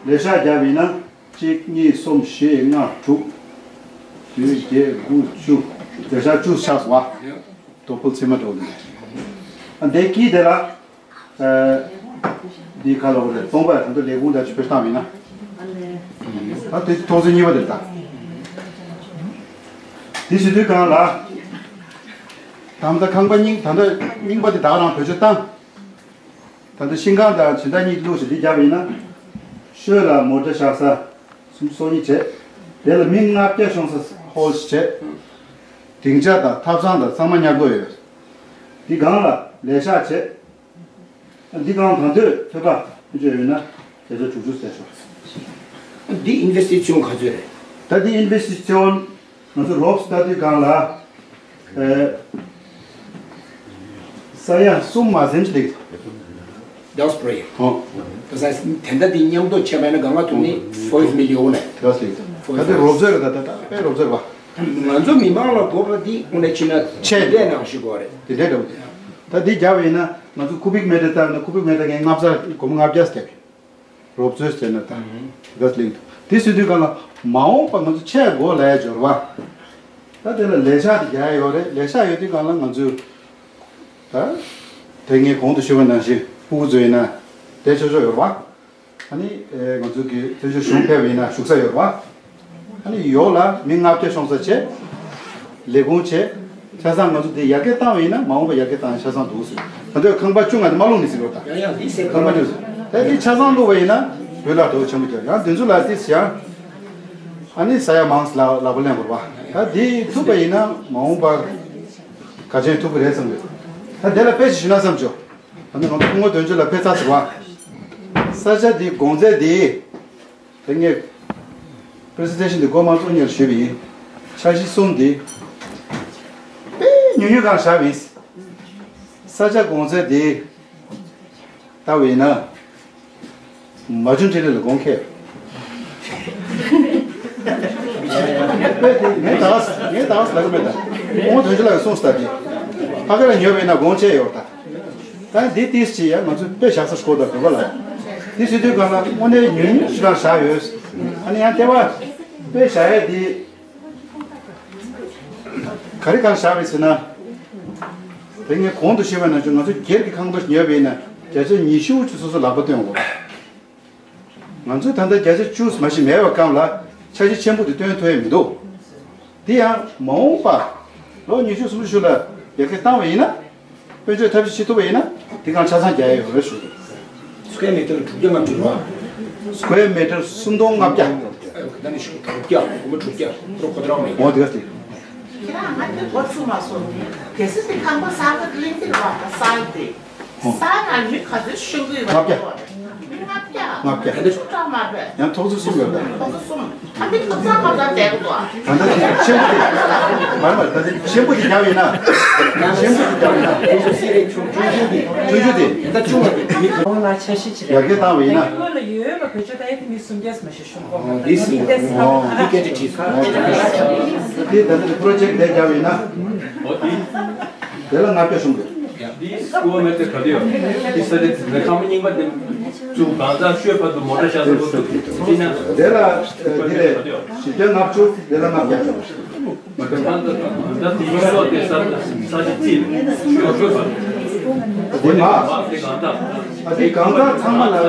ལས་ཤག་བརྒྱབ་ཡིན་ན། གཅིག་གཉིས་གསུམ་བཞི་ལྔ་དྲུག་བདུན་བརྒྱད་དགུ་བཅུ། ལས་ཤག་བཅུ་ཆགས་སོང་བ། དོ་ཕུལ་ཚེ་མ་འགྲོ་ནས། ཨ་འདས་ཀྱི་དེ་ལ། ཨ། འདི་ག་ལ་འོ་རེད། སྟོང་པ་ད་ལྟ་ལས་ཁུངས་དང་ཅིག་ཕེབས་སྟངས་ཡིན་ན། ད་དེ་ཐོག་བརྩེགས་གཉིས་པ་དེ་ལྟ། དེ་བྱེད་དུས་སྒང་ལ། ད་ལྟ་ཁང་པ་རྙིང་ད་ལྟ་རྙིང་པ་དེ་ད་ག་རང་བེད་སྤྱོད་བཏང་། ད་ལྟ་ཤིང་ཁང་དང་བྱེ་མདའ་གཉིས་བླུགས་ཤིང་འདི་བརྒྱབ་ཡིན་ན། ཤོད་ལ་མོ་ཊ་བཞག་ས་སུམ་ཅུ་སོ་གཉིས་བྱས། དེ་ལ་མི་ལྔ་བརྒྱ་ཤོང་ས་ཧོལ་ཞིག་བྱས། སྡིངས་ཆ་དང་ཐབ་ཚང་དང་ཚང་མ་ཉར་དགོས་ཡོད། འདི་སྒང་ལ་ལས་ཤག་བྱས། འདི་སྒང་ད་དུང་ཐོད་པ་ཕུལ་རྒྱུ་ཡོད་ན་བརྒྱ་ཆ་དྲུག་ཅུ་ཟེར་ཤོག་འདི་ཨིན་ཝེ་སི་ཊི་སི་ཅོན་ག་ཚོད་རེད། ད་འདི་ཨིན་ཝེ་སི་ཊི་སི་ཅོན། ང་ཚོ་རོབ་སི་ལྟ་དུས་སྒང་ལ། ཨེ། ས་ཡ་གསུམ་མ་ཟིན་ཅི་ལེགས། That's great. ཨོ། ད་ས་དེ་འདྲ་དེ་མཉམ་དུ་ཆད་པ་ཡིན་ན་གང་ལ་ཐུག་ནི་five million ནས། That's great. ད་དེ་རོབ་ཚོད་རེད། ད་ད་ད་དཔེ་རོབ་ཚོད་རེད་པ། ང་ཚོ་མི་མང་ལ་དགོས་པ་འདི་དངོས་གནས་ཕྱིན་ན་ཆད་དེ་ནང་ཞིག་དགོས་རེད། དེ་འདྲ་འདྲ་བོ་དེ། ད་འདི་རྒྱབ་ཡིན་ན་ང་ཚོ་ཀུ་བིག་མི་ཊར་ལྟར་ན་ཀུ་བིག་མི་ཊར་ངས་ལྔ་བརྒྱ་སྒོར་མོ་ལྔ་བརྒྱ་བརྒྱབ། རོབ་ཚོད་ཟེར་ན་ད། ཨུ་ཧུ། ག་ལེགས་འདུག་དེ་ཟེར་དུས་སྒང་ལ་མ་འོངས་པ་ང་ཚོ་ཆེད་དགོས་ལ་ཡ་འབྱོར་བ། ད་དེ་ལ་ལས་ཤག་དེ་རྒྱག་ཡ་ཡོད་རེད། ལས་ཤག་ཡོད་དུས་སྒང་ལ་ང་ཚོས། ད། དེ་ངས་གོང་དུ་ཞུས་པ་ནང་བཞིན་སྤུ་གུ་ཚོ་ཡིན་ན་དེ་ཆོག་ཆོག་ཡོད་རེད་བ། ཨ་ནི་ཨེ་ང་ཚོ་གི་དེ་ཆོག་གཞུང་ཕེབས་ཡིན་ན་བཞུགས་ས་ཡོད་རེད་བ། ཨ་ནི་ཡོག་ལ་མི་ལྔ་བརྒྱ་ཤོང་ས་བྱས། ལས་ཁུངས་བྱས། ཆ་ཚང་ང་ཚོ་འདི་ཡར་རྒྱས་བཏང་བ་ཡིན་ན་མ་འོངས་པ་ཡར་རྒྱས་བཏང་ཡ་ཆ་ཚང་འདུག་ཟེར། ད་ལྟ་ཁང་པ་བཅུ་ལྔ་དེ་མ་བླུགས་ནི་ཟེར་བ་དང་། ཡང་ཡང་འདི་ཟེར་ཁང་པ་བཅུ་ཟེར། ད་འདི་ཆ་ཚང་བླུགས་པ་ཡིན་ན་བོད་ལ་དོ་ཆེན་པོ་རྒྱག་ཡང་དེ་ཚོ་ལ་ཏིས་ཡང་། ཨ་ནི་ས་ཡ་མང་ལ་ལག་པ་ལེན་དགོས་པ། ད་འདི་ཐུབ་པ་ཡིན་ན་མ་འོངས་པར་ག་ཅན་ཐུབ་ཀྱི་རེད་བསམ་གི། ད་དེ་ལ་དཔེ་ཞིག་ཞུ་ན་བསམ་བྱུང་། ད་ནི་ང་ཚོ་སྐུ་ངོ་དོན་གཅོད་ལ་ཕེབས་ཚར་ཟེར་བ། ས་ཆ་འདི་གོང་ཚད་འདི། དེ་ངས་པི་རི་སེན་ཊེ་ཤན་འདི་འགོ་མ་བཙུགས་སྔོན་ཞུས་པ་ཡིན། འཆར་གཞི་གསུམ་འདི་དཔེ་ཉུང་ཉུང་སྒང་བཞག་པ་ཡིན། ས་ཆ་གོང་ཚད་འདི་ལྟ་བ་ཡིན་ན། མ་བྱུང་འཕྲིན་ལས་ལ་དགོངས་འཁེལ། དཔེ་དེ་ངས་ད་ངས་ད་ལབ་གི་མེད་ད། ཁོང་དོན་ཆེ་ལ་གསུངས་ས་དེ། ཕ་གི་ལ་ཉོས་པ་ཡིན་ན་དགོངས་འཁེལ་ཡོད་ད། ད་འདི་ཏིས་ཅི་ཡ་ང་ཚོས་དཔེ་བཞག་ས་སྐོར་དང་དགོས་པ་ལ། འདི་ཟེར་དུས་སྒང་ལ་དངོས་གནས་ཉུང་ཉུང་ཞིག་ལ་བཞག་ཡོད། ཨ་ནི་ཡང་ལྟེ་བ་དཔེ་བཞག་ཡས་འདི་ག་རེ་གང་བཞག་རེད་ཟེར་ན། དེ་ངས་གོང་དུ་བཤད་པ་ནང་བཞིན་ང་ཚོ་སྒེར་གྱི་ཁང་པ་ཉོས་པ་ཡིན་ན་བརྒྱ་ཆ་ཉི་ཤུ་ཅིག་སོ་སོ་ལག་པ་སྟོན་དགོས། ང་ཚོས་ད་ལྟ་བརྒྱ་ཆ་བཅུ་མ་ཞིག་མེད་པའི་སྒང་ལ་འཆར་གཞི་ཆེན་པོ་དེ་བཏོན་ཐུབ་ཡས་མི་འདུག་དེ་ཡང་མ་འོངས་པ་ལོ་ཉི་ཤུ་སུམ་ཅུ་ལ་ཡར་རྒྱས་བཏང་བ་ཡིན་ན། དཔལ་འབྱོར་ཐབས་ཤེས་བྱེད་ཐུབ་པ་ཡིན་ན་དེ་གང་ཆ་ཚང་རྒྱག་ཡས་ཡོད་རེད་ཞུ། སི་ཀུ་ཝེར་མི་ཊར་དྲུག་བརྒྱ་ལྔ་བཅུ་རེད་བ། སི་ཀུ་ཝེར་མི་ཊར་སུམ་སྟོང་ལྔ་བརྒྱ། ད་ནི་ཞུ་དྲུག་བརྒྱ། སྒོར་མོ་དྲུག་བརྒྱ། ཁོ་རང་ཁོ་ཐག་རང་མེད། འོ་དེ་ག་དེ། ཁྱེད་རང་ང་དེ་གོ་ཚུགས་མ་སོང་། གལ་སྲིད་དེ་ཁང་པ་གསར་པ་གླིང་དེ་རེད་བ། གསར་དེ། ཨོ། གསར་ན་མི་ག་ཚོད་ཤོང་གི་ཡོད་པ། ལྔ་བརྒྱ། མི་ལྔ་བརྒྱ། ལྔ་བརྒྱ། ད་ལྟ་ཆུ་ཚགས་མ་རེད། ཡང་ཐོག་བརྩེགས་གསུམ་ཡོད་པས། ཐོག་བརྩེགས་གསུམ། ཨ་ནི་ཐོག་བརྩེགས་ཁ་བརྡ་བྱས་གི་འདུག་ཨ། ད་ལྟ་དེ་ཆེན་པོ་དེ། མ་རེད་མ་རེད། ད་ལྟ་ཆེན་པོ་དེ་རྒྱག་ཡིན་ན། ཆེན་པོ་དེ་རྒྱག་ཡིན་ན། ཆུང་ཆུང་དེ། ཆུང་ཆུང་དེ། ད་ཆུང་བ་དེ་མི་ཁོང་ལ་ཆ་ཤས་ཅི་རེད། ཡར་རྒྱས་བཏང་བ་ཡིན་ན། དེ་སྔོན་ལ་ཡོད་པ་བེད་སྤྱོད་བཏང་ཡས་དེ་མི་སུམ་བརྒྱ་ཙམ་ཞིག་ཤོང་གོ། འདི་སུམ་བརྒྱ། འདི་སྐད་ཆ་དྲིས་སོང་། དེ་ད་ལྟ་པྲོ་ཇེཀ་དེ་རྒྱག་ཡིན་ན། འོ་དེ། དེ་ལ་ལྔ་བརྒྱ་ཤོང་གི། འདི་སྐུ་མེད་དེ་ག་དུས་ཡོད། འདི་ས་དེ་ཁང་པ་རྙིང་པ་དེ་ཚུར་གང་ཟག་ཤོད་བར་དུ་མོ་ཊ་ཤ་ཚ་པོ་འདུག་དེ་ན་དེ་ལ་དེ་ལས་བཞི་བརྒྱ་ལྔ་བཅུ། དེ་ལ་ལྔ་བརྒྱ། མ་གཏོགས་ད་དེ་ཡོད་སོགས་དེ་ས་ས་ཞིག་རྩིས་ཤོད་ཤོད་པ། དེ་མ། དེ་གང་ཟག་ཨ་དེ་གང་ཟག་ཚང་མ་ལ་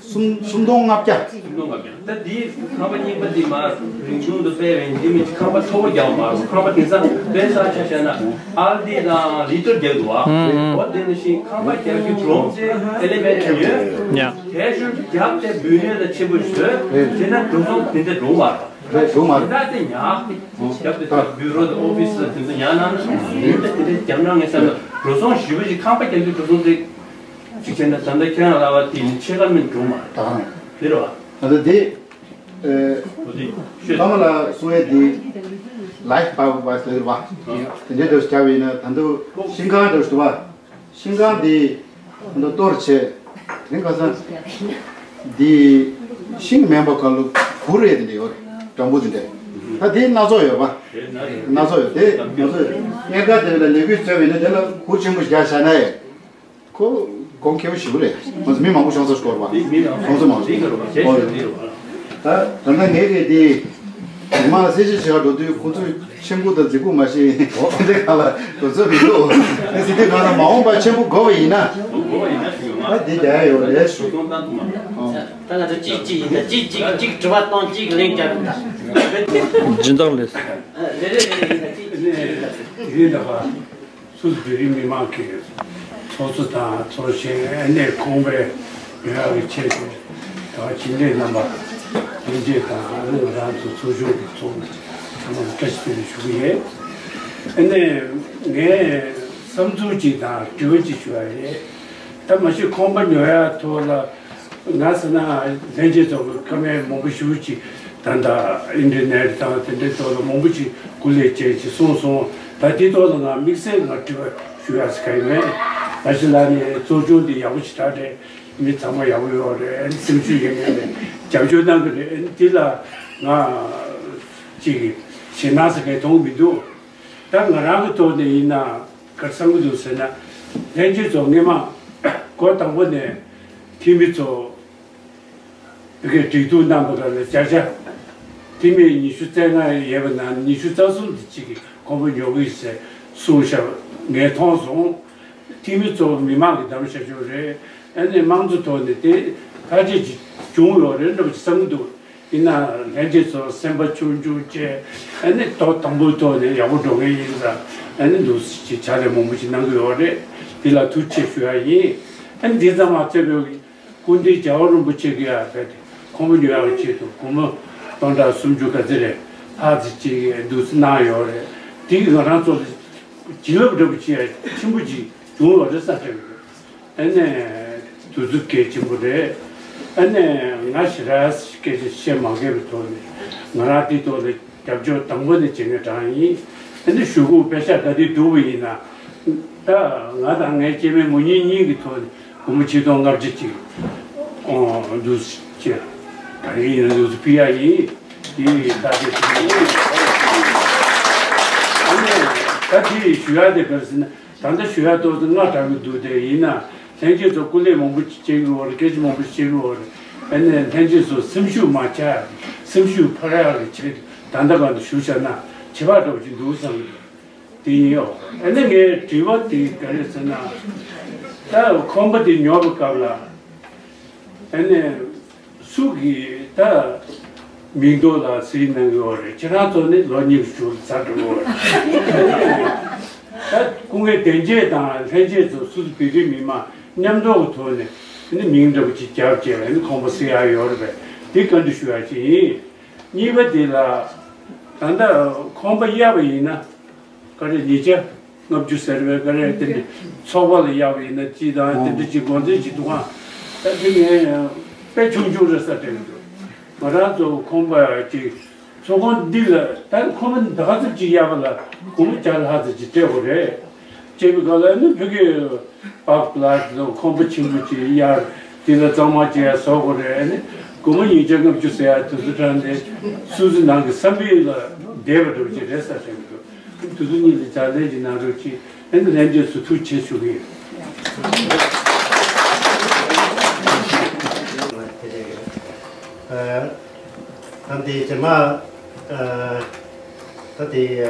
སུམ་སུམ་སྟོང་ལྔ་བརྒྱ། སུམ་སྟོང་ལྔ་བརྒྱ། ད་འདི་ཁང་པ་རྙིང་པ་འདི་མར་རིང་ཐུང་དུ་སྤེལ་བའི་འདི་མི་ཁང་པ་མཐོ་པོ་རྒྱག་མ་རུང་། ཁང་པ་དེང་སང་དཔེ་ས་ཆ་བཞག་ན་ཨལ་ཌི་དང་ལི་ཏོར་རྒྱག་འདུག་ཨ། ཨང་། འོ་དེ་ནང་བཞིན་ཁང་པ་རྒྱག་རྒྱུ་གྲོང་ཚོའི་ཨེ་ལི་མེན་ཊི་ཡོད། ཡ། དེ་ཤུལ་རྒྱབ་དེ་འབུལ་ནས་ལ་ཆེན་པོ་བཟོས། དེ་ན་འགྲོ་སོང་དེ་འདྲ་འགྲོ་མ་རེད། རེད། འགྲོ་མ་རེད། ད་དེ་ཉག་རྒྱབ་དེ་བུ་རོ་དང་ཨོ་ཕི་སི་དེ་ཚོ་ཉག་ནང་ནས་དེ་འདྲ་རྒྱབ་ན་ངས་བསམ་ན་འགྲོ་སོང་ཞེ་པོ་ཞིག་ཁང་པ་རྒྱག་རྒྱུ་འགྲོ་སོང་དེ། གཅིག་བྱས་ན་ད་ལྟ་ཁྱེད་རང་ལབ་པ་དེ་ནི་ཕྱེད་ཀ་མིན་འགྲོ་མ་རེད། ད་ག་རང་རེད། དེ་རེད་བ། ད་ལྟ་དེ། ཨེ། འོ་དེ་ཤོད། ཨ་མ་ལགས་གསུང་ཡས་དེ། ལའིཕ་པ་བ་ཟེར་བ། དེ་འདྲའི་འདྲ་བོ་རྒྱག་པ་ཡིན་ན་ད་དུང་ཤིང་ཁང་འདྲ་བོ་ཞིག་འདུག་བ། ཤིང་ཁང་དེ་ད་དུང་གཏོར་བྱས། དེ་རིང་ཁ་སང་། འདི་ཤིང་མེད་པ་ག་ལུ་གུར་རེད་དེ་འདྲ་ཡོད་རེད། སྦྲང་བུ་དེ་འདྲ། ད་དེ་སྣ་ཚོགས་ཡོད་པ། སྣ་ཚོགས་ཡོད་དེ་སྣ་ཚོགས་ཡོད། གཉེར་ཁ་དེ་ལ་ལས་འགུལ་བྱས་པ་ཡིན་ན་དེ་ལ་གུར་ཆེན་པོ་ཞིག་རྒྱག་བཞག་ན་ཡང་། ཁོ་གོང་ཁེ་པོ་ཞིག་རེད། ང་ཚོ་མི་མང་པོ་ཤོང་ས་སྐོར་བ། མི་མང་པོ་ཤོང་ས་མང་པོ་ཞིག་རེད་བ། ད་ད་ལྟ་ངས་རེད་དེ། མི་མང་ལ་གསལ་བཤད་བྱེད་ག་འགྲོ་དུས་ཁོ་ཚོས་ཆེན་པོ་དང་རྫིག་པོ་མ་ཤེས། འོ་དེ་ག་ལ་འགྲོ་ཚོད་མི་འདུག་དེ་སྲིད་དེ་ག་ལ་མ་འོངས་པ་ཆེན་པོ་དགོས་པ་ཡིན་ན། ད་དེ་རྒྱག་ཡ་ཡོད་རེད་ཞུ། ད་ང་ཚོ་གཅིག་གཅིག་ཡིན་ད་གཅིག་གཅིག་གཅིག་དྲི་བ་གཏོང་གཅིག་ལན་རྒྱག་རེད་ད། སྦྱིན་བདག་ལས། རེ་རེ་རེ་རེ་ཡིན་ད་གཅིག་གཅིག་ཡིན་ད། ཡིན་ད་པ། སུད་བོད་རིགས་མི་མང་གི་ཚོགས་གཙོ་དང་ཚོགས་གཞོན། ཨ་ནེ་ཁོང་པའི་ཡོད་ཡག་གི་ཆེད་དུ་ད་ཕྱི་འབྲེལ་རྣམ་པ་ལྷན་རྒྱས་དང་། ཨ་ནེ་ང་རང་ཚོ་ཚོགས་ཆུང་གི་ཚོགས་ཚང་མ་ལ་བཀྲ་ཤིས་བདེ་ལེགས་ཞུ་གི་ཡོད། ཨ་ནེ་ངས་བསམ་ཚུལ་གཅིག་དང་དྲི་བ་གཅིག་ཞུ་ཡ་རེད། ད་མ་གཞི་ཁང་པ་ཉོ་ཡ་ཐོག་ལ། ང་ཟེར་ན་ལྷན་རྒྱས་ཚོ་གི་ཁ་མེད་མང་པོ་ཞུ་ཅིག་ད་ལྟ་ཨིན་ཊར་ནེཊ་དང་དེ་འདྲའི་ཐོག་ལ་མང་པོ་ཅིག་སྐུ་ལས་བྱས་ཅིག་གསུངས་སོང་། ད་དེ་ཐོག་ལ་ང་དམིགས་བསལ་ང་དྲི་བ་ཞུ་ཡ་ཟེར་ག་ཡིན་མེད། ད་ཕྱི་ལ་ནས་གཙོ་སྐྱོང་དེ་ཡག་པོ་ཞིག་དྲག་རེད། མི་ཚང་མ་ཡག་པོ་ཡོད་རེད། སེམས་ཤུགས་ཡོད་མཁན་རེད། རྒྱབ་སྐྱོར་གནང་གི་རེད། དེ་ལ་ང་ཅིག་ཞེད་སྣང་ཟེར་མཁན་མཐོང་གི་མི་འདུག་ད་ང་རང་གི་ཐོག་ནས་ཡིན་ན། ག་རེ་བསམ་གྱི་འདུག་ཟེར་ན། ལྷན་རྒྱས་ཚོ་སྔོན་མ་འགོ་དང་པོ་ནས་འཐུས་མི་ཚོ་བོད་སྐད་སྒྲིག་འཛུགས་གནང་པ་ག་ལ་བརྒྱ་ཆ་འཐུས་མི་ཉི་ཤུ་རྩ་ལྔ་ཡོད་པ་ནང་ཉི་ཤུ་རྩ་གསུམ་དེ་གཅིག་གིས་ཁོང་པ་ཉོ་གི་ཟེར་གསུངས་ཤག་ངས་མཐོང་སོང་། འཐུས་མི་ཚོ་མི་མང་གི་འདམ་བྱ་ཆོག་རེད། ཨ་ནི་དམངས་གཙོ་ཐོག་ནས་དེ་ཐག་གཅོད་ཅིག་བྱུང་ཡོད་རེད་འདྲ་པོ་ཅིག་བསམ་གྱི་འདུག་ཡིན་ན་ལྷན་རྒྱས་ཚོ་སེམས་པ་ཆུང་ཆུང་བྱས། ཨ་ནི་ཐོག་དང་པོའི་ཐོག་ནས་ཡག་པོ་འགྲོ་མཁན་ཡིན་ཙང་། ཨ་ནི་འདུག་སེ་ཕྱག་ལས་མང་པོ་ཞིག་གནང་གི་ཡོད་རེད། འདི་ལ་ཐུགས་རྗེ་ཆེ་ཞུ་ཡ་ཡིན། ཨ་ནི་འདི་ཙམ་མ་ཚད་པའི་སྐུ་མདུན་རྒྱལ་བ་རིན་པོ་ཆེ་གིས་ཡ་རྦད་དེ་ཁོང་པ་ཉོ་ཡག་གི་ཆེད་དུ་སྒོར་མོ་སྟོང་ཕྲག་སུམ་ཅུ་ག་ཚོད་རེད་ལྷག་ཙམ་ཅིག་འདུག་སེ་གནང་ཡོད་རེད། དེ་གིས་ང་རང་ཚོ་ལ་བྱིན་རླབས་འདྲ་པོ་ཅིག་ཡ་ཆེན་པོ་ཅིག་བྱུང་ཡོད་རེད་བསམ་བསྡད་ཡོད། ཨ་ནི་དུས་ཚོད་གལ་ཆེན་པོ་རེད། ཨ་ནི་ང་ཞེ་དྲག་སྐད་ཆ་བཤད་མ་དགོས་པའི་ཐོག་ནས་ང་རང་འདི་ཐོག་ལ་རྒྱབ་སྐྱོར་དང་པོ་ནས་བྱེད་མཁན་རང་ཡིན། ཨ་ནི་ཞུ་སྒོ་པེ་ཤག་ག་དུས་བསྡུ་བ་ཡིན་ན། ད་ང་དང་ངའི་སྐྱེ་དམན་མོ་གཉིས་གཉིས་ཀྱི་ཐོག་ནས་སྒོར་མོ་ཆིག་སྟོང་ལྔ་བརྒྱ་ཅིག་ཨོ་འདུག་སེ་བྱས། ད་རེས་ཡིན་ན་འདུག་སེ་ཕུལ་ཡ་ཡིན། དེ་ཡིན་ད་དེ་ཞུ་ཡ་ཡིན། ཨ་ནི་ད་དེ་ཞུ་ཡ་དེ་ག་རེ་ཟེར་ན། ད་ལྟ་ཞུ་ཡ་ཏོག་ཙམ་སྔ་དྲགས་ཀྱི་འདུག་དེ་ཡིན་ན་ལྷན་རྒྱས་ཚོ་སྐུ་ལས་མང་པོ་ཅིག་བྱེད་ཀྱི་ཡོད་རེད། སྐད་ཆ་མང་པོ་ཅིག་བཤད་ཀྱི་ཡོད་རེད། ཨ་ནི་ལྷན་རྒྱས་ཚོ་སེམས་ཤུགས་མ་ཆག་ཡ་རེད། སེམས་ཤུགས་འཕར་ཡ་གི་ཆེད་དུ་ད་ལྟ་གང་དུ་ཞུ་བྱ་ན་བྱེད་པ་འདྲ་པོ་ཅིག་འདུག་བསམ་གྱི་འདུག་དེ་ཡིན་ཡོད། ཨ་ནི་ངའི་དྲི་བ་དེ་ག་རེ་ཟེར་ན། ད་ཁང་པ་དེ་ཉོ་བའི་སྐབས་ལ་ཨ་ནི། སུ་གིས་ད་མིང་ཐོ་ལ་གཟིགས་གནང་གི་ཡོད་རེད། ཁྱེད་རང་ཚོ་ནི་ལོ་གཉིས་ཀྱི་གཞུག་ལ་ཚར་འགྲོ་གི་ཡོད་རེད། ད་སྐུ་ངལ་བདེ་འཇགས་དང་ལྷན་རྒྱས་ཚོ་སུད་སི་བོད་རིགས་མི་མང་མཉམ་འགྲོགས་ཀྱི་ཐོག་ནས་ནི་མིང་འདྲ་པོ་ཅིག་རྒྱབ་བྱས་ནི་ཁང་པ་གཟིགས་ཡག་ཡོད་རེད་པས། འདི་བཀའ་འདྲི་ཞུ་ཡག་ཅིག་ཡིན། གཉིས་པ་འདི་ལ་ད་ལྟ་ཁང་པ་གཡར་བ་ཡིན་ན། ག་རེ་ཉིས་བརྒྱ་ལྔ་བཅུ་ཟེར་བའི་ག་རེ་དེ་འདྲ་ཚོགས་པ་ལ་གཡར་བ་ཡིན་ན་ཅི་དང་དེ་འདྲ་ཅིག་དགོངས་ཚུལ་ཅིག་འདུག་ཨང་། ད་དེ་ངས་ དཔེ་ཆུང་ཆུང་རེད་ས་དྲན་གྱི་འདུག་ང་རང་ཚོ་ཁང་པ་ཅིག་ཚོགས་ཁང་འདི་ལ་ད་ཁང་པ་འདི་ག་ཚོད་ཅིག་གཡར་བ་ལ་སྒོར་མོ་བརྒྱ་ལྷག་ཙམ་ཅིག་སྤྲད་དགོས་རེད། བྱས་པའི་སྐབས་ལ་ནི་བོད་ཀྱི་པག་པ་ལ་ཁང་པ་ཆེན་པོ་ཅིག་གཡར། དེ་ལ་གཙང་མ་ཅིག་ཡར་བཟོ་དགོས་རེད། ཨ་ནི་སྒོར་མོ་ཉིས་བརྒྱ་ལྔ་བཅུ་ཟེར་ཡ་དེ་ཚོ་དྲངས་ཏེ་སོ་སོའི་ནང་གི་བསམ་པའི་ལ་བསྡད་པ་འདྲ་བོ་ཅིག་རེད་ས་དྲན་གྱི་འདུག་དེ་ཚོ་གཉིས་ལ་ཕྱག་ལས་ཅིག་གནང་རོགས་གྱིས། ཨ་ནི་ལྷན་རྒྱས་སུ་ཐུགས་རྗེ་ཆེ་ཞུ་གི་ཡོད། ད་འདི་རྗེས་མ་ད་འདི་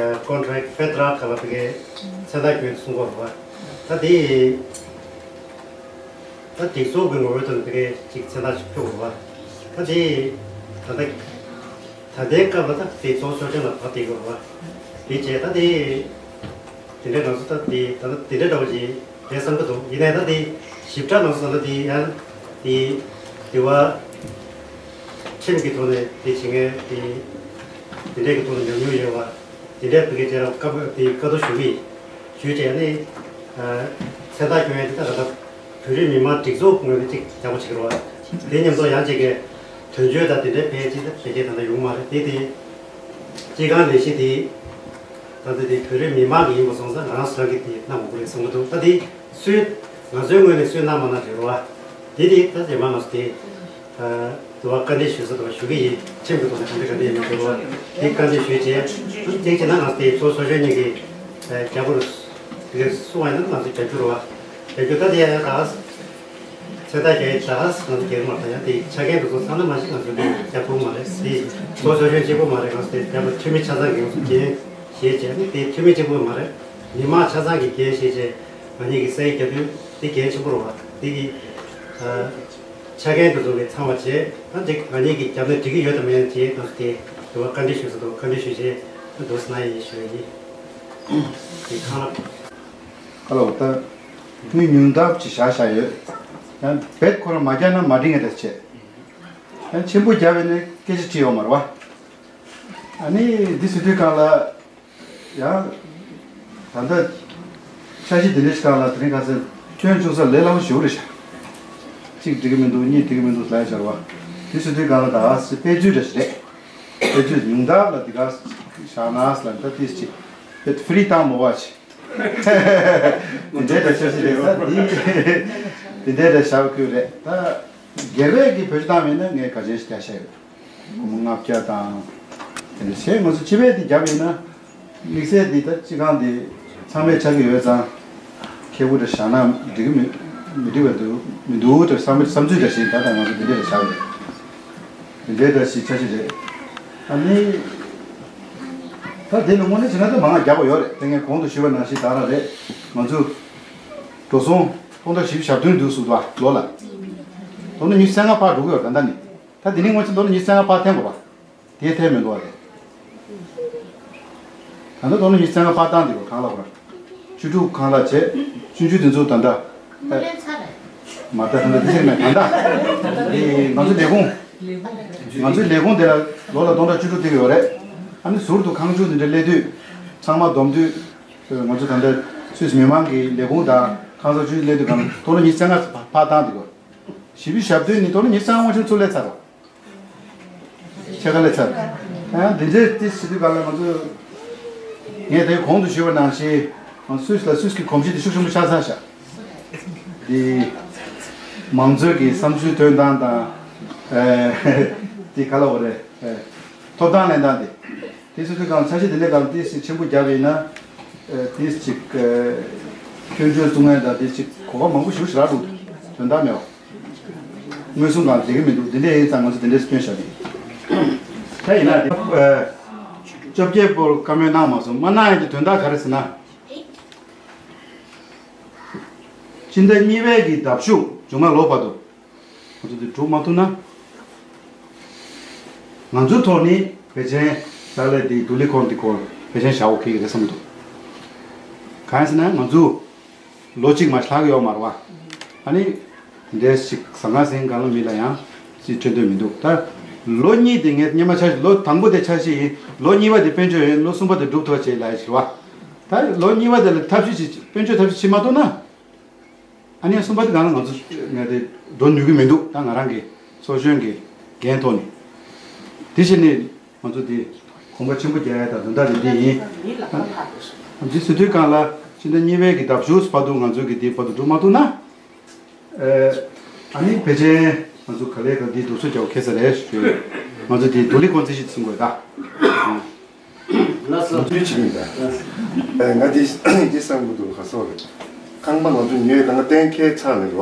ཀོན་ཊེག་ཕེ་ཏྲ་ཁ་ལ་བི་གའི་མཚན་རྟགས་སྐྱོན་གསུང་གོ་ར། ད་འདི་ད་སྒྲིག་འཛུགས་ཀྱི་ངོ་བོའི་ཐོག་ནས་བི་གའི་ཅིག་མཚན་རྟགས་ཤིག་ཕུལ་གོ་ར། ད་འདི་ད་ད། ད་ལྟའི་སྐབས་ལ་ད་དེ་གཙོ་བོ་ཕྱོགས་ཅན་ལ་བབས་བསྡད་ཡོད་རེད་བ། དེ་བྱས་ད་དེ་དེ་འདྲའི་ནང་སོ་ད་དེ་ད་ལྟ་དེ་འདྲའི་འདྲ་བོ་ཅིག་རེད་བསམ་གྱི་འདུག་ཡིན་ནའི་ད་དེ་ཞིབ་ཕྲ་ནང་སོ་ད་ལྟ་དེ་ཡང་དེ་དེ་བ་ཁྲིམས་ཀྱི་ཐོག་ནས་དེ་བྱེད་མཁན་དེ་དེ་འདྲའི་གི་ཐོག་ནས་ཉམས་མྱོང་ཡོད་བ། དེ་འདྲའི་བོད་སྐད་ཅེས་རང་བཀའ་དེ་བཀའ་བསྡུར་ཞུ་གི་ཞུས་བྱས་ནས་མཚན་རྟགས་སྐྱོན་ཡས་དེ་ད་ག་ད། བོད་རིགས་མི་མང་སྒྲིག་འཛུགས་ངོས་ནས་ཅིག་རྒྱག་པ་བྱེད་ཀྱི་རེད་བ། དེ་མཉམ་དུ་ཡང་ཅིག་གི་དོན་གཅོད་དང་དེ་འདྲའི་ཕལ་ཆེར་ཕལ་ཆེར་ད་ལྟ་ཡོང་མ་རེད་དེ་དེ། སྤྱི་ཁང་ལས་གཞི་དེ་ད་ལྟ་དེ་བོད་རིགས་མི་མང་གི་ཡིན་པ་སོང་ཙང་ང་རང་སོ་རང་གིས་དེ་གནང་དགོས་ཀྱི་རེད་བསམ་གྱི་འདུག་ད་དེ་སུས་ང་ཚོའི་ངོས་ནས་སུས་གནང་མ་གནང་རེད་བ། དེ་དེ་ད་རྗེས་མ་ང་ཚོ་དེ་དུ་བ་བཀའ་འདྲི་ཞུ་ས་དུ་བ་ཞུ་གི་ཡིན། ཁྲིམས་ཀྱི་ཐོག་ནས་ག་འདྲ་ག་འདྲ་ཡིན་མིན་དེ་བ་དེ་བཀའ་འདྲི་ཞུས་རྗེས་ཅིག་བྱས་ན་ང་ཚོ་དེ་ཚོ་སོ་སོའི་གཉིས་ཀྱི་རྒྱ་པོར་དེ་གསུང་བ་ཡིན་ན་ང་ཚོ་རྒྱབ་སྐྱོར་བ། རྒྱབ་སྐྱོར་ད་དེ་ཡང་ཡང་ད། ཚེ་ད་རྒྱ་ཡི་ད་ང་ཚོ་རྒྱལ་མ་ད་ཡང་དེ་ཆ་རྐྱེན་དུ་ཚོ་ཚང་ན་མ་ཞིག་ང་ཚོ་འདི་རྒྱབ་ཐུབ་མ་རེད་དེ། ཚོ་སོ་སོའི་གཅིག་པོ་མ་རེད། ང་ཚོ་དེ་རྒྱབ་པ་འཐུས་མི་ཆ་ཚང་གི་ང་ཚོ་འགན་བཞེས་བྱས་ནི་དེ་འཐུས་མི་གཅིག་པོ་མ་རེད། མི་མང་ཆ་ཚང་གི་འགན་བཞེས་བྱས་ང་གཉིས་ཀྱི་སའི་རྒྱབ་མདུན་དེ་འགན་ཆེན་པོ་རེད་བ། དེ་གི་ཆ་རྐྱེན་དུ་ཚོ་གི་ཚང་བ་བྱས་ད་ཅིག་ང་གཉིས་ཀྱི་རྒྱབ་ནས་འགྲིག་གི་ཡོད་དམ་མེད་ཅེས་ང་ཚོ་དེ་དུ་བ་བཀའ་འདྲི་ཞུས་ས་དུ་བཀའ་འདྲི་ཞུས་བྱས་ད་དུ་སྣ་ཡིན་ཞུ་ཡ་ཡིན། དེ་ཁང་ར། ཁ་ལོ་ད། དངུལ་ཉུང་མཐའ་ཅིག་བཞག་བཞག་ཡོད། ཡང་བེད་ཁོ་རང་མ་རྒྱག་ན་མ་འགྲིག་ངེས་རེད་བྱས། ཡང་ཆེན་པོ་རྒྱག་པས་ནི་སྐད་ཆ་དྲིས་ཡོད་མ་རེད་བ། ཨ་ནི་འདི་ཟེར་དུས་སྒང་ལ། ཡང་། ད་ལྟ། འཆར་གཞི་འདི་འདྲ་ཞིག་སྒང་ལ་དེ་རིང་ཁ་སང་སྐྱོན་བྱུང་ས་ལས་སླ་པོ་ཞེ་པོ་རེད་ཤག་གཅིག་འགྲིག་གི་མི་འདུག་གཉིས་འགྲིག་གི་མི་འདུག་ལབ་ཡ་ཤར་བ། འདི་ཟེར་དུས་སྒང་ལ་ད་དཔེ་མཛོད་འདྲ་ཞིག་རེད། དཔེ་མཛོད་ཉུང་མཐའ་ལ་འདི་ག་བཞག་ན་ལ་ད་ཏིས་ཅིག་དཔེ་ཧྥི་རི་བཏང་མོ་བ་ཅིག་དེ་འདྲའི་འདྲ་ཤར་ཞིག་རེད་ས་འདི། དེ་འདྲའི་འདྲ་ཤར་ཁུལ་རེད་ད། སྒེར་བས་ཀྱི་བེད་སྤྱོད་བཏང་མེད་ན་ངས་ག་ཅན་ཞིག་རྒྱག་ཤ་ཡོད། སྒོར་མོ་ལྔ་བརྒྱ་དང་། དེ་འདྲ་བྱས་ང་ཚོ་སྤྱི་པས་དེ་བརྒྱབ་ཡིན་ན། དམིགས་བསལ་འདི་ལྟར་སྤྱི་ཁང་འདི་ཚང་མས་ཆགས་ཀྱི་ཡོད་ཙང་། ཁེ་པོ་འདྲ་བཞག་ན་འགྲིག་གི་མི་མི་འགྲིག་པ་འདུག་མི་འདུག་འདྲ་བསམ་བསམ་ཚུལ་འདྲ་ཞིག་ད་ལྟ་ང་ཚོ་འདི་འདྲ་འདྲ་བཞག་ཡོད། འདི་འདྲའི་འདྲ་ཞིག་འཆར་གཞི་རེད། ཨ་ནི། ད་དེ་ལ་དངོས་གནས་བྱས་ན་ད་མང་བ་རྒྱག་པ་ཡོད་རེད་དེ་ངས་གོང་དུ་ཞུས་པ་ནང་བཞིན་ད་རང་རེད། ང་ཚོ་འགྲོ་སོང་སྟོང་ཕྲག་བཞི་བཅུ་ཞེ་བདུན་འདུག་སུ་དུ་ལོ་ལ། དོ་ནུབ་ཉི་ཤུ་རྩ་ལྔ་ཕར་འགྲོ་གི་ཡོད་རེད་ད་ལྟ་ནི། ད་དེ་ནི་སྔོན་ཆད་དོ་ནུབ་ཉི་ཤུ་རྩ་ལྔ་ཕར་འཐེན་དགོས་པ། དེ་ཐལ་མི་འདུག་བ་རེད། ད་ལྟ་དོ་ནུབ་ཉི་ཤུ་རྩ་ལྔ་ཕར་བཏང་འདི་གོ་གང་ལ་གོ་ར། བཅུ་དྲུག་གང་ལ་བྱས། ཆུང་ཆུང་དེ་ཚོ་ད་ལྟ། མ་ལྟ་ད་ལྟ་དེ་ཟེར་མེད་ད་ལྟ། དེ་ང་ཚོ་ལས་ཁུངས། ང་ཚོའི་ལས་ཁུངས་དེ་ལ་ལོ་ལ་སྟོང་ཕྲག་བཅུ་དྲུག་སྟེར་གི་ཡོད་རེད། ཨ་ནི་ཟུར་དུ་ཁང་ཆུང་དེ་འདྲ་སླེབས་དུས། ཚང་མ་བསྡོམས་དུས། ང་ཚོ་ད་ལྟ་སུད་སི་མི་མང་གི་ལས་ཁུངས་དང་ཁང་གསར་ཆུང་ཆུང་སླེབས་དུས་གང་ལ་སྟོང་ཕྲག་ཉི་ཤུ་རྩ་ལྔ་ཕར་བཏང་འདི་གོ། བཞི་བཅུ་ཞེ་བདུན་ནི་སྟོང་ཕྲག་ཉི་ཤུ་རྩ་ལྔ་དངོས་ཆུང་ཚུར་སླེབས་ཚར་རོ། ཕྱེད་ཀ་ལས་ཚར། ཡང་འདི་འདྲའི་ཏི་སི་དུས་སྐབས་ལ་ང་ཚོས། ངས་དེ་གོང་དུ་ཞུས་པ་ནང་བཞིན། སུད་སི་ལ་སུད་སི་གི་གོམས་གཤིས་དེ་ཤུགས་ཆེན་པོ་ཆགས་ཚར་ཤག་འདི། མང་གཙོའི་གི་བསམ་ཚུལ་འདོན་སྟངས་དང་། འདི་ག་ལ་འོ་རེད། ཐོབ་ཐང་ལེན་སྟངས་འདི། དེ་སུད་སི་གང་འཆར་གཞི་དེ་འདྲའི་སྐབས་ཏི་སི་ཆེན་པོ་བརྒྱབ་ཡིན་ན། ཏིས་ཅིག་སྐྱོན་བརྗོད་གསུང་མཁན་དང་ཏིས་ཅིག་གོ་སྐབས་མང་པོ་ཞིག་ཞིག་རག་འདུག་དོན་དག་མེད་པ། མངོན་སུམ་གང་བསྡད་ཀྱི་མི་འདུག་འདི་འདྲ་ཡིན་ཙང་ང་ཚོ་འདི་འདྲས་སྐྱོན་བཞག་གི། ད་ཡིན་ན་འདི། བཅོ་བརྒྱད་པོར་བཀའ་མོལ་གནང་མ་སོང་མ་གནང་ཡ་གི་དོན་དག་ག་རེ་ཟེར་ན། སྤྱི་ཟླ་གཉིས་པའི་གི་ཟླ་གཞུག་མཇུག་མ་ལོག་བར་དུ། ང་ཚོ་འདི་སྒྲུབ་མ་ཐུབ་ན། ང་ཚོའི་ཐོག་ནས་བེ་ཆེན་ཕྱག་ལས་འདི་ལྡུག་ལི་ཁོང་འདི་ཁོ་བེ་ཆེན་བཞག་འོ་ཁེལ་གི་རེད་བསམ་འདུག་གང་ཡིན་ཟེར་ན་ང་ཚོ་ལོ་གཅིག་མ་ལྷག་ཡོད་མ་རེད་བ། ཨ་ནི་འདྲེས་ཞིག་ཟང་ངེ་ཟིང་གང་ལ་མི་ལ་ཡང་ཅི་འཕྲོད་འདོད་མི་འདུག་ད་ལོ་གཉིས་དེ་ངས་སྔོན་མ་འཆར་གཞི་ལོ་དང་པོ་དེ་འཆར་གཞི་ཡིན། ལོ་གཉིས་པ་དེ་དཔལ་འབྱོར་ཡིན། ལོ་གསུམ་པ་དེ་སྒྲུབ་ཐུབ་པ་བྱེད་ལ་ཡ་ཞིག་རེད་བ། ད་ལོ་གཉིས་པ་དེ་ལ་ཐབས་ཤེས་ཅིག་དཔལ་འབྱོར་ཐབས་ཤེས་བྱེད་མ་ཐུབ་ན། ཨ་ནི་གསུམ་པ་དེ་གང་ལ་ང་ཚོ་ངས་དེ་འགྲོ་ནུས་ཀྱི་མི་འདུག་ད་ང་རང་གི་ ཚོགས་གཞོན་གྱི་འགན་ཐོག་ནས། དེ་བཞིན་ནི་ང་ཚོ་འདི་གོམ་པ་ཆེན་པོ་རྒྱག་ཡ་དང་དོན་དག་དེ་འདི་ཡིན། འདི་སྲིད་དུས་སྒང་ལ་ཕྱི་ཟླ་གཉིས་པའི་གི་ཟླ་མཇུག་བར་དུ་ང་ཚོ་གི་འདི་བར་དུ་འགྲོ་མ་ཐུབ་ན། ཨ་ནི་ཕལ་ཆེར་ང་ཚོ་ག་ལེ་ག་འདི་སྡུག་སོ་རྒྱག་ཁེ་ས་རེད་ཞུ། ང་ཚོ་འདི་སྡུག་ལི་གོང་ཚད་ཞིག་ཚུན་དགོས་ད། ལགས་སོ། ང་ཚོའི་ཆེད་ཡིན་ད། ཨེ་ང་འདི་འདི་བསམ་གི་འདུག་ག་སོ་རེད། ཁང་པ་ང་ཚོ་ཉོས་གང་ག་གཏན་འཁེལ་ཚར་ནས་རེད་བ།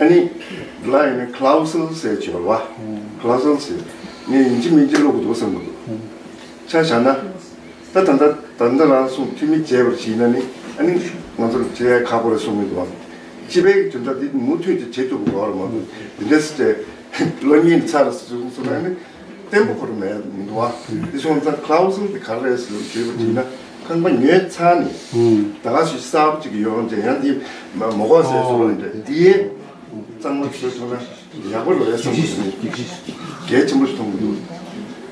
ཨ་ནི་ལ་ཡིན་ན་ཁ་ལའུ་སིལ་ཟེར་བྱས་རེད་བ། ཁ་ལའུ་སིལ་ཟེར་ངས་ཡིན་གཅིག་མིན་གཅིག་ཀློག་གི་འདུག་བསམ་གི་འདུག་ཆ་བཞག་ན། ད་ད་ལྟ་ད་ལྟ་རང་གསུང་འཐུས་མི་བྱས་པར་བྱས་ན་ནི་ཨ་ནི་ང་ཚོར་བྱེད་ཡ་ཁག་པོ་རེད་གསུང་གི་འདུག་བ། སྤྱི་པའི་དོན་དག་འདི་མུ་མཐུད་དུ་བྱེད་ཐུབ་དགོས་པ་རེད་མ་གཏོགས་འདི་འདྲ་སེ་བྱས་ལོ་གཉིས་ཚར་ལ་སུ་གསུང་སོང་ན་ནི། བརྟན་པོ་ཁོ་རང་མེད་མི་འདུག་བ། དེ་སོང་ཙང་ཁ་ལའུ་སིལ་དེ་ག་རེ་རེད་ཟེར་ཞུས་པ་བྱས་ན་ཁང་པ་ཉོས་ཚར་ནས་ད་ག་ཞིག་གསར་པ་ཅིག་ཡོང་རྗེས་ཡང་དེ་མ་མོ་གོ་ཟེར་སོང་རེད་དེ་གཙང་མ་བཟོས་ཐུབ་ན་ཡག་པོ་རེད་བསམ་གྱི་འདུག་གལ་ཆེན་པོ་ཞིག་མཐོང་གི་འདུག་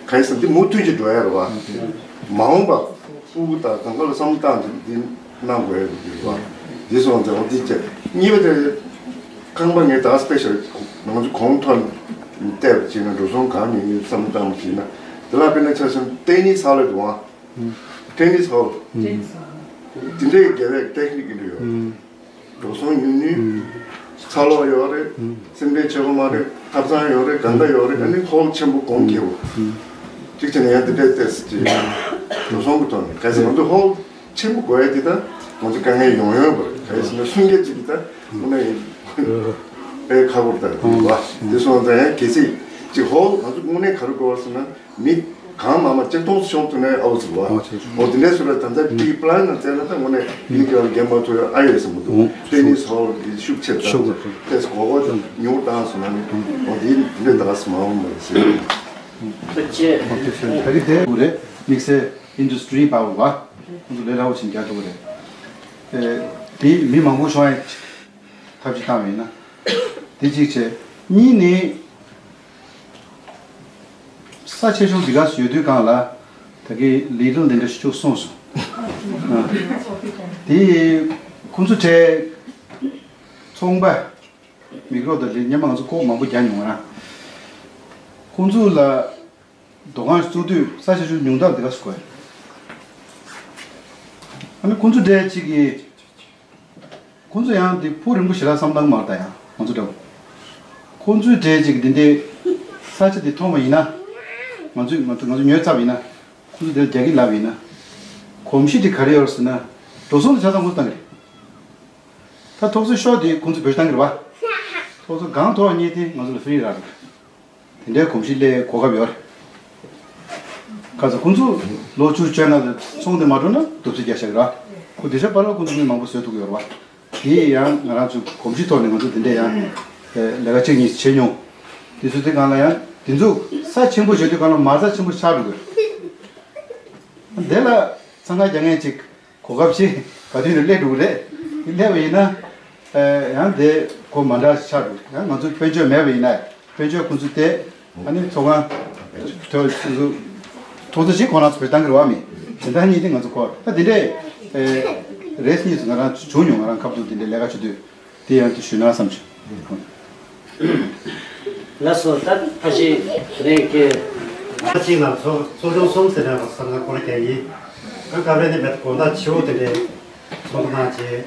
གང་ཡིན་ཟེར་ན་འདི་མུ་མཐུད་ཀྱིས་འགྲོ་ཡ་རེད་བ། མ་འོངས་པ་ཕྲུ་གུ་དང་གང་ག་ལ་བསམ་བློ་བཏང་འདི་འདི་གནང་དགོས་ཡ་འདུག་གི་རེད་བ། འདི་སོང་ཙང་འོ་འདི་བྱས་གཉིས་པ་དེ། ཁང་པ་ངས་ད་སི་པེ་ཤལ་ང་ཚོ་གོང་མཐོར་བལྟས་པ་བྱས་ན་འགྲོ་སོང་གང་ཡིན་བསམ་བློ་བཏང་བ་བྱས་ན་དེ་ལ་དཔེར་ན་ཆ་བཞག་ན་ཏེ་ནིས་ཧོལ་ལ་འདུག་ཨ། ཏེ་ནིས་ཧོལ། དེ་འདྲའི་རྒྱལ་བའི་ཏེག་ནིག་ཡིན་འདྲ་ཡོད། འགྲོ་སོང་ཡོད་ནི། ཚ་ལོག་ཡོད་རེད། སེམས་ཁྲལ་བྱེད་དགོས་མ་རེད། ཐབ་ཚང་ཡོད་རེད། གང་ག་ཡོད་རེད། ཨ་ནི་ཧོལ་ཆེན་པོ་གོང་ཁེ་བོ། གཅིག་བྱས་ན་ཡང་དེ་འདྲའི་ཏེས་ཀྱི་འགྲོ་སོང་གི་ཐོག་ནས་གལ་སྲིད་ང་ཚོ་ཧོལ་ཆེན་པོ་དགོས་ཡ་དེ་ད་ང་ཚོ་དཀའ་ངལ་ཡོང་ཡོང་བ་རེད། གལ་སྲིད་ན་སུམ་བརྒྱ་ཅིག་གི་ད་དངོས་གནས་ཡིན་དཔེ་ཁག་པོ་རེད་ད་དེ་བ། དེ་སོང་ཙང་ཡང་གལ་སྲིད་ཅིག་ཧོལ་ང་ཚོ་དངོས་གནས་ག་རེ་དགོས་པ་ཟེར་ན་མི་གང་མང་མང་གཅིག་སྟོང་ཤོང་ཐུབ་ན་ཨའུ་ཟེར་བ། འོ་དེ་འདྲའི་སུ་ར་ད་ལྟ་པི་པི་ལན་ན་བལྟས་ན་ད་དངོས་གནས་མི་ག་རྒན་མ་ཐུབ་ཡ་ཨ་ཡོད་ཟེར་མི་འདུག་ཏེ་ནིས་ཧོལ་གི་ཤུགས་ཆེ་ད་ཤུགས་ཆེ་ཏེས་གོ་གོ་ད་ཉུང་བཏང་སོང་ན་ནི་འོ་དེ་འདྲའི་ད་ག་སེ་མ་འོང་བ་རེད་ཟེར། ད་གི་དེ་རེད། དམིགས་བསལ་ཨིན་ཌུ་སི་ཊི་རི་པ་བ་ཁོང་ཚོ་ལས་སླ་བོ་ཞིག་རྒྱག་ཐུབ་ཀྱི་རེད། དེ་མི་མང་པོ་ཤོང་ཡ་ཐབས་ཤེས་བཏང་བ་ཡིན་ན། དེ་གཅིག་བྱས། གཉིས་ནི། ས་ཆེ་ཆུང་འདི་ག་སུ་ཡོད་དུས་གང་ལ་ད་གི་ལི་ཊལ་འདི་འདྲ་ཞིག་གསུངས་སོང་། དེ་ཁོང་ཚོ་གྲས་ཚོང་པ་མིག་རོ་དང་ལི་སྙན་མ་ང་ཚོ་ཁོག་མང་པོ་རྒྱག་མྱོང་ང་རང་། ཁོང་ཚོ་ལ། དོ་དགོང་བཙུགས་དུས་ས་ཆ་ཆུང་ཉུང་དག་འདི་ག་སུ་དགོས། ཨ་ནི་ཁོང་ཚོ་འདྲ་གཅིག་གིས་ཁོང་ཚོ་ཡང་འདི་ཕུགས་རིང་པོ་ཞེ་དྲག་བསམ་སྟངས་མ་རེད་ད་ཡང་ང་ཚོ་འདྲ་བོ། ཁོང་ཚོའི་འདྲ་གཅིག་གིས་འདི་འདྲའི་ས་ཆ་འདི་མཐོང་བ་ཡིན་ན། ང་ཚོས་ང་ཚོ་ང་ཚོ་ཉོས་ཚར་བ་ཡིན་ན། ཁོང་ཚོ་འདིར་རྒྱག་གི་ལབ་ཡིན་ན། གོམས་གཤིས་འདི་ག་རེ་ཡོད་ཟེར་ན། འགྲོ་སོང་དེ་ཆ་ཚང་ཁོང་ཚོ་བཏང་གི་རེད། ད་ཐོག་ཚོད་ཤོར་དེ་ཁོང་ཚོ་བེད་སྤྱོད་བཏང་གི་རེད་བ། ཐོག་ཚོད་གང་ཐོག་རྙེད་དེ་ང་ཚོ་ལ་ཧྥི་རི་རག་རེད། དེ་འདྲའི་གོམས་གཤིས་སླེབས་གོ་སྐབས་ཡོད་རེད། ཁ་ཚ་ཁོང་ཚོ་ལོ་བཅུ་བཅོ་ལྔ་ལ་ཚོང་དེ་མ་འགྲོ་ན་དུབ་ཚོད་རྒྱག་བཞག་གི་ར། ཁོ་དེ་ཤ་པ་ལ་ཁོང་ཚོ་མི་མང་པོ་བཟོས་ཐུབ་ཀྱི་ཡོད་རེད་བ། དེ་ཡང་ང་རང་ཚོའི་གོམས་གཤིས་ཐོག་ནས་ང་ཚོ་དེ་འདྲས་ཡང་ལས་ཀ་གཅིག་གཉིས་བྱེད་མྱོང་། དེ་ཚོ་དེ་སྒང་ལ་ཡང་དེ་ཚོ་ས་ཆེན་པོ་བྱེད་དུས་སྒང་ལ་མ་རྩ་ཆེན་པོ་ཆགས་འགྲོ་གི་རེད། དེ་ལ་འཚང་ཁ་རྒྱག་མཁན་ཅིག་གོ་སྐབས་ཤིག་ག་དུས་ནས་སླེབས་འགྲོ་གི་རེད། དེ་སླེབས་པ་ཡིན་ན། ཨེ་ཡང་དེ་གོ་མ་འདྲ་ཆགས་འགྲོ་གི་རེད། ཡང་ང་ཚོའི་དཔལ་འབྱོར་མེད་པ་ཡིན་ན་དཔལ་འབྱོར་ཁོང་ཚོས་དེ་ཨ་ནི་ཚོགས་ཁང་ཐོག་ཚོགས་གཙོ་ཞིག་ཁོ་རང་ཚོ་བེད་བཏང་གི་རེད་བ། མི་དེ་འདྲ་གཉིས་དེ་ང་ཚོ་གོ་ད་དེ་འདྲས་ཨེ་རེས་གཉིས་སུ་ང་རང་བྱུང་མྱོང་། ང་རང་ཁ་ཐུག་དེ་འདྲས་ལས་ཀ་བྱེད་དུས། དེ་ཡང་དུ་ཞུས་ན་བསམ་བྱུང་། ལགས་སོ། ད་ཕ་ཤི་རེད་ཀྱི། ང་གཅིག་ལ་ཚོགས་ཚོགས་ཆུང་གསུམ་ཟེར་ནས་བསམ་ན་ཁོ་ལ་རྒྱག་ཡིན། ང་སྐབས་རེ་ནས་མེད་དགོང་དག་ཆེ་བོ་དེ་འདྲའི་ཚོགས་འདུ་གནང་བྱས།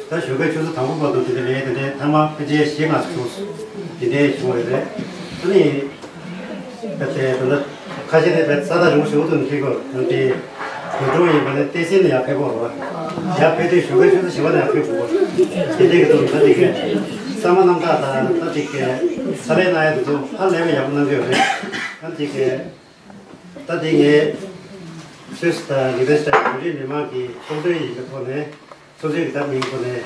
ད་ཞོགས་ཀའི་ཆུ་ཚོད་དང་པོ་བར་དུ་དེ་འདྲའི་ལས་དེ་འདྲའི་ཐ་མ་ཕལ་ཆེར་བཞི་ལྔ་ཙམ་བྱུང་སོང་། དེ་འདྲའི་བྱུང་བ་རེད། ཨ་ནི། ད་ལྟའི་ད་ལྟ་ཁ་ཤས་ནས་བས་ས་ཐག་རིང་པོ་ཞིག་ཏུ་འཁེལ་དགོས། ཡང་དེ་བོད་ཀྲུང་ཡིན་པ་ནས་ཏེ་སི་ནས་ཡར་ཕེབས་དགོས་རེད་བ། ཡར་ཕེབས་དུས་ཞོགས་ཀའི་ཆུ་ཚོད་བཞི་པ་ནས་ཡར་ཕེབས་དགོས། དེ་འདྲའི་གི་འདུག་ད་དེ་གའི་ས་མ་རྣམ་དག་དང་ད་དེ་གའི་ས་ལས་གནང་ཡ་དེ་ཚོ་ཧ་ལས་པའི་ཡག་པོ་གནང་གི་ཡོད་རེད། ད་དེ་གའི་ད་དེ་ངས་སུད་སི་དང་ལི་ཐན་སི་ཊན་བོད་རིགས་མི་མང་གི་ཚོགས་འདུ་ཡིན་པའི་ཐོག་ནས། སོ་སོའི་གི་ད་མིང་ཐོག་ནས་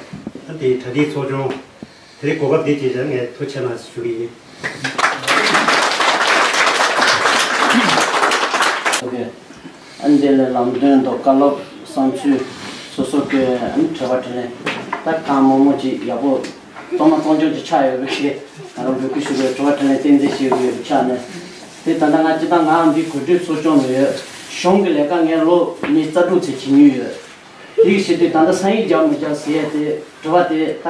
ད་དེའི་གྲ་སྒྲིག་ཚོགས་ཆུང་དེ་རིང་གོ་སྐབས་འདི་བྱས་ཙང་ངས་ཐུགས་རྗེ་གནང་ཞུ་གི་ཡིན། ཨ་ནི་དེ་ལས་ལམ་སྟོན་དང་བཀའ་སློབ་བསམ་ཚུལ་སོ་སོ་གི་ཨ་ནི་དྲི་བ་དྲིས་ལན་ད་གང་མང་མང་ཅིག་ཡག་པོ་གཙང་མ་གཙང་རྐྱང་ཅིག་ཆགས་ཡོད་པའི་ཁྱེད་ང་རང་འབོད་སྐུལ་ཞུ་དགོས། དྲི་བ་དྲིས་ལན་བསྟན་འཛིན་ཞུ་དགོས་ཡོད་པའི་ཆ་ནས་དེ་ད་ལྟ་ང་སྤྱི་བཏང་ང་འདི་གོ་སྒྲིག་ཚོགས་ཆུང་ནས་ཡོད། གཞུང་གི་ལས་ཀ་ངས་ལོ་ནི་རྩ་དྲུག་ཙམ་བྱེད་མྱོང་ཡོད། དེ་གི་ཆེད་དུ་ད་ལྟ་ས་ཡིག་རྒྱག་མི་རྒྱག་ཟེར་ཡས་དེ་དྲི་བ་དེ་ད་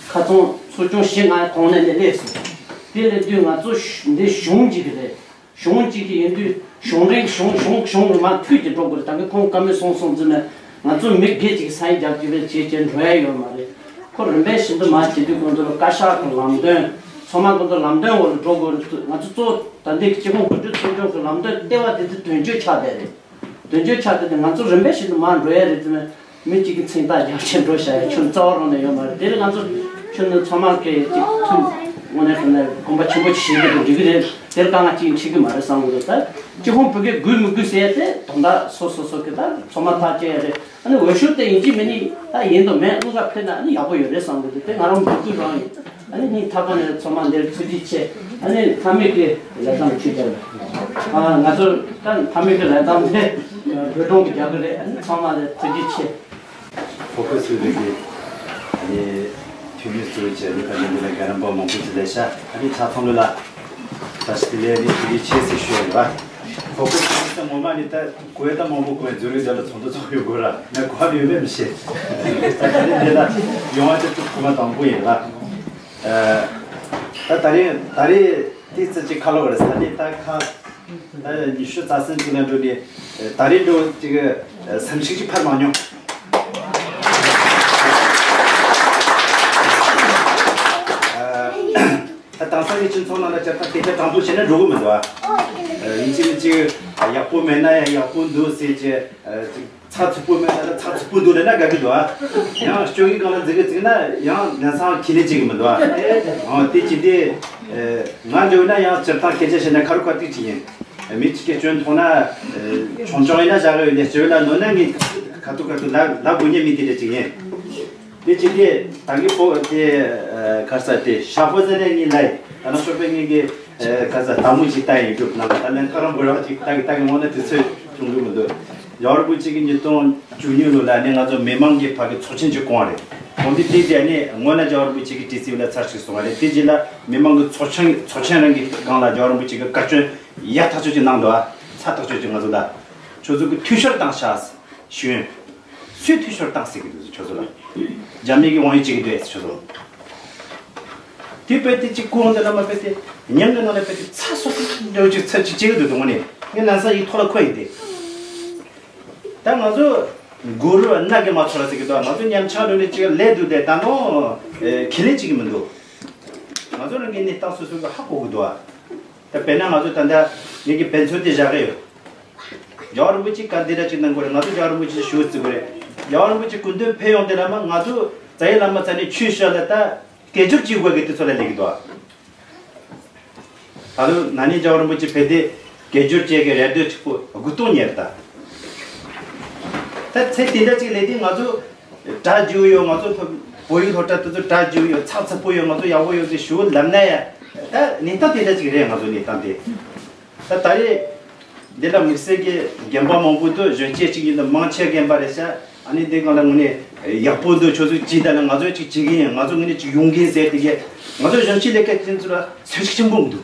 ཁ་ཚོན་ཚོ་ཆུང་བཞི་ལྔ་གོང་ནས་ནས་སླེབས་སོང་། དེ་ལས་དུས་ང་ཚོ་འདི་གཞུང་གཅིག་གི་རེད། གཞུང་གཅིག་གི་ཡིན་དུས་གཞུང་འབྲེལ་གཞུང་གཞུང་གཞུང་གི་མར་མཐུད་ཀྱི་འགྲོ་དགོས་རེད། ད་གིན་ཁོང་བཀའ་མོལ་གསུངས་སོང་ཙི་ནས་ང་ཚོ་མི་སྒེར་གཅིག་ས་ཡིན་རྒྱབ་ཀྱི་རེད་བྱེད་ཀྱི་འགྲོ་ཡ་ཡོད་མ་རེད། ཁོ་རིམ་པས་བཞིན་དུ་མར་བྱེད་དུས་ཁོང་ཚོ་ལ་བཀའ་ཤག་གི་ལམ་སྟོན་ཚང་མ་ཁོང་ཚོ་ལམ་སྟོན་འོག་ལ་འགྲོ་དགོས་རེད། ང་ཚོ་གཙོ་བོ་ད་འདི་སྤྱི་ཁོངས་འགོ་ཁྲིད་ཚོགས་ཆུང་གི་ལམ་སྟོན་ལྟེ་བ་དེ་ཚོ་དོན་གཅོད་ཆགས་བསྡད་རེད། དོན་གཅོད་ཆགས་བསྡད་དེ་ང་ཚོ་རིམ་པས་བཞིན་དུ་མར་འགྲོ་ཡ་རེད་དེ་ནས་མི་གཅིག་གི་མཚན་རྟགས་རྒྱག་ཆེད་འགྲོ་བྱ་ཡ་ཁྱོན་རྩ་བ་རང་ནས་ཡོད་མ་རེད། དེ་ལ་ང་ཚོ་ཁྱོན་ནས་ཚང་མ་གི་ཅིག་ཐུགས་དངོས་གནས་དྲང་གནས་དགོངས་པ་ཆེན་པོ་ཞིག་བཞེས་ཀྱི་འདུག་འགྲིག་གི་རེད། དེར་དཀའ་ངལ་ཅིག་འཕྲད་ཀྱི་མ་རེད་བསམ་གི་འདུག་ད་སྤྱི་ཁོངས་བོད་སྐད་དགོས་མི་དགོས་ཟེར་ཡ་དེ་དོན་དག་སོ་སོ་སོ་གི་ད་ཚང་མ་ཐག་བཅད་ཡ་རེད། ཨ་ནི་འོས་ཤོག་དེ་ཡིན་གཅིག་མིན་གཉིས་ད་ཡིན་དང་མིན་དངུལ་ཁ་ཕེབས་ན་ཨ་ནི་ཡག་པོ་ཡོད་རེད་བསམ་གི་འདུག་དེ་ང་རང་འབོད་སྐུལ་རང་ཡིན། ཨ་ནི་ངས་མཐའ་ཁ་ནས་ཚང་མ་འདིར་ཐུགས་རྗེ་ཆེ། ཨ་ནི་མཐའ་མའི་གི་ལས་བསྡོམས་ཁྲིད་དེ་ལ། ཨ་ང་ཚོར་ད་མཐའ་མའི་གི་ལས་བསྡོམས་དེ་བོད་ལྗོངས་ཀྱི་རྒྱལ་ཁབ་རེད། ཨ་ནི་ཚང་མ་ལ་ཐུགས་རྗེ་ཆེ། ཧྥོ་ཁུ་སི་ཟེར་གི་ཨ་ནི་འཐུས་མི་ཟུར་བཅས་ནི་ད་ནི་འདི་ལ་རྒན་རབས་པ་མང་པོ་ཅིག་ལས་ཤག་ཨ་ནི་ཆ་ཚང་ལོ་ལ་ད་ཞི་ལས་ནི་ཐུགས་རྗེ་ཆེ་ཟེར་ཞུ་ཡ་ཡོད། ཧྥོ་ཁུ་སི་ཟེར་ངོ་མ་ནི་ད་གོས་ད་མང་པོ་གོས་འཛུལ་རིགས་དེ་ལ་ཚོགས་འདུ་ཚོགས་ཡོད་དགོས་ར་ང་གོ་བ་ཡོད་མེད་མི་ཤེས། ད་ད་རེས་འདི་ལ་ཡོང་བ་དེ་ཐུགས་ཁོ་མ་དང་པོ་ཡིན་ལ། ད་ད་རེས་ད་རེས་དེ་ཙི་ཅིག་ཁ་ལོ་བར་ས་ནས་ད་ཁ་ད་ཉི་ཤུ་རྩ་གསུམ་ཅིག་ན་འགྲོ་ནས་ད་རེས་འགྲོ་ཅིག་བསམ་གཞིག་ཅིག་ཕར་མ་མྱོང་། ད་དེང་སང་གི་སྤྱི་ཚོགས་ནང་ལ་ཅིག་ད་དེ་འདྲ་དྲང་པོ་བྱས་ན་འགྲོ་གི་མི་འདུག་ཨ། ཡིན་གཅིག་མིན་གཅིག་ཡག་པོ་མེད་ན་ཡང་ཡག་པོ་འདུག་ཟེར་གྱི་ཅིག་ཚགས་ཚུད་པོ་མེད་ན་ཚགས་ཚུད་པོ་འདུག་ལབ་ན་དགའ་གི་འདུག་ཨ། ཡང་སྤྱོད་ཡོན་སྒང་ལ་འཛིན་གི་བརྩིས་ན་ཡང་ལམ་སང་ཁས་ལེན་བྱེད་གི་མི་འདུག་ཨ། འོ་དེ་ཅི་སྟེ་ང་འདྲ་བོ་ན་ཡང་སྤྱིར་བཏང་སྐད་ཆ་བཤད་ན་ཁ་རུ་ཁ་ཐུག་ཅིག་ཡིན། མི་གཅིག་གིས་སྐྱོན་མཐོང་ན་ཆུང་ཆུང་ཡིན་ན་བཞག་གི་ཡོད་ནས་སྤྱི་བོད་ལ་ནོར་ན་ངས་ཁ་ཐུག་ཁ་ཐུག་ལབ་ལབ་དགོས་ཉེན་མེད་དེ་འདྲ་ཅིག་ཡིན། དེ་ཅི་སྟེ་ད་གི་པོ་དེ་ག་རེ་ཟེར་དེ་ཤ་ཧྥོ་ཟེར་ནས་ངས་ལབ་ད་ནང་ཤོར་པའི་ངས་གི་ག་རེ་ཟེར་ལྟད་མོ་ཞིག་ལྟ་ཡིན་གྲུབ་ན་ད་ལན་ཁ་རང་འབུལ་བ་ཅིག་ལྟ་གི་ལྟ་གི་འོང་ན་དུས་ཚོད་བྱུང་གི་མི་འདུག་རྒྱལ་བ་རིན་པོ་ཆེ་གི་ཉིས་སྟོང་བཅུ་གཉིས་ལོ་ལ་ནས་ང་ཚོ་མི་མང་གི་ཕ་གི་ཚོགས་ཆེན་ཅིག་བསྐོངས་རེད། འོན་ཏེ་དེ་རྗེས་ནས་སྔོན་ལ་རྒྱལ་བ་རིན་པོ་ཆེ་གི་ཏི་སི་ཝི་ལ་ཚར་ཞིག་སོང་བ་རེད། དེ་རྗེས་ལ་མི་མང་གི་ཚོགས་ཆེན་ཚོགས་ཆེན་རང་གི་སྒང་ལ་རྒྱལ་བ་རིན་པོ་ཆེ་གི་བཀའ་བཀྱོན་ཡག་ཐག་ཆོད་ཅིག་གནང་འདུག་ཨ། ཚ་ཐག་ཆོད་ཅིག་ང་ཚོ་ལ་ཁྱོད་ཚོ་གི་འཐུས་ཤོར་བཏང་ཤག་ཞུ། སུས་འཐུས་ཤོར་བཏང་ཟེར་གི་འདུག་ཁྱོད་ཚོ་ལ། རྒྱ་མི་གི་དབང་ཡོད་ཅིག་གི་འདུག་ཁྱོད་ཚོ། དེ་དཔེ་དེ་གཅིག་གོ་འདི་ལ་མ་དཔེ་དེ་ཉམས་ཀྱི་ནང་ལ་དཔེ་དེ་ཚ་སོ་སོ་འདྲ་བོ་ཅིག་ཚ་ཅིག་བྱེད་གི་འདུག་དུང་ནས་ངས་ན་ས་ཡི་ཐོག་ལ་འཁོད་ཡིན་ཏེ། ད་ང་ཚོ་གུ་རུ་ན་གི་མ་ཚོ་ལ་ཟེར་གི་འདུག་ང་ཚོ་ཉམས་ཆག་འགྲོ་ནས་ཅིག་ལས་འདུག་དེ་ད་ནོ་ཁས་ལེན་བྱེད་གི་མི་འདུག་ང་ཚོ་རང་གི་གནས་སྟངས་སོ་སོ་གི་ཧ་གོ་གི་འདུག་ད་དཔེར་ན་ང་ཚོ་ད་ལྟ་ངེད་ཀྱི་དཔེ་མཚོན་དེ་བཞག་གི་ཡོད། རྒྱལ་བ་རིན་པོ་ཆེ་བཀའ་འདི་འདྲ་ཅིག་གནང་དགོས་རེད། ང་ཚོ་རྒྱལ་བ་རིན་པོ་ཆེ་ཞུ་བརྩི་དགོས་རེད། རྒྱལ་བ་རིན་པོ་ཆེ་སྐུ་མདུན་ཕེབས་ཡོང་དེ་ལ་མ་ང་ཚོ་རྩ་བའི་བླ་མ་རྩ་ནས་ཆོས་བཤད་ལ་ད་སྐད་སྒྱུར་བྱེད་དགོས་གི་དེ་ཚོ་ལ་ལས་གི་འདུག་ད་དུང་ན་ནིང་རྒྱལ་བ་རིན་པོ་ཆེ་ཕེབས་དེ་སྐད་སྒྱུར་བྱེད་གི་རེ་འདོད་གཅིག་པོ་དགུ་སྟོང་ཉེར་ད། ད་ཚེ་དེ་འདྲ་ཅིག་ལས་དེ་ང་ཚོ་གྲ་རྒྱས་ཡོད། ང་ཚོ་བོད་ཡིག་སློབ་གྲྭ་དེ་ཚོ་གྲ་རྒྱས་ཡོད། ཚགས་ཚུད་པོ་ཡོད། ང་ཚོ་ཡག་པོ་ཡོད་ཟེར་ཞུ་ལབ་ན་ཡ་ད་གནས་སྟངས་དེ་འདྲ་ཅིག་རེད། ང་ཚོ་གནས་སྟངས་དེ། ད་ད་རེས་འདི་ལ་དམིགས་བསལ་གྱི་རྒན་པ་མང་པོ་འདུག་གཞོན་སྐྱེས་གཅིག་ཡིན་དུས་མང་ཆེ་རྒན་པ་རེད་ཤག་ཨ་ནི་འདི་སྒང་ལ་དངོས་གནས་ཡག་པོ་འདུག་ཁྱོད་ཚོ་ཅིག་ད་ལ་ང་ཚོ་ཅིག་བྱེད་ཀྱི་ཡིན། ང་ཚོ་དངོས་གནས་ཅིག་ཡོང་གི་ཡིན་ཟེར་དེ་གས་ང་ཚོ་གཞོན་སྐྱེས་ལས་ཀ་ཅན་ཚོ་ལ་སེམས་ཤུགས་ཆེན་པོ་འདུག་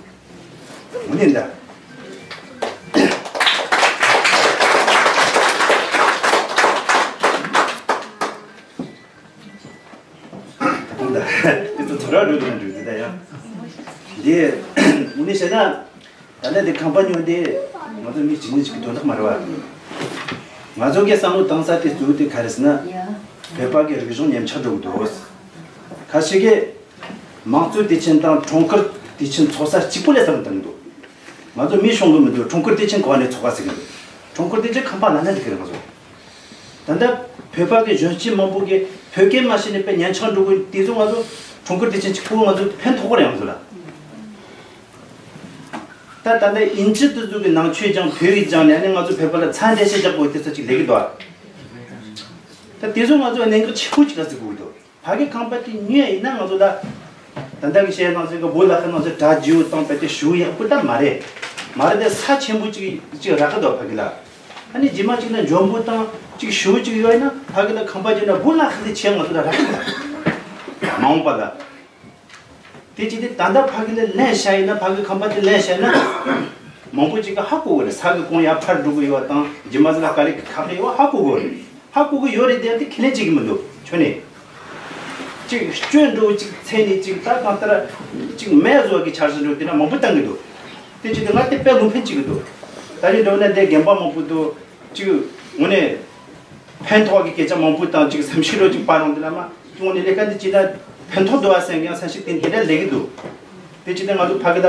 དངོས་གནས་ད། དེ་ཚོ་ཚོ་ར་འགྲོ་དང་འགྲོ་དེ་ད་ཡང་། འདི་དངོས་གནས་བཤད་ན། ད་ལྟ་འདི་ཁང་པ་ཉོ་འདི་ང་ཚོ་མི་གཅིག་གཉིས་ཅིག་གི་དོན་དག་མ་རེད་བ། ང་ཚོ་གི་བསམ་བློ་བཏང་ས་དེ་གཙོ་བོ་དེ་ག་རེ་ཟེར་ན། བོད་པ་གི་རིག་གཞུང་ཉམས་ཆག་འགྲོ་གི་འདུག་ཁ་ཤས་ཀྱིས་དམངས་གཙོའི་དུས་ཆེན་དང་ཁྲོམ་སྐོར་དུས་ཆེན་ཚོགས་ས་གཅིག་པོ་ལས་བསམ་བློ་བཏང་གི་འདུག་ང་ཚོ་མི་ཤོང་གི་མི་འདུག་ཁྲོམ་སྐོར་དུས་ཆེན་ག་ནས་ཚོགས་ག་ཟེར་གི་འདུག་ཁྲོམ་སྐོར་དུས་ཆེན་ཁང་པ་ལ་ན་འགྲིག་གི་རེད། ང་ཚོ་ད་ལྟ་བོད་པ་གི་གཞོན་སྐྱེས་མང་པོ་གིས་བོད་སྐད་མ་ཤེས་ནས་དཔེ་ཉན་ཆག་འགྲོ་གི་དེ་ཚོ་ང་ཚོ་ཁྲོམ་སྐོར་དུས་ཆེན་གཅིག་པོ་ང་ཚོ་ཕན་ཐོགས་གི་རེད། ང་ཚོ་ལ། ད་ད་ལྟ་ཨིན་ཇི་དེ་ཚོ་གི་ནང་ཆོས་སྦྱངས་བོད་ཡིག་སྦྱངས་ནས་ཨ་ནི་ང་ཚོ་བོད་པ་ལ་ཚ་འདྲེ་ཤ་རྒྱག་དགོས་དེ་ཚོ་ཅིག་ལས་གི་འདུག་ད་དེ་ཚོ་ང་ཚོ་གནད་འགག་ཆེ་པོ་ཅིག་ལ་བརྩི་དགོས་ཀྱི་འདུག་ཕ་གི་ཁང་པ་དེ་ཉོས་ཡིན་ན་ང་ཚོ་ལ་ད་ལྟ་གི་བཤད་ནང་ཚོ་གི་བོད་ལ་ཁ་ནང་ཚོ་གྲ་རྒྱས་དང་བས་དེ་ཞུ་ཡག་པོ་ད་མ་རེད། མ་རེད་དེ་ས་ཆེན་པོ་ཅིག་ཅིག་རག་གི་འདུག་ཕ་གི་ལ། ཨ་ནི་རྗེས་མ་ཅིག་ན་འཇོན་པོ་དང་ཅིག་ཞུ་ཅིག་ཡོད་ཡིན་ན་ཕ་གི་ལ་ཁང་པ་ཅིག་ན་བོད་ལ་ཁ་ལི་ཆེ་ང་ཚོ་ལ་རག་གི་འདུག་མ་འོངས་པ་ལ། དེ་ཅི་སྟེ་ད་ལྟ་ཕ་གི་ལ་ལེན་བྱ་ཡིན་ན་ཕ་གི་ཁང་པ་དེ་ལེན་བྱ་ན་མང་པོ་ཅིག་གི་ཧ་གོ་གི་རེད། ས་གི་གོང་ཡར་འཕར་འགྲོ་གི་ཡོད་པ་དང་རྗེས་མ་ཟི་ལ་ག་རེ་གི་ཁག་ཡོད་པ་ཧ་གོ་གི་རེད། ཧ་གོ་གི་ཡོད་རེད་དེ་དེ་ཁས་ལེན་བྱེད་ཀྱི་མི་འདུག་ཁྱོན་ནས། ཅིག་སྐྱོན་འགྲོ་ཅིག་མཚན་ནས་ཅིག་ད་གང་ལྟར་ཅིག་མེད་བཟོ་གི་འཆར་གཞི་འགྲོ་དེ་འདྲ་མང་པོ་བཏང་གི་འདུག་དེ་ཅིག་དེ་ང་དེ་དཔེ་ལུང་འཕེན་བྱེད་ཀྱི་འདུག་ད་རེས་འགྲོ་ན་དེ་རྒན་པ་མང་པོ་འདུག་ཅིག་དངོས་གནས་ཕན་ཐོགས་ཀྱི་སྐད་ཆ་མང་པོ་དང་ཅིག་བསམ་ཤེས་རོགས་ཅིག་པ་རང་དེ་ལ་མ་དངོས་གནས་ལས་ཀ་འདི་ཅི་ད་ཕན་ཐོགས་འདུག་བ་སེམས་ཀྱང་བསམ་ཤེས་དེ་དེ་འདྲ་ལས་ཀྱི་འདུག་དེ་ཅིག་དེ་ང་ཚོ་ཕ་གི་ད་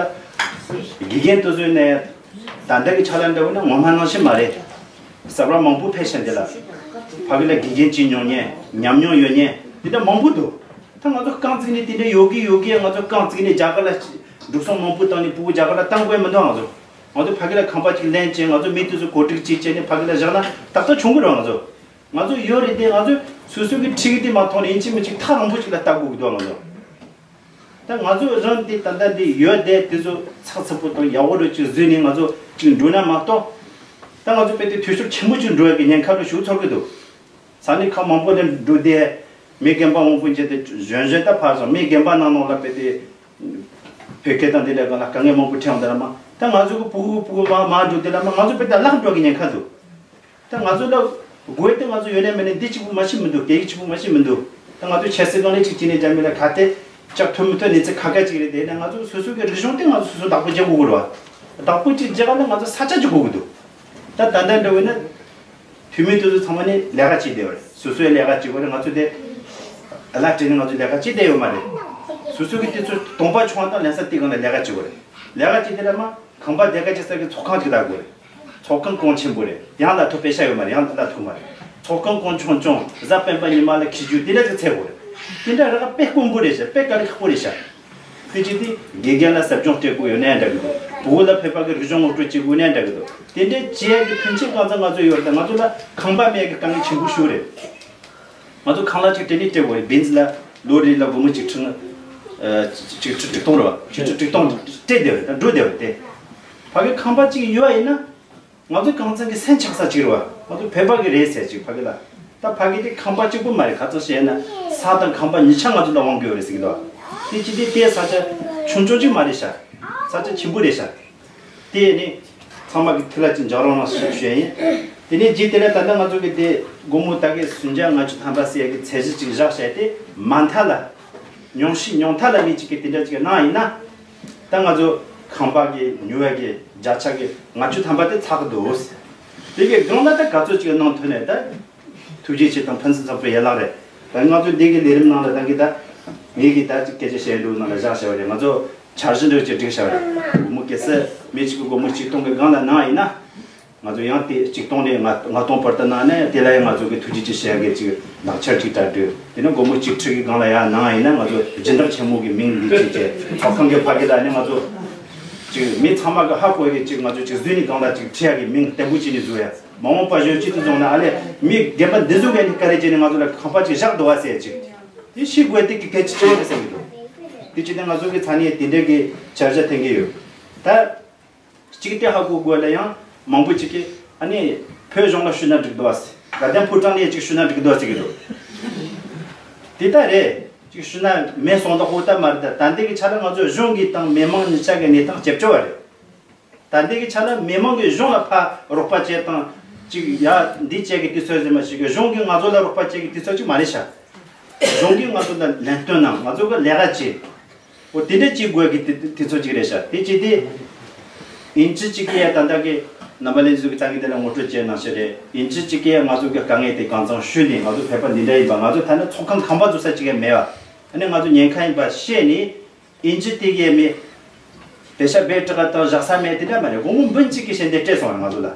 དགེ་རྒན་དུ་བཟོས་ནས་ད་ལྟ་གི་ཆ་ལ་འདྲ་བོ་ན་ངོ་མ་ནང་བཞིན་མ་རེད། ཟབ་ར་མང་པོ་ཕེབས་ཤིང་དེ་ལ་ཕ་གི་ལ་དགེ་རྒན་བྱེད་མྱོང་མཁན་ཉམས་མྱོང་ཡོད་མཁན་འདི་འདྲ་མང་པོ་འདུག་ད་ང་ཚོ་རྐང་བཙུགས་ནས་དེ་འདྲ་ཡོད་གི་ཡོད་གི་ང་ཚོ་རྐང་བཙུགས་ནས་རྒྱ་གར་ལ་འགྲོ་སོང་མང་པོ་བཏང་ནས་ཕྲུ་གུ་རྒྱ་གར་ལ་བཏང་དགོས་མི་འདུག་ང་ཚོ་ང་ཚོ་ཕ་གི་ལ་ཁང་པ་གཅིག་ལེན་བྱས་ང་ཚོ་མི་དེ་ཚོ་གོ་སྒྲིག་བྱས་བྱས་ནས་ཕ་གི་ལ་བཞག་ན་ཏག་ཏག་བྱུང་གི་རེད། ང་ཚོ་ང་ཚོ་ཡོད་རེད་དེ་ང་ཚོ་སོ་སོ་གི་ཁྲིག་དེ་མ་མཐོང་ནས་ཡིན་གཅིག་མིན་གཅིག་ཐག་རིང་པོ་ཅིག་ལ་ལྟ་དགོས་ཀྱི་འདུག་ང་ཚོ། ད་ང་ཚོ་རང་དེ་ད་ལྟ་འདི་ཡོད་དེ་དེ་ཚོ་ཚགས་ཚུད་པོ་དང་ཡག་པོ་རུ་ཅིག་བཟོས་ནས་ང་ཚོ་ཅིག་འགྲོ་ན་མ་གཏོགས། ད་ང་ཚོ་དཔེ་དེ་འཐུས་ཤོར་ཆེན་པོ་ཅིག་འགྲོ་ཡ་གི་ཉེན་ཁ་རུ་ཞུགས་ཚར་གི་འདུག་ས་གནས་ཁག་མང་པོ་ནས་འགྲོ་དེ་མི་རྒན་པ་མང་པོ་མཇལ་ཏེ་གཞོན་གཞོན་ད་ཕར་སོང་མི་རྒན་པ་ནང་ནང་ལ་དཔེ་དེ་བོད་སྐད་དང་དེ་འདྲ་གང་ལ་དཀའ་ངལ་མང་པོ་འཕྲད་འོང་དེ་ལ་མ་ད་ང་ཚོ་གི་ཕྲུ་གུ་ཕྲུ་གུ་མ་མ་འགྲོ་དེ་ལ་མ་ང་ཚོ་དཔེ་ད་བརླག་འགྲོ་གི་ཉེན་ཁ་འདུག་ད་ང་ཚོ་ལ་དགོས་དེ་ང་ཚོ་ཡོད་ནས་མེད་ནས་འདི་གཅིག་པུ་མ་ཤེས་མི་འདུག་སྐད་ཡིག་གཅིག་པུ་མ་ཤེས་མི་འདུག་ད་ང་ཚོ་ཆབ་སྲིད་སྒང་ནས་གཅིག་བྱས་ནས་རྒྱ་མི་ལ་ག་དེ་ལྕགས་ཐུབ་མི་ཐུབ་གནས་ཚུལ་ཁ་ཁ་གཅིག་རེད། དེ་ནས་ང་ཚོ་སོ་སོ་གི་རིག་གཞུང་དེ་ང་ཚོ་སོ་སོ་བདག་པོ་བྱེད་དགོས་ཀྱི་རེད་བ། བདག་པོ་གཅིག་བྱེད་ག་ན་ང་ཚོ་ས་ཆ་གཅིག་དགོས་ཀྱི་འདུག་ད་ད་ལྟ་འདྲ་བོ་ན་འཐུས་མི་དེ་ཚོ་ཚང་མ་ནས་ལས་ཀ་བྱེད་བསྡད་པ་རེད། སོ་སོའི་ལས་ཀ་བྱེད་དགོས་རེད། ང་ཚོ་དེ་བླ་བྲེ་ནས་ང་ཚོ་ལས་ཀ་བྱེད་བསྡད་ཡོད་མ་རེད། སོ་སོ་གི་དེ་ཚོ་གདོང་པ་ཆུང་བ་དང་ལེན་ས་དེ་གང་ལ་ལས་ཀ་བྱེད་དགོས་རེད། ལས་ཀ་བྱེད་དེ་ལ་མ་ཁང་པ་སྡེ་ཁག་ཅིག་ས་གི་ཚོགས་ཁང་ཅིག་བདག་དགོས་རེད། ཚོགས་ཁང་གོང་ཆེན་པོ་རེད། ཡང་ལ་ཐོ་པེ་ཤ་ཡོད་མ་རེད། ཡང་ལ་ཐོ་མ་རེད། ཚོགས་ཁང་གོང་ཆུང་ཆུང་གཟའ་སྤེན་པ་ཉི་མ་ལ་ཁྱི་རྒྱུ་དེ་འདྲ་ཅིག་ཚད་དགོས་རེད། དེ་འདྲ་རག་དཔེ་དཀོན་པོ་རེད་ཤག་དཔེ་དཀའ་ལས་ཁག་པོ་རེད་ཤག་དེ་ཅི་དེ་དགེ་རྒན་ལ་ཟབ་སྦྱོང་སྤྲད་དགོས་ཡོད་ནའི་འདྲ་གི་འདུག་བུ་ལ་ཕེབས་པ་གི་རིག་གཞུང་ངོ་སྤྲོད་བྱེད་དགོས་ནའི་འདྲ་གི་འདུག་དེ་འདྲའི་བྱེད་ཡ་གི་མཐུན་རྐྱེན་གང་ཚང་ང་ཚོ་ཡོད་རེད། ད་ང་ཚོ་ལ་ཁང་པ་མེད་གི་དཀའ་ངལ་ཆེན་པོ་ཞིག་རེད། ང་ཚོ་ཁང་གླ་ཅིག་དེ་ནས་སྤྲད་དགོས་རེད། བིན་ཛི་ལ་ལོ་རེ་ལ་སྒོར་མོ་གཅིག་ཁྲི་ཨ་ཆིག་ཁྲི་དྲུག་སྟོང་རེད་བ། ཆིག་ཁྲི་དྲུག་སྟོང་སྤྲད་བསྡད་པ་རེད། ད་འགྲོ་བསྡད་པ་རེད་དེ། ཕ་གི་ཁང་པ་གཅིག་ཡོད་ཡིན་ན་ང་ཚོ་གང་ཚང་གི་སེམས་ཆགས་ས་གཅིག་རེད་བ། ང་ཚོ་བོད་པ་གི་རེད་ཟེར་ཅིག་ཕ་གི་ལ། ད་ཕ་གི་དེ་ཁང་པ་གཅིག་པུ་མ་རེད། ག་ཚོད་བཤད་ན་ས་དང་ཁང་པ་གཉིས་ཆ་ང་ཚོ་ལ་དབང་དགོས་རེད་ཟེར་གི་འདུག་བ། དེ་ཅི་དེ་དེ་ས་ཆ་ཆུང་ཆུང་གཅིག་མ་རེད་ཤག་ས་ཆ་ཆེན་པོ་རེད་ཤག་དེ་ནི་ཚང་མ་གི་ཐུགས་ལ་ཅིག་འཇགས་རོགས་གནང་ཞེས་ཞུ་ཡ་ཡིན། དེ་ནས་རྗེས་དེ་ལ་ད་ལྟ་ང་ཚོ་གི་དེ་སྒོར་མོ་ད་གི་སུམ་བརྒྱ་ལྔ་བཅུ་ཐམ་པ་ཟེར་ཡ་གི་ཚད་གཞི་ཅིག་བཞག་བྱས་ཏེ་མ་མཐའ་ལ་ཉུང་ཤས་ཉུང་མཐའ་ལ་མི་གཅིག་གི་དེ་འདྲ་ཅིག་གནང་ཡིན་ན། ད་ང་ཚོ་ཁང་པ་གི་ཉོ་བ་གི་བརྒྱ་ཆ་གི་ལྔ་བཅུ་ཐམ་པ་དེ་ཚར་གི་འདུག་དེ་གི་སྒང་ལ་ད་ག་ཚོད་ཅིག་གནང་ཐུབ་ནས་ད། ཐུགས་རྗེ་ཆེ་དང་ཕུན་སུམ་ཚོགས་པའི་ཡན་ལག་རེད། ད་ང་ཚོ་འདི་གི་ལས་རིམ་ནང་ལ་ད་གི་ད་ངེད་ཀྱི་ད་ཅིག་སྐད་ཆ་བཤད་འདུག་ནང་ལ་བཞག་བྱ་བ་རེད། ང་ཚོ་འཆར་གཞི་འདྲ་ཅིག་བསྒྲིགས་བྱ་བ་རེད། སྒོར་མོ་གལ་སྲིད་མི་གཅིག་གི་སྒོར་མོ་གཅིག་སྟོང་གི་སྒང་ལ་གནང་ཡིན་ན། ང་ཚོ་ཡང་དེ་གཅིག་སྟོང་ནས་ལྔ་ལྔ་སྟོང་བར་དུ་གནང་ནས་དེ་ལ་ཡང་ང་ཚོ་གི་ཐུགས་རྗེ་ཆེ་ཞུ་ཡ་གི་ཅིག་ལག་ཆ་ཅིག་ད་སྒྲིག་དེ་ནས་སྒོར་མོ་གཅིག་ཁྲི་གི་སྒང་ལ་ཡང་གནང་ཡིན་ན་ང་ཚོ་སྦྱིན་བདག་ཆེན་མོ་གི་མིང་འདི་བྲིས་བྱས་ཚོགས་ཁང་གི་ཕ་གི་ལ་ནི་ང་ཚོ་ཅིག་མི་ཚང་མ་གི་ཧ་གོ་ཡ་གི་ཅིག་ང་ཚོ་ཅིག་བཟོས་ནས་སྒང་ལ་ཅིག་བྲིས་ཡ་གི་མིང་བརྟན་པོ་བྱས་ནས་བཟོ་ཡ། མ་འོངས་པ་གཞོན་སྐྱེས་དེ་ཚོ་ན་ཨ་ལས་མི་རྒན་པ་འདི་ཚོ་གས་ནི་དཀའ་ལས་བྱས་ནས་ང་ཚོ་ལ་ཁང་པ་ཅིག་བཞག་འདུག་བ་ཟེར་ཅིག་དེ་ཤེས་དགོས་དེ་གི་གལ་ཆེ་ཆེ་རེད་བསམ་གི་འདུག་དེ་ཅི་ནས་ང་ཚོ་གི་ཚ་ནས་དེ་འདྲའི་གི་བྱ་བཞག་འཐེན་གི་ཡོད། ད་གཅིག་དེ་ཧ་གོ་དགོས་ལ་ཡང་མང་པོ་ཅིག་གི་ཨ་ནི་བོད་གཞུང་ལ་ཞུས་ན་འགྲིག་འདུག་བ་ཟེར། དགའ་ལྡན་ཕོ་བྲང་ནས་ཅིག་ཞུས་ན་འགྲིག་འདུག་ཟེར་གི་འདུག་དེ་ལྟ་རེད། ཅིག་ཞུས་ན་མེད་སོང་ད་ཧོ་ད་མ་རེད། ད་ད་འདི་གི་ཆ་ལ་ང་ཚོ་གཞུང་གི་དང་མི་མང་གཉིས་ཆ་གི་གནས་སྟངས་ལྕེབ་ཆོག་བ་རེད། ད་འདི་གི་ཆ་ལ་མི་མང་གིས་གཞུང་ལ་ཕར་རོགས་པ་བྱེད་དང་། ཅིག་ཡ་འདི་བྱེད་གི་དུས་ཚོད་ཟེར་མ་ཞིག་གི་གཞུང་གིས་ང་ཚོ་ལ་རོགས་པ་བྱེད་གི་དུས་ཚོད་ཅིག་མ་རེད་ཤག་གཞུང་གིས་ང་ཚོ་ལ་ལན་སྟོན་གནང་། ང་ཚོ་གི་ལས་ཀ་བྱེད། འོ་དེ་འདྲ་བྱེད་དགོས་གི་དུས་དུས་ཚོད་ཅིག་རེད་ཤག་དེ་བྱས་ཏེ་ཨིན་ཇི་གཅིག་གིས་ཡ་ད་ལྟ་གི་རྣམ་པ་ལྷན་རྒྱས་ཀྱི་ཚང་གི་དེ་ལ་ངོ་སྤྲོད་བྱས་གནང་ཤག་རེད། ཨིན་ཇི་གཅིག་གིས་ཡ་ང་ཚོ་གི་དཀའ་ངལ་དེ་གང་ཚང་ཞུས་ནས་ང་ཚོ་བོད་པ་འདི་འདྲ་ཡིན་པ། ང་ཚོ་ད་ནི་ཚོགས་ཁང་ཁང་པ་བཟོ་ས་ཅིག་ཡ་མེད་པ། ཨ་ནི་ང་ཚོ་ཉེན་ཁ་ཡིན་པ་ཤེས་ནས། ཨིན་ཇི་དེ་གའི་མི་པེ་ཤ་བེ་ཏྲི་ཀ་དང་བཞག་ས་མེད་དེ་འདྲ་མ་རེད། དགོང་མོ་འབུམ་གཅིག་གི་ཞལ་འདེབས་སྤྲད་སོང་ང་ཚོ་ལ།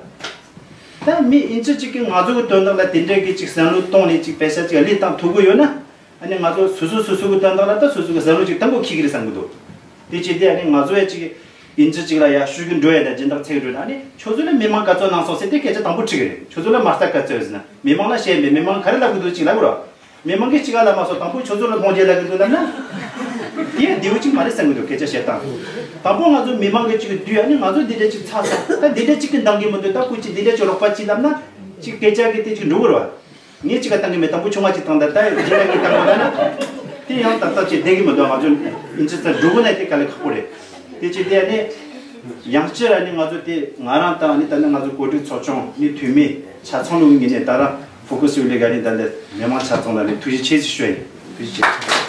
ད་མི་ཨིན་ཇི་གཅིག་གིས་ང་ཚོ་གི་དོན་དག་ལ་དེ་འདྲའི་གི་ཅིག་བསམ་བློ་གཏོང་ནས་ཅིག་པེ་ཤ་ཅིག་ལས་བཏང་ཐུབ་གི་ཡོད་ན། ཨ་ནི་ང་ཚོ་སོ་སོ་སོ་སོ་གི་དོན་དག་ལ་ད་སོ་སོ་གི་བསམ་བློ་ཅིག་བཏང་དགོས་ཁེལ་གི་རེད་བསམ་གི་འདུག་དེ་བྱས་ཏེ་ཨ་ནི་ང་ཚོ་ཡ་ཅིག་ཨིན་ཇི་ཅིག་ལ་ཡ་ཤུགས་ཀྱི་འགྲོ་ཡ་ད་སྦྱིན་བདག་ཚིག་འགྲོ་ན་ཨ་ནི་ཁྱོད་ཚོ་ལ་མི་མང་ག་ཚོད་གནང་སོང་ཟེར་ཏེ་སྐད་ཆ་དང་པོ་དྲིས་གི་རེད། ཁྱོད་ཚོ་ལ་མ་རྩ་ག་ཚོད་ཟེར་ན་མི་མང་ལ་བཤད་མེད། མི་མང་ག་རེ་ལབ་གི་འདུག་ཅིག་ལབ་གི་རོགས། མི་མང་གིས་གཅིག་ག་ལ་མ་སོང་དང་པོ་ཁྱོད་ཚོ་ལ་ལྷོང་རྒྱས་ལབ་གི་འདུག་ལབ་ན། དེ་ཡང་བདེ་བོ་གཅིག་མ་རེད་བསམ་གི་འདུག་སྐད་ཆ་བཤད་སྟངས། དང་པོ་ང་ཚོ་མི་མང་གི་གཅིག་བསྡུས་ཨ་ནི་ང་ཚོ་འདི་འདྲ་གཅིག་ཚར་སོང་། ད་འདི་འདྲ་གཅིག་གི་འདང་གི་མི་འདུག་ད་སྐུ་མཁྱེན་འདི་འདྲ་གཅིག་རོགས་པ་གཅིག་ལབ་ན། གཅིག་སྐད་ཆ་གི་དེ་གཅིག་འགྲོ་གི་རེད་བ། ངས་གཅིག་ག་བཏང་གི་མེད། དང་པོ་ཆུང་མ་གཅིག་བཏང་ད་ད་ཡང་འདི་འདྲ་གཅིག་བཏང་གི་ལབ་ན། དེ་ཡང་ཏག་ཏག་ཅིག་བསྡད་གི་མི་འདུག་ང་ཚོ་ཨིན་ཇི་ཚར་འགྲོ་གི་ན་དེ་དཀའ་ལས་ཁག་པོ་རེད། དེ་ཅི་སྟེ་ཨ་ནི་ཡང་སྤྱིར་ཨ་ནི་ང་ཚོ་དེ་ང་རང་དང་ཨ་ནི་ད་ནི་ང་ཚོ་གོ་སྒྲིག་ཚོགས་ཆུང་ནི་འཐུས་མི་ཆ་ཚང་ལོ་ངེས་ནས་ད་རང་ཕོ་ཁུ་སི་ལི་ག་ནི་ད་ནི་མི་མང་ཆ་ཚང་ལ་ནི་ཐུགས་རྗེ་ཆེ་ཞུ་ཡིན། ཐུགས་རྗེ་ཆེ།